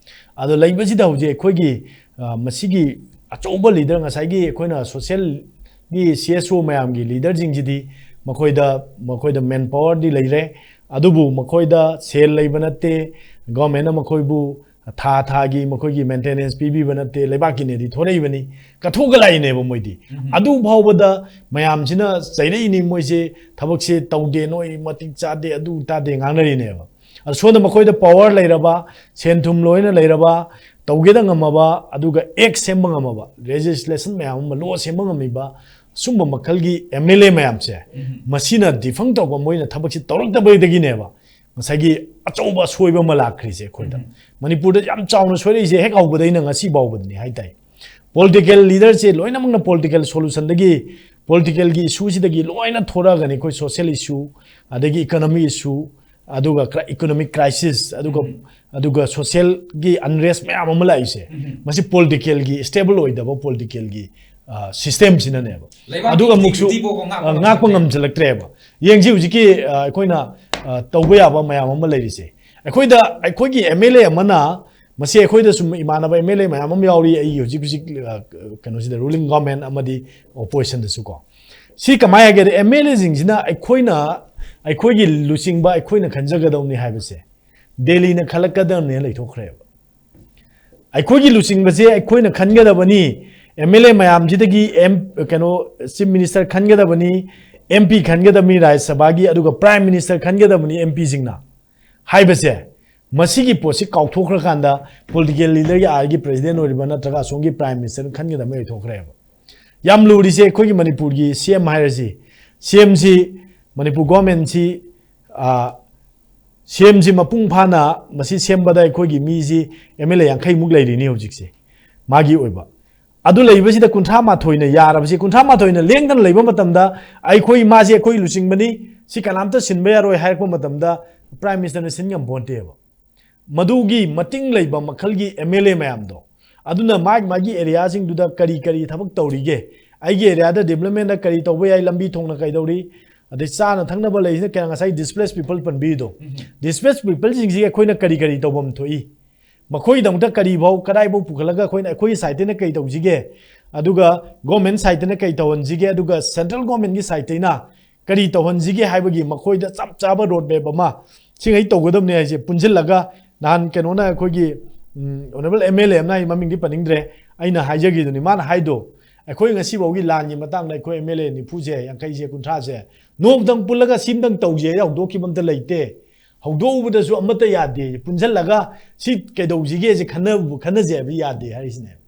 ꯑꯗꯣ ꯂꯩꯕꯁꯤꯗ ꯍꯧꯖꯤꯛ ꯑꯩꯈꯣꯏꯒꯤ, ꯑ, ꯃꯁꯤꯒꯤ ꯑꯆꯧꯕ leader, ꯉꯁꯥꯏꯒꯤ ꯑꯩꯈꯣꯏꯅ socialꯒꯤ CSO ꯃꯌꯥꯝꯒꯤ leaderꯁꯤꯡꯁꯤꯗꯤ ꯃꯈꯣꯏꯗ, ꯃꯈꯣꯏꯗ manpowerꯗꯤ ꯂꯩꯔꯦ, ꯑꯗꯨꯕꯨ ꯃꯈꯣꯏꯗ ꯁꯦꯜ ꯂꯩꯕ ꯅꯠꯇꯦ, governmentꯅ ꯃꯈꯣꯏꯕꯨ ꯊꯥ ꯊꯥꯒꯤ ꯃꯈꯣꯏꯒꯤ maintenance ꯄꯤꯕꯤꯕ ꯅꯠꯇꯦ, ꯂꯩꯕꯥꯛꯀꯤꯅꯦꯗꯤ ꯊꯣꯔꯛꯏꯕꯅꯤ, ꯀꯠꯊꯣꯛꯑꯒ ꯂꯥꯛꯏꯅꯦꯕ ꯃꯣꯏꯗꯤ꯫ ꯎꯝ꯫ ꯑꯗꯨ ꯐꯥꯎꯕꯗ ꯃꯌꯥꯝꯁꯤꯅ ꯆꯩꯔꯛꯏꯅꯤ, ꯃꯣꯏꯁꯦ ꯊꯕꯛꯁꯦ ꯇꯧꯗꯦ, ꯅꯣꯏ ꯃꯇꯤꯛ ꯆꯥꯗꯦ, ꯑꯗꯨ ꯇꯥꯗꯦ ꯉꯥꯡꯅꯔꯤꯅꯦꯕ꯫ ꯑꯗꯣ ꯁꯣꯝꯗ ꯃꯈꯣꯏꯗ power ꯂꯩꯔꯕ, ꯁꯦꯟ ꯊꯨꯝ ꯂꯣꯏꯅ ꯂꯩꯔꯕ, ꯇꯧꯒꯦꯗ ꯉꯝꯃꯕ, ꯑꯗꯨꯒ ꯑꯦꯛ ꯁꯦꯝꯕ ꯉꯝꯃꯕ, ꯂꯦꯖꯤꯁꯂꯦꯁꯟ ꯃꯌꯥꯝ ꯑꯃ, ꯂꯣ ꯁꯦꯝꯕ ꯉꯝꯃꯤꯕ, ꯁꯨꯝꯕ ꯃꯈꯜꯒꯤ ꯑꯦꯝ ꯑꯦꯜ ꯑꯦ ꯃꯌꯥꯝꯁꯦ, ꯃꯁꯤꯅ ꯗꯤꯐꯪ ꯇꯧꯕ, ꯃꯣꯏꯅ ꯊꯕꯛꯁꯤ ꯇꯧꯔꯛꯇꯕꯗꯒꯤꯅꯦꯕ ꯉꯁꯥꯏꯒꯤ ꯑꯆꯧꯕ ꯑꯁꯣꯏꯕ ꯑꯃ ꯂꯥꯛꯈ꯭ꯔꯤꯁꯦ ꯑꯩꯈꯣꯏꯗ꯫ ꯃꯅꯤꯄꯨꯔꯗ ꯌꯥꯝ ꯆꯥꯎꯅ ꯁꯣꯏꯔꯛꯏꯁꯦ ꯍꯦꯛ ꯍꯧꯕꯗꯩꯅ ꯉꯁꯤ ꯐꯥꯎꯕꯗꯅꯤ ꯍꯥꯏꯇꯥꯏ꯫ ꯄꯣꯂꯤꯇꯤꯀꯦꯜ ꯂꯤꯗꯔꯁꯦ ꯂꯣꯏꯅꯃꯛꯅ ꯄꯣꯂꯤꯇꯤꯀꯦꯜ ꯁꯣꯂꯨꯁꯟꯗꯒꯤ, ꯄꯣꯂꯤꯇꯤꯀꯦꯜꯒꯤ ꯏꯁꯨꯁꯤꯗꯒꯤ ꯂꯣꯏꯅ ꯊꯣꯔꯛꯑꯒꯅꯤ ꯑꯩꯈꯣꯏ ꯁꯣꯁꯤꯌꯦꯜ ꯏꯁꯨ, ꯑꯗꯒꯤ ꯏꯀꯣꯅꯣꯃꯤ ꯏꯁꯨ, ꯑꯗꯨꯒ ꯏꯀꯣꯅꯣꯃꯤꯛ ꯀ꯭ꯔꯥꯏꯁꯤꯁ, ꯑꯗꯨꯒ ꯑꯗꯨꯒ ꯁꯣꯁꯤꯌꯦꯜꯒꯤ ꯑꯟꯔꯦꯁ ꯃꯌꯥꯝ ꯑꯃ ꯂꯥꯛꯏꯁꯦ, ꯃꯁꯤ ꯄꯣꯂꯤꯇꯤꯀꯦꯜꯒꯤ, ꯁ꯭ꯇꯦꯕꯜ ꯑꯣꯏꯗꯕ ꯄꯣꯂꯤꯇꯤꯀꯦꯜꯒꯤ ꯁꯤꯁꯇꯦꯝꯁꯤꯅꯅꯦꯕ꯫ ꯂꯩꯕꯥꯛꯀꯤ ꯑꯗꯨꯒ ꯑꯃꯨꯛꯁꯨ integrity ꯐꯥꯎꯕ ꯉꯥꯛꯄ ꯑ, ꯉꯥꯛꯄ ꯉꯝꯗ꯭ꯔꯦ꯫ ꯉꯝꯁꯤꯜꯂꯛꯇ꯭ꯔꯦꯕ꯫ ꯌꯦꯡꯁꯤ ꯍꯧꯖꯤꯛꯀꯤ ꯑ, ꯑꯩꯈꯣꯏꯅ ꯑ, ꯇꯧꯕ ꯌꯥꯕ ꯃꯌꯥꯝ ꯑꯃ ꯂꯩꯔꯤꯁꯦ, ꯑꯩꯈꯣꯏꯗ, ꯑꯩꯈꯣꯏꯒꯤ ꯑꯦꯝ ꯑꯦꯜ ꯑꯦ ꯑꯃꯅ, ꯃꯁꯤ ꯑꯩꯈꯣꯏꯗ ꯁꯨꯝ ꯏꯃꯥꯟꯅꯕ ꯑꯦꯝ ꯑꯦꯜ ꯑꯦ ꯃꯌꯥꯝ ꯑꯃ ꯌꯥꯎꯔꯤ ꯑꯩꯒꯤ ꯍꯧꯖꯤꯛ ꯍꯧꯖꯤꯛ ꯑ, ꯀꯩꯅꯣꯁꯤꯗ, ꯔꯨꯂꯤꯡ ꯒꯣꯔꯃꯦꯟ ꯑꯃꯗꯤ ꯑꯣꯄꯣꯖꯤꯁꯟꯗꯁꯨ ꯀꯣ꯫ ꯁꯤ ꯀꯃꯥꯏ ꯍꯥꯏꯒꯦꯗ, ꯑꯦꯝ ꯑꯦꯜ ꯑꯦꯁꯤꯡꯁꯤꯅ ꯑꯩꯈꯣꯏꯅ, ꯑꯩꯈꯣꯏꯒꯤ ꯂꯨꯆꯤꯡꯕ ꯑꯩꯈꯣꯏꯅ ꯈꯟꯖꯒꯗꯧꯅꯤ ꯍꯥꯏꯕꯁꯦ ꯗꯦꯜꯂꯤꯅ ꯈꯜꯂꯛꯀꯗꯕꯅꯦꯅ ꯂꯩꯊꯣꯛꯈ꯭ꯔꯦꯕ꯫ ꯑꯩꯈꯣꯏꯒꯤ ꯂꯨꯆꯤꯡꯕꯁꯦ ꯑꯩꯈꯣꯏꯅ ꯈꯟꯒꯗꯕꯅꯤ, ꯑꯦꯝ ꯑꯦꯜ ꯑꯦ ꯃꯌꯥꯝꯁꯤꯗꯒꯤ ꯑꯦꯝ, ꯀꯩꯅꯣ, ꯆꯤꯐ ꯃꯤꯅꯤꯁꯇꯔ ꯈꯟꯒꯗꯕꯅꯤ, ꯑꯦꯝ ꯄꯤ ꯈꯟꯒꯗꯕꯅꯤ ꯔꯥꯖ꯭ꯌ ꯁꯚꯥꯒꯤ, ꯑꯗꯨꯒ ꯄ꯭ꯔꯥꯏꯝ ꯃꯤꯅꯤꯁꯇꯔ ꯈꯟꯒꯗꯕꯅꯤ ꯑꯦꯝ ꯄꯤꯁꯤꯡꯅ ꯍꯥꯏꯕꯁꯦ, ꯃꯁꯤꯒꯤ ꯄꯣꯠꯁꯤ ꯀꯥꯎꯊꯣꯛꯈ꯭ꯔꯀꯥꯟꯗ ꯄꯣꯂꯤꯇꯤꯀꯦꯜ ꯂꯤꯗꯔꯒꯤ ꯑꯥꯒꯤ ꯄ꯭ꯔꯦꯁꯤꯗꯦꯟ ꯑꯣꯏꯔꯤꯕ ꯅꯠꯇ꯭ꯔꯒ ꯑꯁꯣꯝꯒꯤ ꯄ꯭ꯔꯥꯏꯝ ꯃꯤꯅꯤꯁꯇꯔꯅ ꯈꯟꯒꯗꯕ ꯂꯩꯊꯣꯛꯈ꯭ꯔꯦꯕ꯫ ꯌꯥꯝ ꯂꯨꯔꯤꯁꯦ ꯑꯩꯈꯣꯏꯒꯤ ꯃꯅꯤꯄꯨꯔꯒꯤ ꯁꯤ ꯑꯦꯝ ꯍꯥꯏꯔꯁꯤ, ꯁꯤ ꯑꯦꯝꯁꯤ, ꯃꯅꯤꯄꯨꯔ ꯒꯣꯔꯃꯦꯟꯁꯤ, ꯑ, ꯁꯤ ꯑꯦꯝꯁꯤ ꯃꯄꯨꯡ ꯐꯥꯅ ꯃꯁꯤ ꯁꯦꯝꯕꯗ ꯑꯩꯈꯣꯏꯒꯤ ꯃꯤꯁꯤ ꯑꯦꯝ ꯑꯦꯜ ꯑꯦ ꯌꯥꯡꯈꯩꯃꯨꯛ ꯂꯩꯔꯤꯅꯤ ꯍꯧꯖꯤꯛꯁꯦ ꯃꯥꯒꯤ ꯑꯣꯏꯕ꯫ ꯑꯗꯨ ꯂꯩꯕꯁꯤꯗ ꯀꯨꯟꯊ꯭ꯔꯥ ꯃꯥꯊꯣꯏꯅ ꯌꯥꯔꯕꯁꯤ, ꯀꯨꯟꯊ꯭ꯔꯥ ꯃꯥꯊꯣꯏꯅ ꯂꯦꯡꯗꯅ ꯂꯩꯕ ꯃꯇꯝꯗ ꯑꯩꯈꯣꯏ, ꯃꯥꯁꯤ ꯑꯩꯈꯣꯏ ꯂꯨꯆꯤꯡꯕꯅꯤ, ꯁꯤ ꯀꯅꯥꯝꯇ ꯁꯤꯟꯕ ꯌꯥꯔꯣꯏ ꯍꯥꯏꯔꯛꯄ ꯃꯇꯝꯗ ꯄ꯭ꯔꯥꯏꯝ ꯃꯤꯅꯤꯁꯇꯔꯅ ꯁꯤꯟ ꯉꯝꯄꯣꯟꯇꯦꯕ꯫ ꯃꯗꯨꯒꯤ ꯃꯇꯤꯡ ꯂꯩꯕ ꯃꯈꯜꯒꯤ ꯑꯦꯝ ꯑꯦꯜ ꯑꯦ ꯃꯌꯥꯝꯗꯣ, ꯑꯗꯨꯅ ꯃꯥꯒꯤ ꯃꯥꯒꯤ ꯑꯦꯔꯤꯌꯥꯁꯤꯡꯗꯨꯗ ꯀꯔꯤ ꯀꯔꯤ ꯊꯕꯛ ꯇꯧꯔꯤꯒꯦ, ꯑꯩꯒꯤ ꯑꯦꯔꯤꯌꯥꯗ ꯗꯤꯕꯂꯞꯃꯦꯟꯗ ꯀꯔꯤ ꯇꯧꯕ ꯌꯥꯏ, ꯂꯝꯕꯤ ꯊꯣꯡꯅ ꯀꯩꯗꯧꯔꯤ, ꯑꯗꯩ ꯆꯥꯅ ꯊꯛꯅꯕ ꯂꯩꯁꯤꯅ ꯀꯌꯥ, ꯉꯁꯥꯏ ꯗꯤꯁꯄ꯭ꯂꯦꯁ ꯄꯤꯄꯜ ꯄꯟꯕꯤꯔꯤꯗꯣ, ꯗꯤꯁꯄ꯭ꯂꯦꯁ ꯄꯤꯄꯜꯁꯤꯡꯁꯤꯒꯤ ꯑꯩꯈꯣꯏꯅ ꯀꯔꯤ ꯀꯔꯤ ꯇꯧꯐꯝ ꯊꯣꯛꯏ, ꯃꯈꯣꯏꯒꯤꯗꯃꯛꯇ ꯀꯔꯤꯐꯥꯎ, ꯀꯗꯥꯏꯐꯥꯎ ꯄꯨꯈꯠꯂꯒ ꯑꯩꯈꯣꯏꯅ, ꯑꯩꯈꯣꯏꯒꯤ ꯁꯥꯏꯠꯇꯅ ꯀꯔꯤ ꯇꯧꯁꯤꯒꯦ, ꯑꯗꯨꯒ ꯒꯣꯔꯃꯦꯟ ꯁꯥꯏꯠꯇꯅ ꯀꯔꯤ ꯇꯧꯍꯟꯁꯤꯒꯦ, ꯑꯗꯨꯒ ꯁꯦꯟꯇ꯭ꯔꯦꯜ ꯒꯣꯔꯃꯦꯟꯒꯤ ꯁꯥꯏꯠꯇꯩꯅ ꯀꯔꯤ ꯇꯧꯍꯟꯁꯤꯒꯦ ꯍꯥꯏꯕꯒꯤ ꯃꯈꯣꯏꯗ ꯆꯞ ꯆꯥꯕ ꯔꯣꯗ ꯃꯦꯞ ꯑꯃ, ꯁꯤꯉꯩ ꯇꯧꯒꯗꯕꯅꯦ ꯍꯥꯏꯁꯦ ꯄꯨꯟꯁꯤꯜꯂꯒ, ꯅꯍꯥꯟ ꯀꯩꯅꯣꯅ, ꯑꯩꯈꯣꯏꯒꯤ, ꯎꯝ, ꯑꯣꯅꯔꯦꯕꯜ ꯑꯦꯝ ꯑꯦꯜ ꯑꯦ ꯑꯃꯅ, ꯑꯩ ꯃꯃꯤꯡꯗꯤ ꯄꯟꯅꯤꯡꯗ꯭ꯔꯦ, ꯑꯩꯅ ꯍꯥꯏꯖꯈꯤꯗꯨꯅꯤ, ꯃꯥꯅ ꯍꯥꯏꯗꯣ, ꯑꯩꯈꯣꯏ ꯉꯁꯤꯐꯥꯎꯒꯤ ꯂꯥꯟꯒꯤ ꯃꯇꯥꯡꯗ ꯑꯩꯈꯣꯏ ꯑꯦꯝ ꯑꯦꯜ ꯑꯦ ꯅꯤꯐꯨꯁꯦ, ꯌꯥꯡꯈꯩꯁꯦ, ꯀꯨꯟꯊ꯭ꯔꯥꯁꯦ ꯅꯣꯡꯃꯇꯪ ꯄꯨꯜꯂꯒ ꯁꯤꯝꯇꯪ ꯇꯧꯁꯦ ꯍꯧꯗꯣꯛꯈꯤꯕ ꯑꯝꯇ ꯂꯩꯇꯦ꯫ ꯍꯧꯗꯣꯛꯎꯕꯗꯁꯨ ꯑꯃꯠꯇ ꯌꯥꯗꯦ꯫ ꯄꯨꯟꯁꯤꯜꯂꯒ ꯁꯤ ꯀꯩꯗꯧꯁꯤꯒꯦꯁꯦ ꯈꯟꯅ-, ꯈꯟꯅꯖꯦ ꯍꯥꯏꯕ ꯌꯥꯗꯦ ꯍꯥꯏꯔꯤꯁꯤꯅꯦꯕ꯫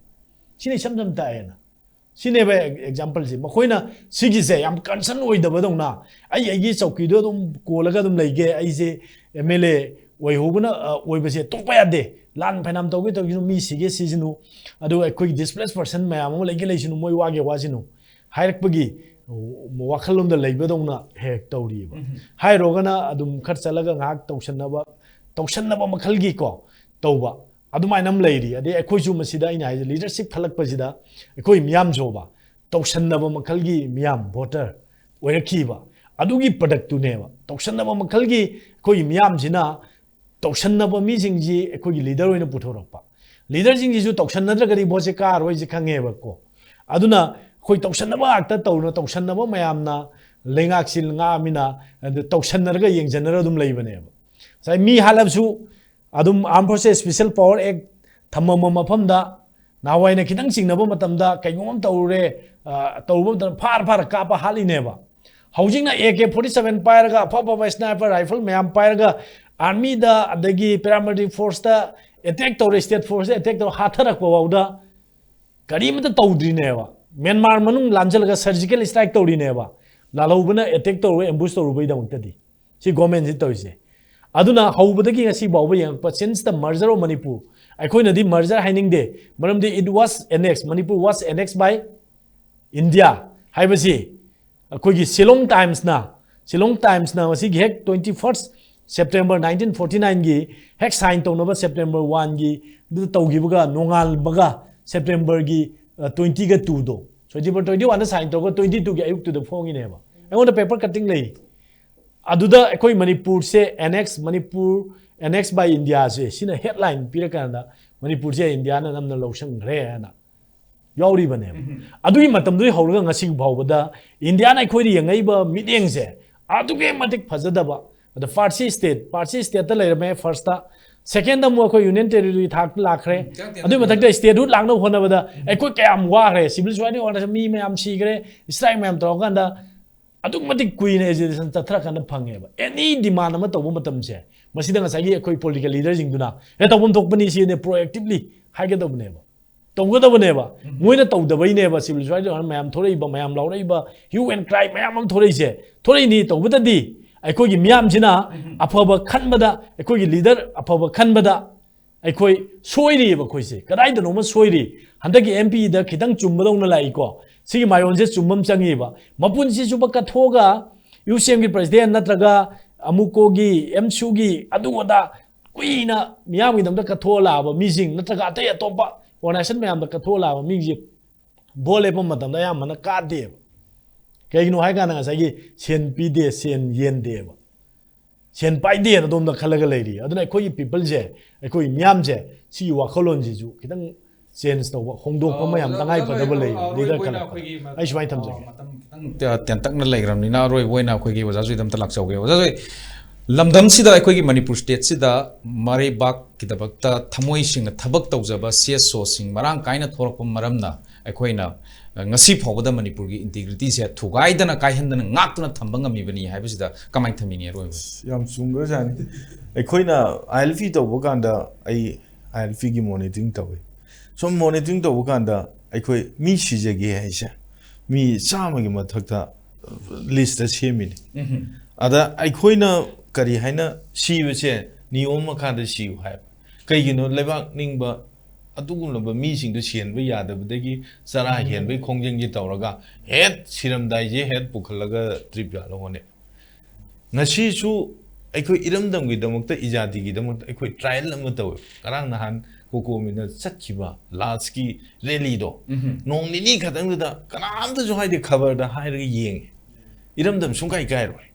ꯁꯤꯅ ꯏꯁꯝ ꯁꯝ ꯇꯥꯛꯑꯦꯅ꯫ ꯁꯤꯅꯦꯕ ꯑꯦꯛ-, ꯑꯦꯛꯖꯥꯝꯄꯜꯁꯦ꯫ ꯃꯈꯣꯏꯅ ꯁꯤꯒꯤꯁꯦ ꯌꯥꯝ ꯀꯟꯁꯔꯟ ꯑꯣꯏꯗꯕꯗꯧꯅ, "ꯑꯩ ꯑꯩꯒꯤ ꯆꯧꯀꯤꯗꯣ ꯑꯗꯨꯝ ꯀꯣꯜꯂꯒ ꯑꯗꯨꯝ ꯂꯩꯒꯦ, ꯑꯩꯁꯦ ꯑꯦꯝ ꯑꯦꯜ ꯑꯦ ꯑꯣꯏꯍꯧꯕꯅ, ꯑ, ꯑꯣꯏꯕꯁꯦ ꯇꯣꯛꯄ ꯌꯥꯗꯦ, ꯂꯥꯟ ꯐꯥꯏꯅꯥꯝ ꯇꯧꯒꯦ ꯇꯧꯒꯦꯁꯨ ꯃꯤ ꯁꯤꯒꯦ ꯁꯤꯁꯅꯨ, ꯑꯗꯨꯒ ꯑꯩꯈꯣꯏꯒꯤ ꯗꯤꯁꯄ꯭ꯂꯦꯁ ꯄꯔꯁꯟ ꯃꯌꯥꯝ ꯑꯃ ꯂꯩꯒꯦ ꯂꯩꯁꯅꯨ, ꯃꯣꯏ ꯋꯥꯒꯦ ꯋꯥꯁꯅꯨ" ꯍꯥꯏꯔꯛꯄꯒꯤ ꯋꯥꯈꯜꯂꯣꯝꯗ ꯂꯩꯕꯗꯧꯅ ꯍꯦꯛ ꯇꯧꯔꯤꯑꯕ꯫ ꯍꯥꯏꯔꯨꯔꯒꯅ ꯑꯗꯨꯝ ꯈꯔ ꯆꯠꯂꯒ ꯉꯥꯏꯍꯥꯛ ꯇꯧꯁꯟꯅꯕ, ꯇꯧꯁꯟꯅꯕ ꯃꯈꯜꯒꯤꯀꯣ ꯇꯧꯕ ꯑꯗꯨꯃꯥꯏꯅ ꯑꯃ ꯂꯩꯔꯤ꯫ ꯑꯗꯩ ꯑꯩꯈꯣꯏꯁꯨ ꯃꯁꯤꯗ, ꯑꯩꯅ ꯍꯥꯏꯁꯦ, ꯂꯤꯗꯔꯁꯤꯞ ꯈꯜꯂꯛꯄꯁꯤꯗ ꯑꯩꯈꯣꯏ ꯃꯤꯌꯥꯝꯁꯨꯕ ꯇꯧꯁꯟꯅꯕ ꯃꯈꯜꯒꯤ ꯃꯤꯌꯥꯝ, ꯚꯣꯇꯔ ꯑꯣꯏꯔꯛꯈꯤꯕ ꯑꯗꯨꯒꯤ ꯄ꯭ꯔꯗꯛꯇꯨꯅꯦꯕ꯫ ꯇꯧꯁꯟꯅꯕ ꯃꯈꯜꯒꯤ ꯑꯩꯈꯣꯏꯒꯤ ꯃꯤꯌꯥꯝꯁꯤꯅ ꯇꯧꯁꯟꯅꯕ ꯃꯤꯁꯤꯡꯁꯤ ꯑꯩꯈꯣꯏꯒꯤ ꯂꯤꯗꯔ ꯑꯣꯏꯅ ꯄꯨꯊꯣꯔꯛꯄ꯫ ꯂꯤꯗꯔꯁꯤꯡꯁꯤꯁꯨ ꯇꯧꯁꯟꯅꯗ꯭ꯔꯒꯗꯤ ꯚꯣꯠꯁꯦ ꯀꯥꯔꯣꯏꯁꯦ ꯈꯪꯉꯦꯕꯀꯣ꯫ ꯑꯗꯨꯅ ꯑꯩꯈꯣꯏ ꯇꯧꯁꯟꯅꯕ ꯉꯥꯛꯇ ꯇꯧꯅ, ꯇꯧꯁꯟꯅꯕ ꯃꯌꯥꯝꯅ ꯂꯩꯉꯥꯛꯁꯤ ꯉꯥꯛꯑꯃꯤꯅ, ꯑꯗꯨ ꯇꯧꯁꯟꯅꯔꯒ ꯌꯦꯡꯁꯟꯅꯔ ꯑꯗꯨꯝ ꯂꯩꯕꯅꯦꯕ꯫ ꯉꯁꯥꯏ ꯃꯤ ꯍꯥꯠꯂꯕꯁꯨ ꯑꯗꯨꯝ Armed Forces Special Power Act ꯊꯝꯃꯝꯕ ꯃꯐꯝꯗ, ꯅꯍꯥꯟꯋꯥꯏꯅ ꯈꯤꯇꯪ ꯆꯤꯡꯅꯕ ꯃꯇꯝꯗ, ꯀꯩꯒꯨꯝꯕ ꯑꯃ ꯇꯧꯔꯨꯔꯦ, ꯑ, ꯇꯧꯔꯨꯕ ꯃꯇꯝꯗ ꯐꯥꯔ ꯐꯥꯔ ꯀꯥꯞꯄ ꯍꯥꯠꯂꯤꯅꯦꯕ꯫ ꯍꯧꯖꯤꯛꯅ A K forty seven ꯄꯥꯏꯔꯒ, ꯑꯐ ꯑꯐꯕ sniper rifle ꯃꯌꯥꯝ ꯄꯥꯏꯔꯒ, armyꯗ ꯑꯗꯒꯤ paramilitary forceꯇ attack ꯇꯧꯔꯦ, state forceꯇ attack ꯇꯧꯔ ꯍꯥꯠꯊꯔꯛꯄ ꯐꯥꯎꯗ ꯀꯔꯤꯃꯇ ꯇꯧꯗ꯭ꯔꯤꯅꯦꯕ꯫ ꯃ꯭ꯌꯥꯟꯃꯥꯔ ꯃꯅꯨꯡ ꯂꯥꯟꯁꯤꯜꯂꯒ surgical strike ꯇꯧꯔꯤꯅꯦꯕ, ꯂꯥꯜꯍꯧꯕꯅ attack ꯇꯧꯔꯨꯕ, ambush ꯇꯧꯔꯨꯕꯩꯗꯃꯛꯇꯗꯤ꯫ ꯁꯤ ꯒꯣꯔꯃꯦꯟꯁꯤ ꯇꯧꯔꯤꯁꯦ꯫ ꯑꯗꯨꯅ ꯍꯧꯕꯗꯒꯤ ꯉꯁꯤ ꯐꯥꯎꯕ ꯌꯦꯡꯉꯛꯄ, since the merger of Manipur, ꯑꯩꯈꯣꯏꯅꯗꯤ merger ꯍꯥꯏꯅꯤꯡꯗꯦ, ꯃꯔꯝꯗꯤ it was annexed, Manipur was annexed by India ꯍꯥꯏꯕꯁꯤ ꯑꯩꯈꯣꯏꯒꯤ ꯁꯤꯂꯣꯡ ꯇꯥꯏꯝꯁꯅ, ꯁꯤꯂꯣꯡ ꯇꯥꯏꯝꯁꯅ ꯃꯁꯤꯒꯤ ꯍꯦꯛ twenty first September nineteen forty nineꯒꯤ ꯍꯦꯛ sign ꯇꯧꯅꯕ September oneꯒꯤ ꯑꯗꯨꯗ ꯇꯧꯈꯤꯕꯒ ꯅꯣꯡꯉꯥꯟꯕꯒ Septemberꯒꯤ, ꯑ, twentyꯒ twoꯗꯣ, September twenty oneꯗ sign ꯇꯧꯔꯒ twenty twoꯒꯤ ꯑꯌꯨꯛꯇꯨꯗ ꯐꯣꯡꯉꯤꯅꯦꯕ꯫ ꯑꯩꯉꯣꯟꯗ paper cutting ꯂꯩ꯫ ꯑꯗꯨꯗ ꯑꯩꯈꯣꯏ ꯃꯅꯤꯄꯨꯔꯁꯦ annex, Manipur annexed by Indiaꯁꯦ ꯁꯤꯅ headline ꯄꯤꯔꯀꯥꯟꯗ ꯃꯅꯤꯄꯨꯔꯁꯦ ꯏꯟꯗꯤꯌꯥꯅ ꯅꯝꯅ ꯂꯧꯁꯟꯈ꯭ꯔꯦ ꯍꯥꯏꯅ ꯌꯥꯎꯔꯤꯕꯅꯦꯕ꯫ ꯑꯗꯨꯒꯤ ꯃꯇꯝꯗꯨꯗꯒꯤ ꯍꯧꯔꯒ ꯉꯁꯤ ꯐꯥꯎꯕꯗ ꯏꯟꯗꯤꯌꯥꯅ ꯑꯩꯈꯣꯏꯗ ꯌꯦꯡꯉꯛꯏꯕ ꯃꯤꯠꯌꯦꯡꯁꯦ ꯑꯗꯨꯛꯀꯤ ꯃꯇꯤꯛ ꯐꯖꯗꯕ꯫ ꯑꯗ ꯄꯥꯔꯁꯤ state, ꯄꯥꯔꯁꯤ stateꯇ ꯂꯩꯔꯝꯃꯦ firstꯇ, secondꯗ ꯑꯃꯨꯛ ꯑꯩꯈꯣꯏ union territory ꯊꯥꯛꯇ ꯂꯥꯛꯈ꯭ꯔꯦ꯫ ꯎꯝ, ꯆꯪꯗꯦ, ꯑꯗꯨꯒꯤ ꯆꯪꯗꯦ꯫ ꯃꯊꯛꯇ statehood ꯂꯥꯛꯅꯕ ꯍꯣꯠꯅꯕꯗ ꯑꯩꯈꯣꯏ ꯀꯌꯥꯝ ꯋꯥꯈ꯭ꯔꯦ, civil society organization ꯃꯤ ꯃꯌꯥꯝ ꯁꯤꯈ꯭ꯔꯦ, strike ꯃꯌꯥꯝ ꯇꯧꯔꯀꯥꯟꯗ꯫ ꯑꯗꯨꯛ ꯃꯇꯤꯛ ꯀꯨꯏꯅ ꯑꯦꯖꯤꯇꯦꯁꯟ ꯆꯠꯊꯔꯀꯥꯟꯗ ꯐꯪꯉꯦꯕ꯫ ꯑꯦꯅꯤ ꯗꯤꯃꯥꯟ ꯑꯃ ꯇꯧꯕ ꯃꯇꯝꯁꯦ, ꯃꯁꯤꯗ ꯉꯁꯥꯏꯒꯤ ꯑꯩꯈꯣꯏ ꯄꯣꯂꯤꯇꯤꯀꯦꯜ ꯂꯤꯗꯔꯁꯤꯡꯗꯨꯅ "ꯑꯦ, ꯇꯧꯐꯝ ꯊꯣꯛꯄꯅꯤ ꯁꯤꯅꯦ", ꯄ꯭ꯔꯣꯑꯦꯛꯇꯤꯕꯂꯤ ꯍꯥꯏꯒꯗꯕꯅꯦꯕ, ꯇꯧꯒꯗꯕꯅꯦꯕ꯫ ꯃꯣꯏꯅ ꯇꯧꯗꯕꯩꯅꯦꯕ ꯁꯤꯚꯤꯜ ꯁꯣꯁꯥꯏꯇꯤ ꯃꯌꯥꯝ ꯊꯣꯔꯛꯏꯕ, ꯃꯌꯥꯝ ꯂꯥꯎꯔꯛꯏꯕ, ꯍ꯭ꯌꯨ ꯑꯦꯟ ꯀ꯭ꯔꯥꯏ ꯃꯌꯥꯝ ꯑꯃ ꯊꯣꯔꯛꯏꯁꯦ꯫ ꯊꯣꯔꯛꯏꯅꯤ ꯇꯧꯕꯗꯗꯤ ꯑꯩꯈꯣꯏꯒꯤ ꯃꯤꯌꯥꯝꯁꯤꯅ ꯑꯐꯕ ꯈꯟꯕꯗ, ꯑꯩꯈꯣꯏꯒꯤ ꯂꯤꯗꯔ ꯑꯐꯕ ꯈꯟꯕꯗ ꯑꯩꯈꯣꯏ ꯁꯣꯏꯔꯤꯑꯕ꯫ ꯑꯩꯈꯣꯏꯁꯦ ꯀꯗꯥꯏꯗꯅꯣꯃ ꯁꯣꯏꯔꯤ꯫ ꯍꯟꯗꯛꯀꯤ ꯑꯦꯝ ꯄꯤꯗ ꯈꯤꯇꯪ ꯆꯨꯝꯕꯗꯧꯅ ꯂꯥꯛꯏꯀꯣ꯫ ꯁꯤꯒꯤ ꯃꯥꯏꯑꯣꯟꯁꯦ ꯆꯨꯝꯕ ꯑꯃ ꯆꯪꯉꯤꯕ꯫ ꯃꯄꯨꯟꯁꯤ ꯆꯨꯞꯄ ꯀꯠꯊꯣꯛꯑꯒ ꯌꯨ ꯁꯤ ꯑꯦꯝꯒꯤ ꯄ꯭ꯔꯁꯤꯗꯦꯟ ꯅꯠꯇ꯭ꯔꯒ ꯑꯃꯨꯛꯀꯣꯒꯤ ꯑꯦꯝ ꯁꯨꯒꯤ ꯑꯗꯨ ꯑꯗꯥ ꯀꯨꯏꯅ ꯃꯤꯌꯥꯝꯒꯤꯗꯃꯛꯇ ꯀꯠꯊꯣꯛꯑ ꯂꯥꯛꯑꯕ ꯃꯤꯁꯤꯡ ꯅꯠꯇ꯭ꯔꯒ ꯑꯇꯩ ꯑꯇꯣꯞꯄ ꯑꯣꯔꯒꯅꯥꯏꯖꯦꯁꯟ ꯃꯌꯥꯝꯗ ꯀꯠꯊꯣꯛꯑ ꯂꯥꯛꯑꯕ ꯃꯤꯁꯦ ꯚꯣꯠ ꯂꯦꯞꯄ ꯃꯇꯝꯗ ꯑꯌꯥꯝꯕꯅ ꯀꯥꯗꯦꯕ꯫ ꯀꯩꯒꯤꯅꯣ ꯍꯥꯏ ꯀꯥꯟꯗ ꯉꯁꯥꯏꯒꯤ ꯁꯦꯟ ꯄꯤꯗꯦ, ꯁꯦꯟ ꯌꯦꯟꯗꯦꯕ, ꯁꯦꯟ ꯄꯥꯏꯗꯦꯅ ꯑꯗꯣꯝꯗ ꯈꯜꯂꯒ ꯂꯩꯔꯤ꯫ ꯑꯗꯨꯅ ꯑꯩꯈꯣꯏꯒꯤ ꯄꯤꯄꯜꯁꯦ, ꯑꯩꯈꯣꯏ ꯃꯤꯌꯥꯝꯁꯦ, ꯁꯤꯒꯤ ꯋꯥꯈꯜꯂꯣꯟꯁꯤꯁꯨ ꯈꯤꯇꯪ ꯆꯦꯟꯖ ꯇꯧꯕ, ꯍꯣꯡꯗꯣꯛꯄ ꯑꯃ ꯌꯥꯝ ꯇꯉꯥꯏ ꯐꯗꯕ ꯂꯩ, ꯂꯤꯗꯔ ꯈꯜꯂꯛꯄꯗ꯫ ꯑꯩ ꯁꯨꯃꯥꯏꯅ ꯊꯝꯖꯒꯦ꯫ ꯃꯇꯝ ꯈꯤꯇꯪ ꯇꯦ- ꯇꯦꯟꯇꯛꯅ ꯂꯩꯈ꯭ꯔꯕꯅꯤꯅ ꯑꯔꯣꯏꯕ ꯑꯣꯏꯅ ꯑꯩꯈꯣꯏꯒꯤ ꯑꯣꯖꯥ ꯖꯣꯏꯗ ꯑꯝꯇ ꯂꯥꯛꯆꯧꯒꯦ꯫ ꯑꯣꯖꯥ ꯖꯣꯏ, ꯂꯝꯗꯝꯁꯤꯗ, ꯑꯩꯈꯣꯏꯒꯤ ꯃꯅꯤꯄꯨꯔ ꯁ꯭ꯇꯦꯠꯁꯤꯗ ꯃꯔꯩꯕꯥꯛꯀꯤꯗꯃꯛꯇ ꯊꯃꯣꯏ ꯁꯦꯡꯅ ꯊꯕꯛ ꯇꯧꯖꯕ ꯁꯤ ꯑꯦꯁ ꯑꯣꯁꯤꯡ ꯃꯔꯥꯡ ꯀꯥꯏꯅ ꯊꯣꯔꯛꯄ ꯃꯔꯝꯅ ꯑꯩꯈꯣꯏꯅ, ꯑ, ꯉꯁꯤ ꯐꯥꯎꯕꯗ ꯃꯅꯤꯄꯨꯔꯒꯤ ꯏꯟꯇꯤꯒ꯭ꯔꯤꯇꯤꯁꯦ ꯊꯨꯒꯥꯏꯗꯅ ꯀꯥꯏꯍꯟꯗꯅ ꯉꯥꯛꯇꯨꯅ ꯊꯝꯕ ꯉꯝꯃꯤꯕꯅꯤ ꯍꯥꯏꯕꯁꯤꯗ ꯀꯃꯥꯏꯅ ꯊꯝꯃꯤꯅꯤ ꯑꯔꯣꯏꯕ? ꯌꯥꯝ ꯆꯨꯝꯈ꯭ꯔꯖꯥꯠꯅꯤ꯫ ꯑꯩꯈꯣꯏꯅ ꯑꯥꯏ ꯑꯦꯜ ꯄꯤ ꯇꯧꯕ ꯀꯥꯟꯗ, ꯑꯩ ꯑꯥꯏ ꯑꯦꯜ ꯄꯤꯒꯤ ꯃꯣꯅꯤꯇꯔꯤꯡ ꯇꯧꯋꯤ꯫ ꯁꯨꯝ ꯃꯣꯅꯤꯇꯔꯤꯡ ꯇꯧꯕ ꯀꯥꯟꯗ ꯑꯩꯈꯣꯏ ꯃꯤ ꯁꯤꯖꯒꯦ ꯍꯥꯏꯁꯦ ꯃꯤ ꯆꯥꯝꯃꯒꯤ ꯃꯊꯛꯇ ꯂꯤꯁꯇ ꯁꯦꯝꯃꯤꯅꯤ꯫ ꯑꯗ ꯑꯩꯈꯣꯏꯅ ꯀꯔꯤ ꯍꯥꯏꯅ ꯁꯤꯕꯁꯦ ꯅꯤꯌꯣꯝ ꯃꯈꯥꯗ ꯁꯤꯌꯨ ꯍꯥꯏꯕ꯫ ꯀꯩꯒꯤꯅꯣ? ꯂꯩꯕꯥꯛ ꯅꯤꯡꯕ ꯑꯗꯨꯒꯨꯝꯂꯕ ꯃꯤꯁꯤꯡꯗꯨ ꯁꯤꯍꯟꯕ ꯌꯥꯗꯕꯗꯒꯤ ꯆꯔꯥ ꯍꯦꯟꯕꯒꯤ ꯈꯣꯡꯖꯪꯁꯤ ꯇꯧꯔꯒ ꯍꯦꯛ ꯁꯤꯔꯝꯗꯥꯏꯁꯦ ꯍꯦꯛ ꯄꯨꯈꯠꯂꯒ ꯇ꯭ꯔꯤꯞ ꯌꯥꯜꯂ ꯍꯣꯠꯅꯩ꯫ ꯉꯁꯤꯁꯨ ꯑꯩꯈꯣꯏ ꯏꯔꯝꯗꯝꯒꯤꯗꯃꯛꯇ, ꯏꯖꯥꯇꯤꯒꯤꯗꯃꯛꯇ ꯑꯩꯈꯣꯏ ꯇ꯭ꯔꯥꯏꯌꯦꯜ ꯑꯃ ꯇꯧꯋꯦ꯫ ꯉꯔꯥꯡ ꯅꯍꯥꯟ ꯀꯣꯀꯣꯃꯤꯅ ꯆꯠꯈꯤꯕ ꯂꯥꯁꯀꯤ ꯔꯦꯂꯤꯗꯣ, ꯅꯣꯡ ꯅꯤꯅꯤ ꯈꯛꯇꯪꯗꯨꯗ ꯀꯅꯥꯝꯇꯁꯨ ꯍꯥꯏꯗꯦ, ꯈꯕꯔꯗ ꯍꯥꯏꯔꯒ ꯌꯦꯡꯉꯦ꯫ ꯏꯔꯝꯗꯝ ꯁꯨꯡꯀꯥꯏ ꯀꯥꯏꯔꯣꯏ꯫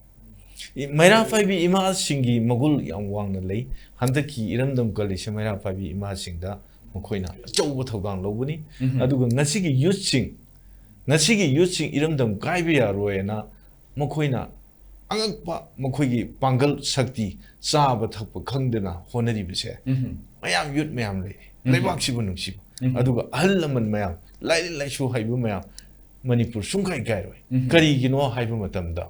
ꯏ- ꯃꯩꯔꯥ ꯄꯥꯏꯕꯤ ꯏꯃꯥꯁꯤꯡꯒꯤ ꯃꯒꯨꯜ ꯌꯥꯝ ꯋꯥꯡꯅ ꯂꯩ꯫ ꯍꯟꯗꯛꯀꯤ ꯏꯔꯝꯗꯝ ꯀꯜꯂꯤꯁꯦ ꯃꯩꯔꯥ ꯄꯥꯏꯕꯤ ꯏꯃꯥꯁꯤꯡꯗ ꯃꯈꯣꯏꯅ ꯑꯆꯧꯕ ꯊꯧꯗꯥꯡ ꯂꯧꯕꯅꯤ꯫ ꯑꯗꯨꯒ ꯉꯁꯤꯒꯤ ꯌꯨꯠꯁꯤꯡ, ꯉꯁꯤꯒꯤ ꯌꯨꯠꯁꯤꯡ ꯏꯔꯝꯗꯝ ꯀꯥꯏꯕ ꯌꯥꯔꯣꯏꯅ ꯃꯈꯣꯏꯅ ꯑꯉꯛꯄ ꯃꯈꯣꯏꯒꯤ ꯄꯥꯡꯒꯜ ꯁꯛꯇꯤ, ꯆꯥꯕ ꯊꯛꯄ ꯈꯪꯗꯅ ꯍꯣꯠꯅꯔꯤꯕꯁꯦ ꯃꯌꯥꯝ, ꯌꯨꯠ ꯃꯌꯥꯝ ꯂꯩꯔꯤ꯫ ꯂꯩꯕꯥꯛꯁꯤꯕꯨ ꯅꯨꯡꯁꯤꯕ꯫ ꯑꯗꯨꯒ ꯑꯍꯜ ꯂꯃꯟ ꯃꯌꯥꯝ, ꯂꯥꯏꯔꯤꯛ ꯂꯥꯏꯁꯨ ꯍꯩꯕ ꯃꯌꯥꯝ, ꯃꯅꯤꯄꯨꯔ ꯁꯨꯡꯀꯥꯏ ꯀꯥꯏꯔꯣꯏ꯫ ꯀꯔꯤꯒꯤꯅꯣ ꯍꯥꯏꯕ ꯃꯇꯝꯗ,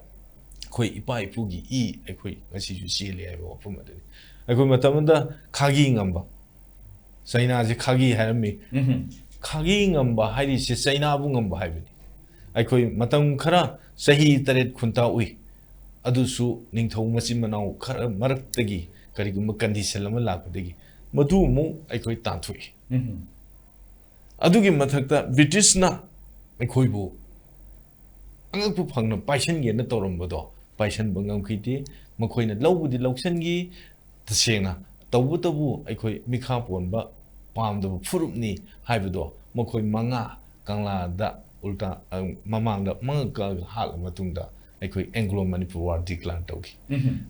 ꯑꯩꯈꯣꯏ ꯏꯄꯥ ꯏꯄꯨꯒꯤ ꯏ ꯑꯩꯈꯣꯏ ꯉꯁꯤꯁꯨ ꯆꯦꯜꯂꯤ ꯍꯥꯏꯕ ꯋꯥꯐꯝ ꯑꯗꯨꯅꯤ꯫ ꯑꯩꯈꯣꯏ ꯃꯇꯝ ꯑꯃꯗ ꯈꯥꯒꯤ ꯉꯝꯕ, ꯆꯩꯅꯥꯁꯦ ꯈꯥꯒꯤ ꯍꯥꯏꯔꯝꯃꯤ꯫ ꯈꯥꯒꯤ ꯉꯝꯕ ꯍꯥꯏꯔꯤꯁꯦ ꯆꯩꯅꯥꯕꯨ ꯉꯝꯕ ꯍꯥꯏꯕꯅꯤ꯫ ꯑꯩꯈꯣꯏ ꯃꯇꯝ ꯈꯔ ꯆꯍꯤ ꯇꯔꯦꯠ ꯈꯨꯟꯇꯥ ꯎꯏ, ꯑꯗꯨꯁꯨ ꯅꯤꯡꯊꯧ ꯃꯆꯤꯟ ꯃꯅꯥꯎ ꯈꯔ ꯃꯔꯛꯇꯒꯤ ꯀꯔꯤꯒꯨꯝꯕ ꯀꯟꯗꯤꯁꯟ ꯑꯃ ꯂꯥꯛꯄꯗꯒꯤ ꯃꯗꯨ ꯑꯃꯨꯛ ꯑꯩꯈꯣꯏ ꯇꯥꯟꯊꯣꯛꯏ꯫ ꯑꯗꯨꯒꯤ ꯃꯊꯛꯇ ꯕ꯭ꯔꯤꯇꯤꯁꯅ ꯑꯩꯈꯣꯏꯕꯨ ꯑꯉꯛꯄ ꯐꯪꯅ ꯄꯥꯏꯁꯟꯒꯦꯅ ꯇꯧꯔꯝꯕꯗꯣ ꯄꯥꯏꯁꯟꯕ ꯉꯝꯈꯤꯗꯦ꯫ ꯃꯈꯣꯏꯅ ꯂꯧꯕꯗꯤ ꯂꯧꯁꯟꯈꯤ꯫ ꯇꯁꯦꯡꯅ ꯇꯧꯕꯇꯕꯨ ꯑꯩꯈꯣꯏ ꯃꯤꯈꯥ ꯄꯣꯟꯕ ꯄꯥꯝꯗꯕ ꯐꯨꯔꯨꯞꯅꯤ ꯍꯥꯏꯕꯗꯣ ꯃꯈꯣꯏ ꯃꯉꯥ ꯀꯪꯂꯥꯗ ꯎꯜꯇꯥ, ꯑ, ꯃꯃꯥꯡꯗ ꯃꯉꯛ ꯀꯛꯑꯒ ꯍꯥꯠꯂ ꯃꯇꯨꯡꯗ ꯑꯩꯈꯣꯏ ꯑꯦꯡꯒ꯭ꯂꯣ ꯃꯅꯤꯄꯨꯔ ꯋꯥꯔ ꯗꯤꯀ꯭ꯂꯥꯔ ꯇꯧꯈꯤ꯫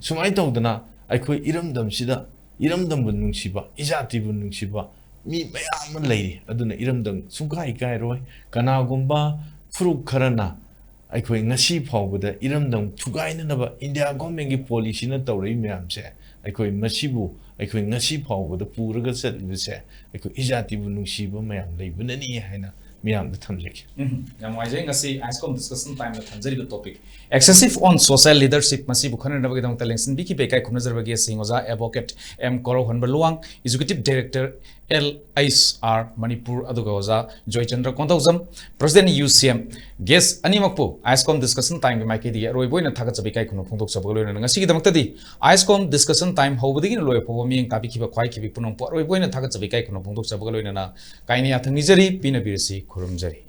ꯁꯨꯃꯥꯏꯅ ꯇꯧꯗꯅ ꯑꯩꯈꯣꯏ ꯏꯔꯝꯗꯝꯁꯤꯗ ꯏꯔꯝꯗꯝꯕꯨ ꯅꯨꯡꯁꯤꯕ, ꯏꯖꯥꯇꯤꯕꯨ ꯅꯨꯡꯁꯤꯕ ꯃꯤ ꯃꯌꯥꯝ ꯑꯃ ꯂꯩꯔꯤ꯫ ꯑꯗꯨꯅ ꯏꯔꯝꯗꯝ ꯁꯨꯡꯀꯥꯏ ꯀꯥꯏꯔꯣꯏ꯫ ꯀꯅꯥꯒꯨꯝꯕ ꯐꯨꯔꯨꯞ ꯈꯔꯅ ꯑꯩꯈꯣꯏ ꯉꯁꯤ ꯐꯥꯎꯕꯗ ꯏꯔꯝꯗꯝ ꯊꯨꯒꯥꯏꯅꯅꯕ ꯏꯟꯗꯤꯌꯥ ꯒꯣꯔꯃꯦꯟꯒꯤ ꯄꯣꯂꯤꯁꯤꯅ ꯇꯧꯔꯛꯏ ꯃꯌꯥꯝꯁꯦ, ꯑꯩꯈꯣꯏ ꯃꯁꯤꯕꯨ ꯑꯩꯈꯣꯏ ꯉꯁꯤ ꯐꯥꯎꯕꯗ ꯄꯨꯔꯒ ꯆꯠꯂꯤꯕꯁꯦ ꯑꯩꯈꯣꯏ ꯏꯖꯥꯇꯤꯕꯨ ꯅꯨꯡꯁꯤꯕ ꯃꯌꯥꯝ ꯂꯩꯕꯅꯅꯤ ꯍꯥꯏꯅ ꯃꯤꯌꯥꯝꯗ ꯊꯝꯖꯒꯦ꯫ ꯎꯝ, ꯌꯥꯝ ꯅꯨꯡꯉꯥꯏꯖꯩ꯫ ꯉꯁꯤ ꯑꯥꯏꯁꯀꯣꯝ ꯗꯤꯁꯀꯁꯟ ꯇꯥꯏꯝꯗ ꯊꯝꯖꯔꯤꯕ topic Excessive on Social Leadership ꯃꯁꯤꯕꯨ ꯈꯟꯅꯅꯕꯒꯤꯗꯃꯛꯇ ꯂꯦꯡꯁꯤꯟꯕꯤꯈꯤꯕ ꯏꯀꯥꯏ ꯈꯨꯝꯅꯖꯔꯕ ꯒꯦꯁꯁꯤꯡ ꯑꯣꯖꯥ advocate M Korouhanba Luwang, Executive Director L H R Manipur, ꯑꯗꯨꯒ ꯑꯣꯖꯥ Joychandra Konthoujam, President U C M꯫ Guest ꯑꯅꯤꯃꯛꯄꯨ ꯑꯥꯏꯁꯀꯣꯝ ꯗꯤꯁꯀꯁꯟ ꯇꯥꯏꯝꯒꯤ ꯃꯥꯏꯀꯩꯗꯒꯤ ꯑꯔꯣꯏꯕ ꯑꯣꯏꯅ ꯊꯥꯒꯠꯆꯕ ꯏꯀꯥꯏ ꯈꯨꯝꯅꯕ ꯐꯣꯡꯗꯣꯛꯆꯕꯒ ꯂꯣꯏꯅꯅ ꯉꯁꯤꯒꯤꯗꯃꯛꯇꯗꯤ ꯑꯥꯏꯁꯀꯣꯝ ꯗꯤꯁꯀꯁꯟ ꯇꯥꯏꯝ ꯍꯧꯕꯗꯒꯤꯅ ꯂꯣꯏꯕ ꯐꯥꯎꯕ ꯃꯤꯠꯌꯦꯡ ꯇꯥꯕꯤꯈꯤꯕ ꯈ꯭ꯋꯥꯏꯈꯤꯕꯤ ꯄꯨꯝꯅꯃꯛꯄꯨ ꯑꯔꯣꯏꯕ ꯑꯣꯏꯅ ꯊꯥꯒꯠꯆꯕ ꯏꯀꯥꯏ ꯈꯨꯝꯅꯕ ꯐꯣꯡꯗꯣꯛꯆꯕꯒ ꯂꯣꯏꯅꯅ ꯀꯥꯏꯅ ꯌꯥꯊꯪ ꯅꯤꯖꯔꯤ, ꯄꯤꯅꯕꯤꯔꯁꯤ, ꯈꯨꯔꯨꯝꯖꯔꯤ꯫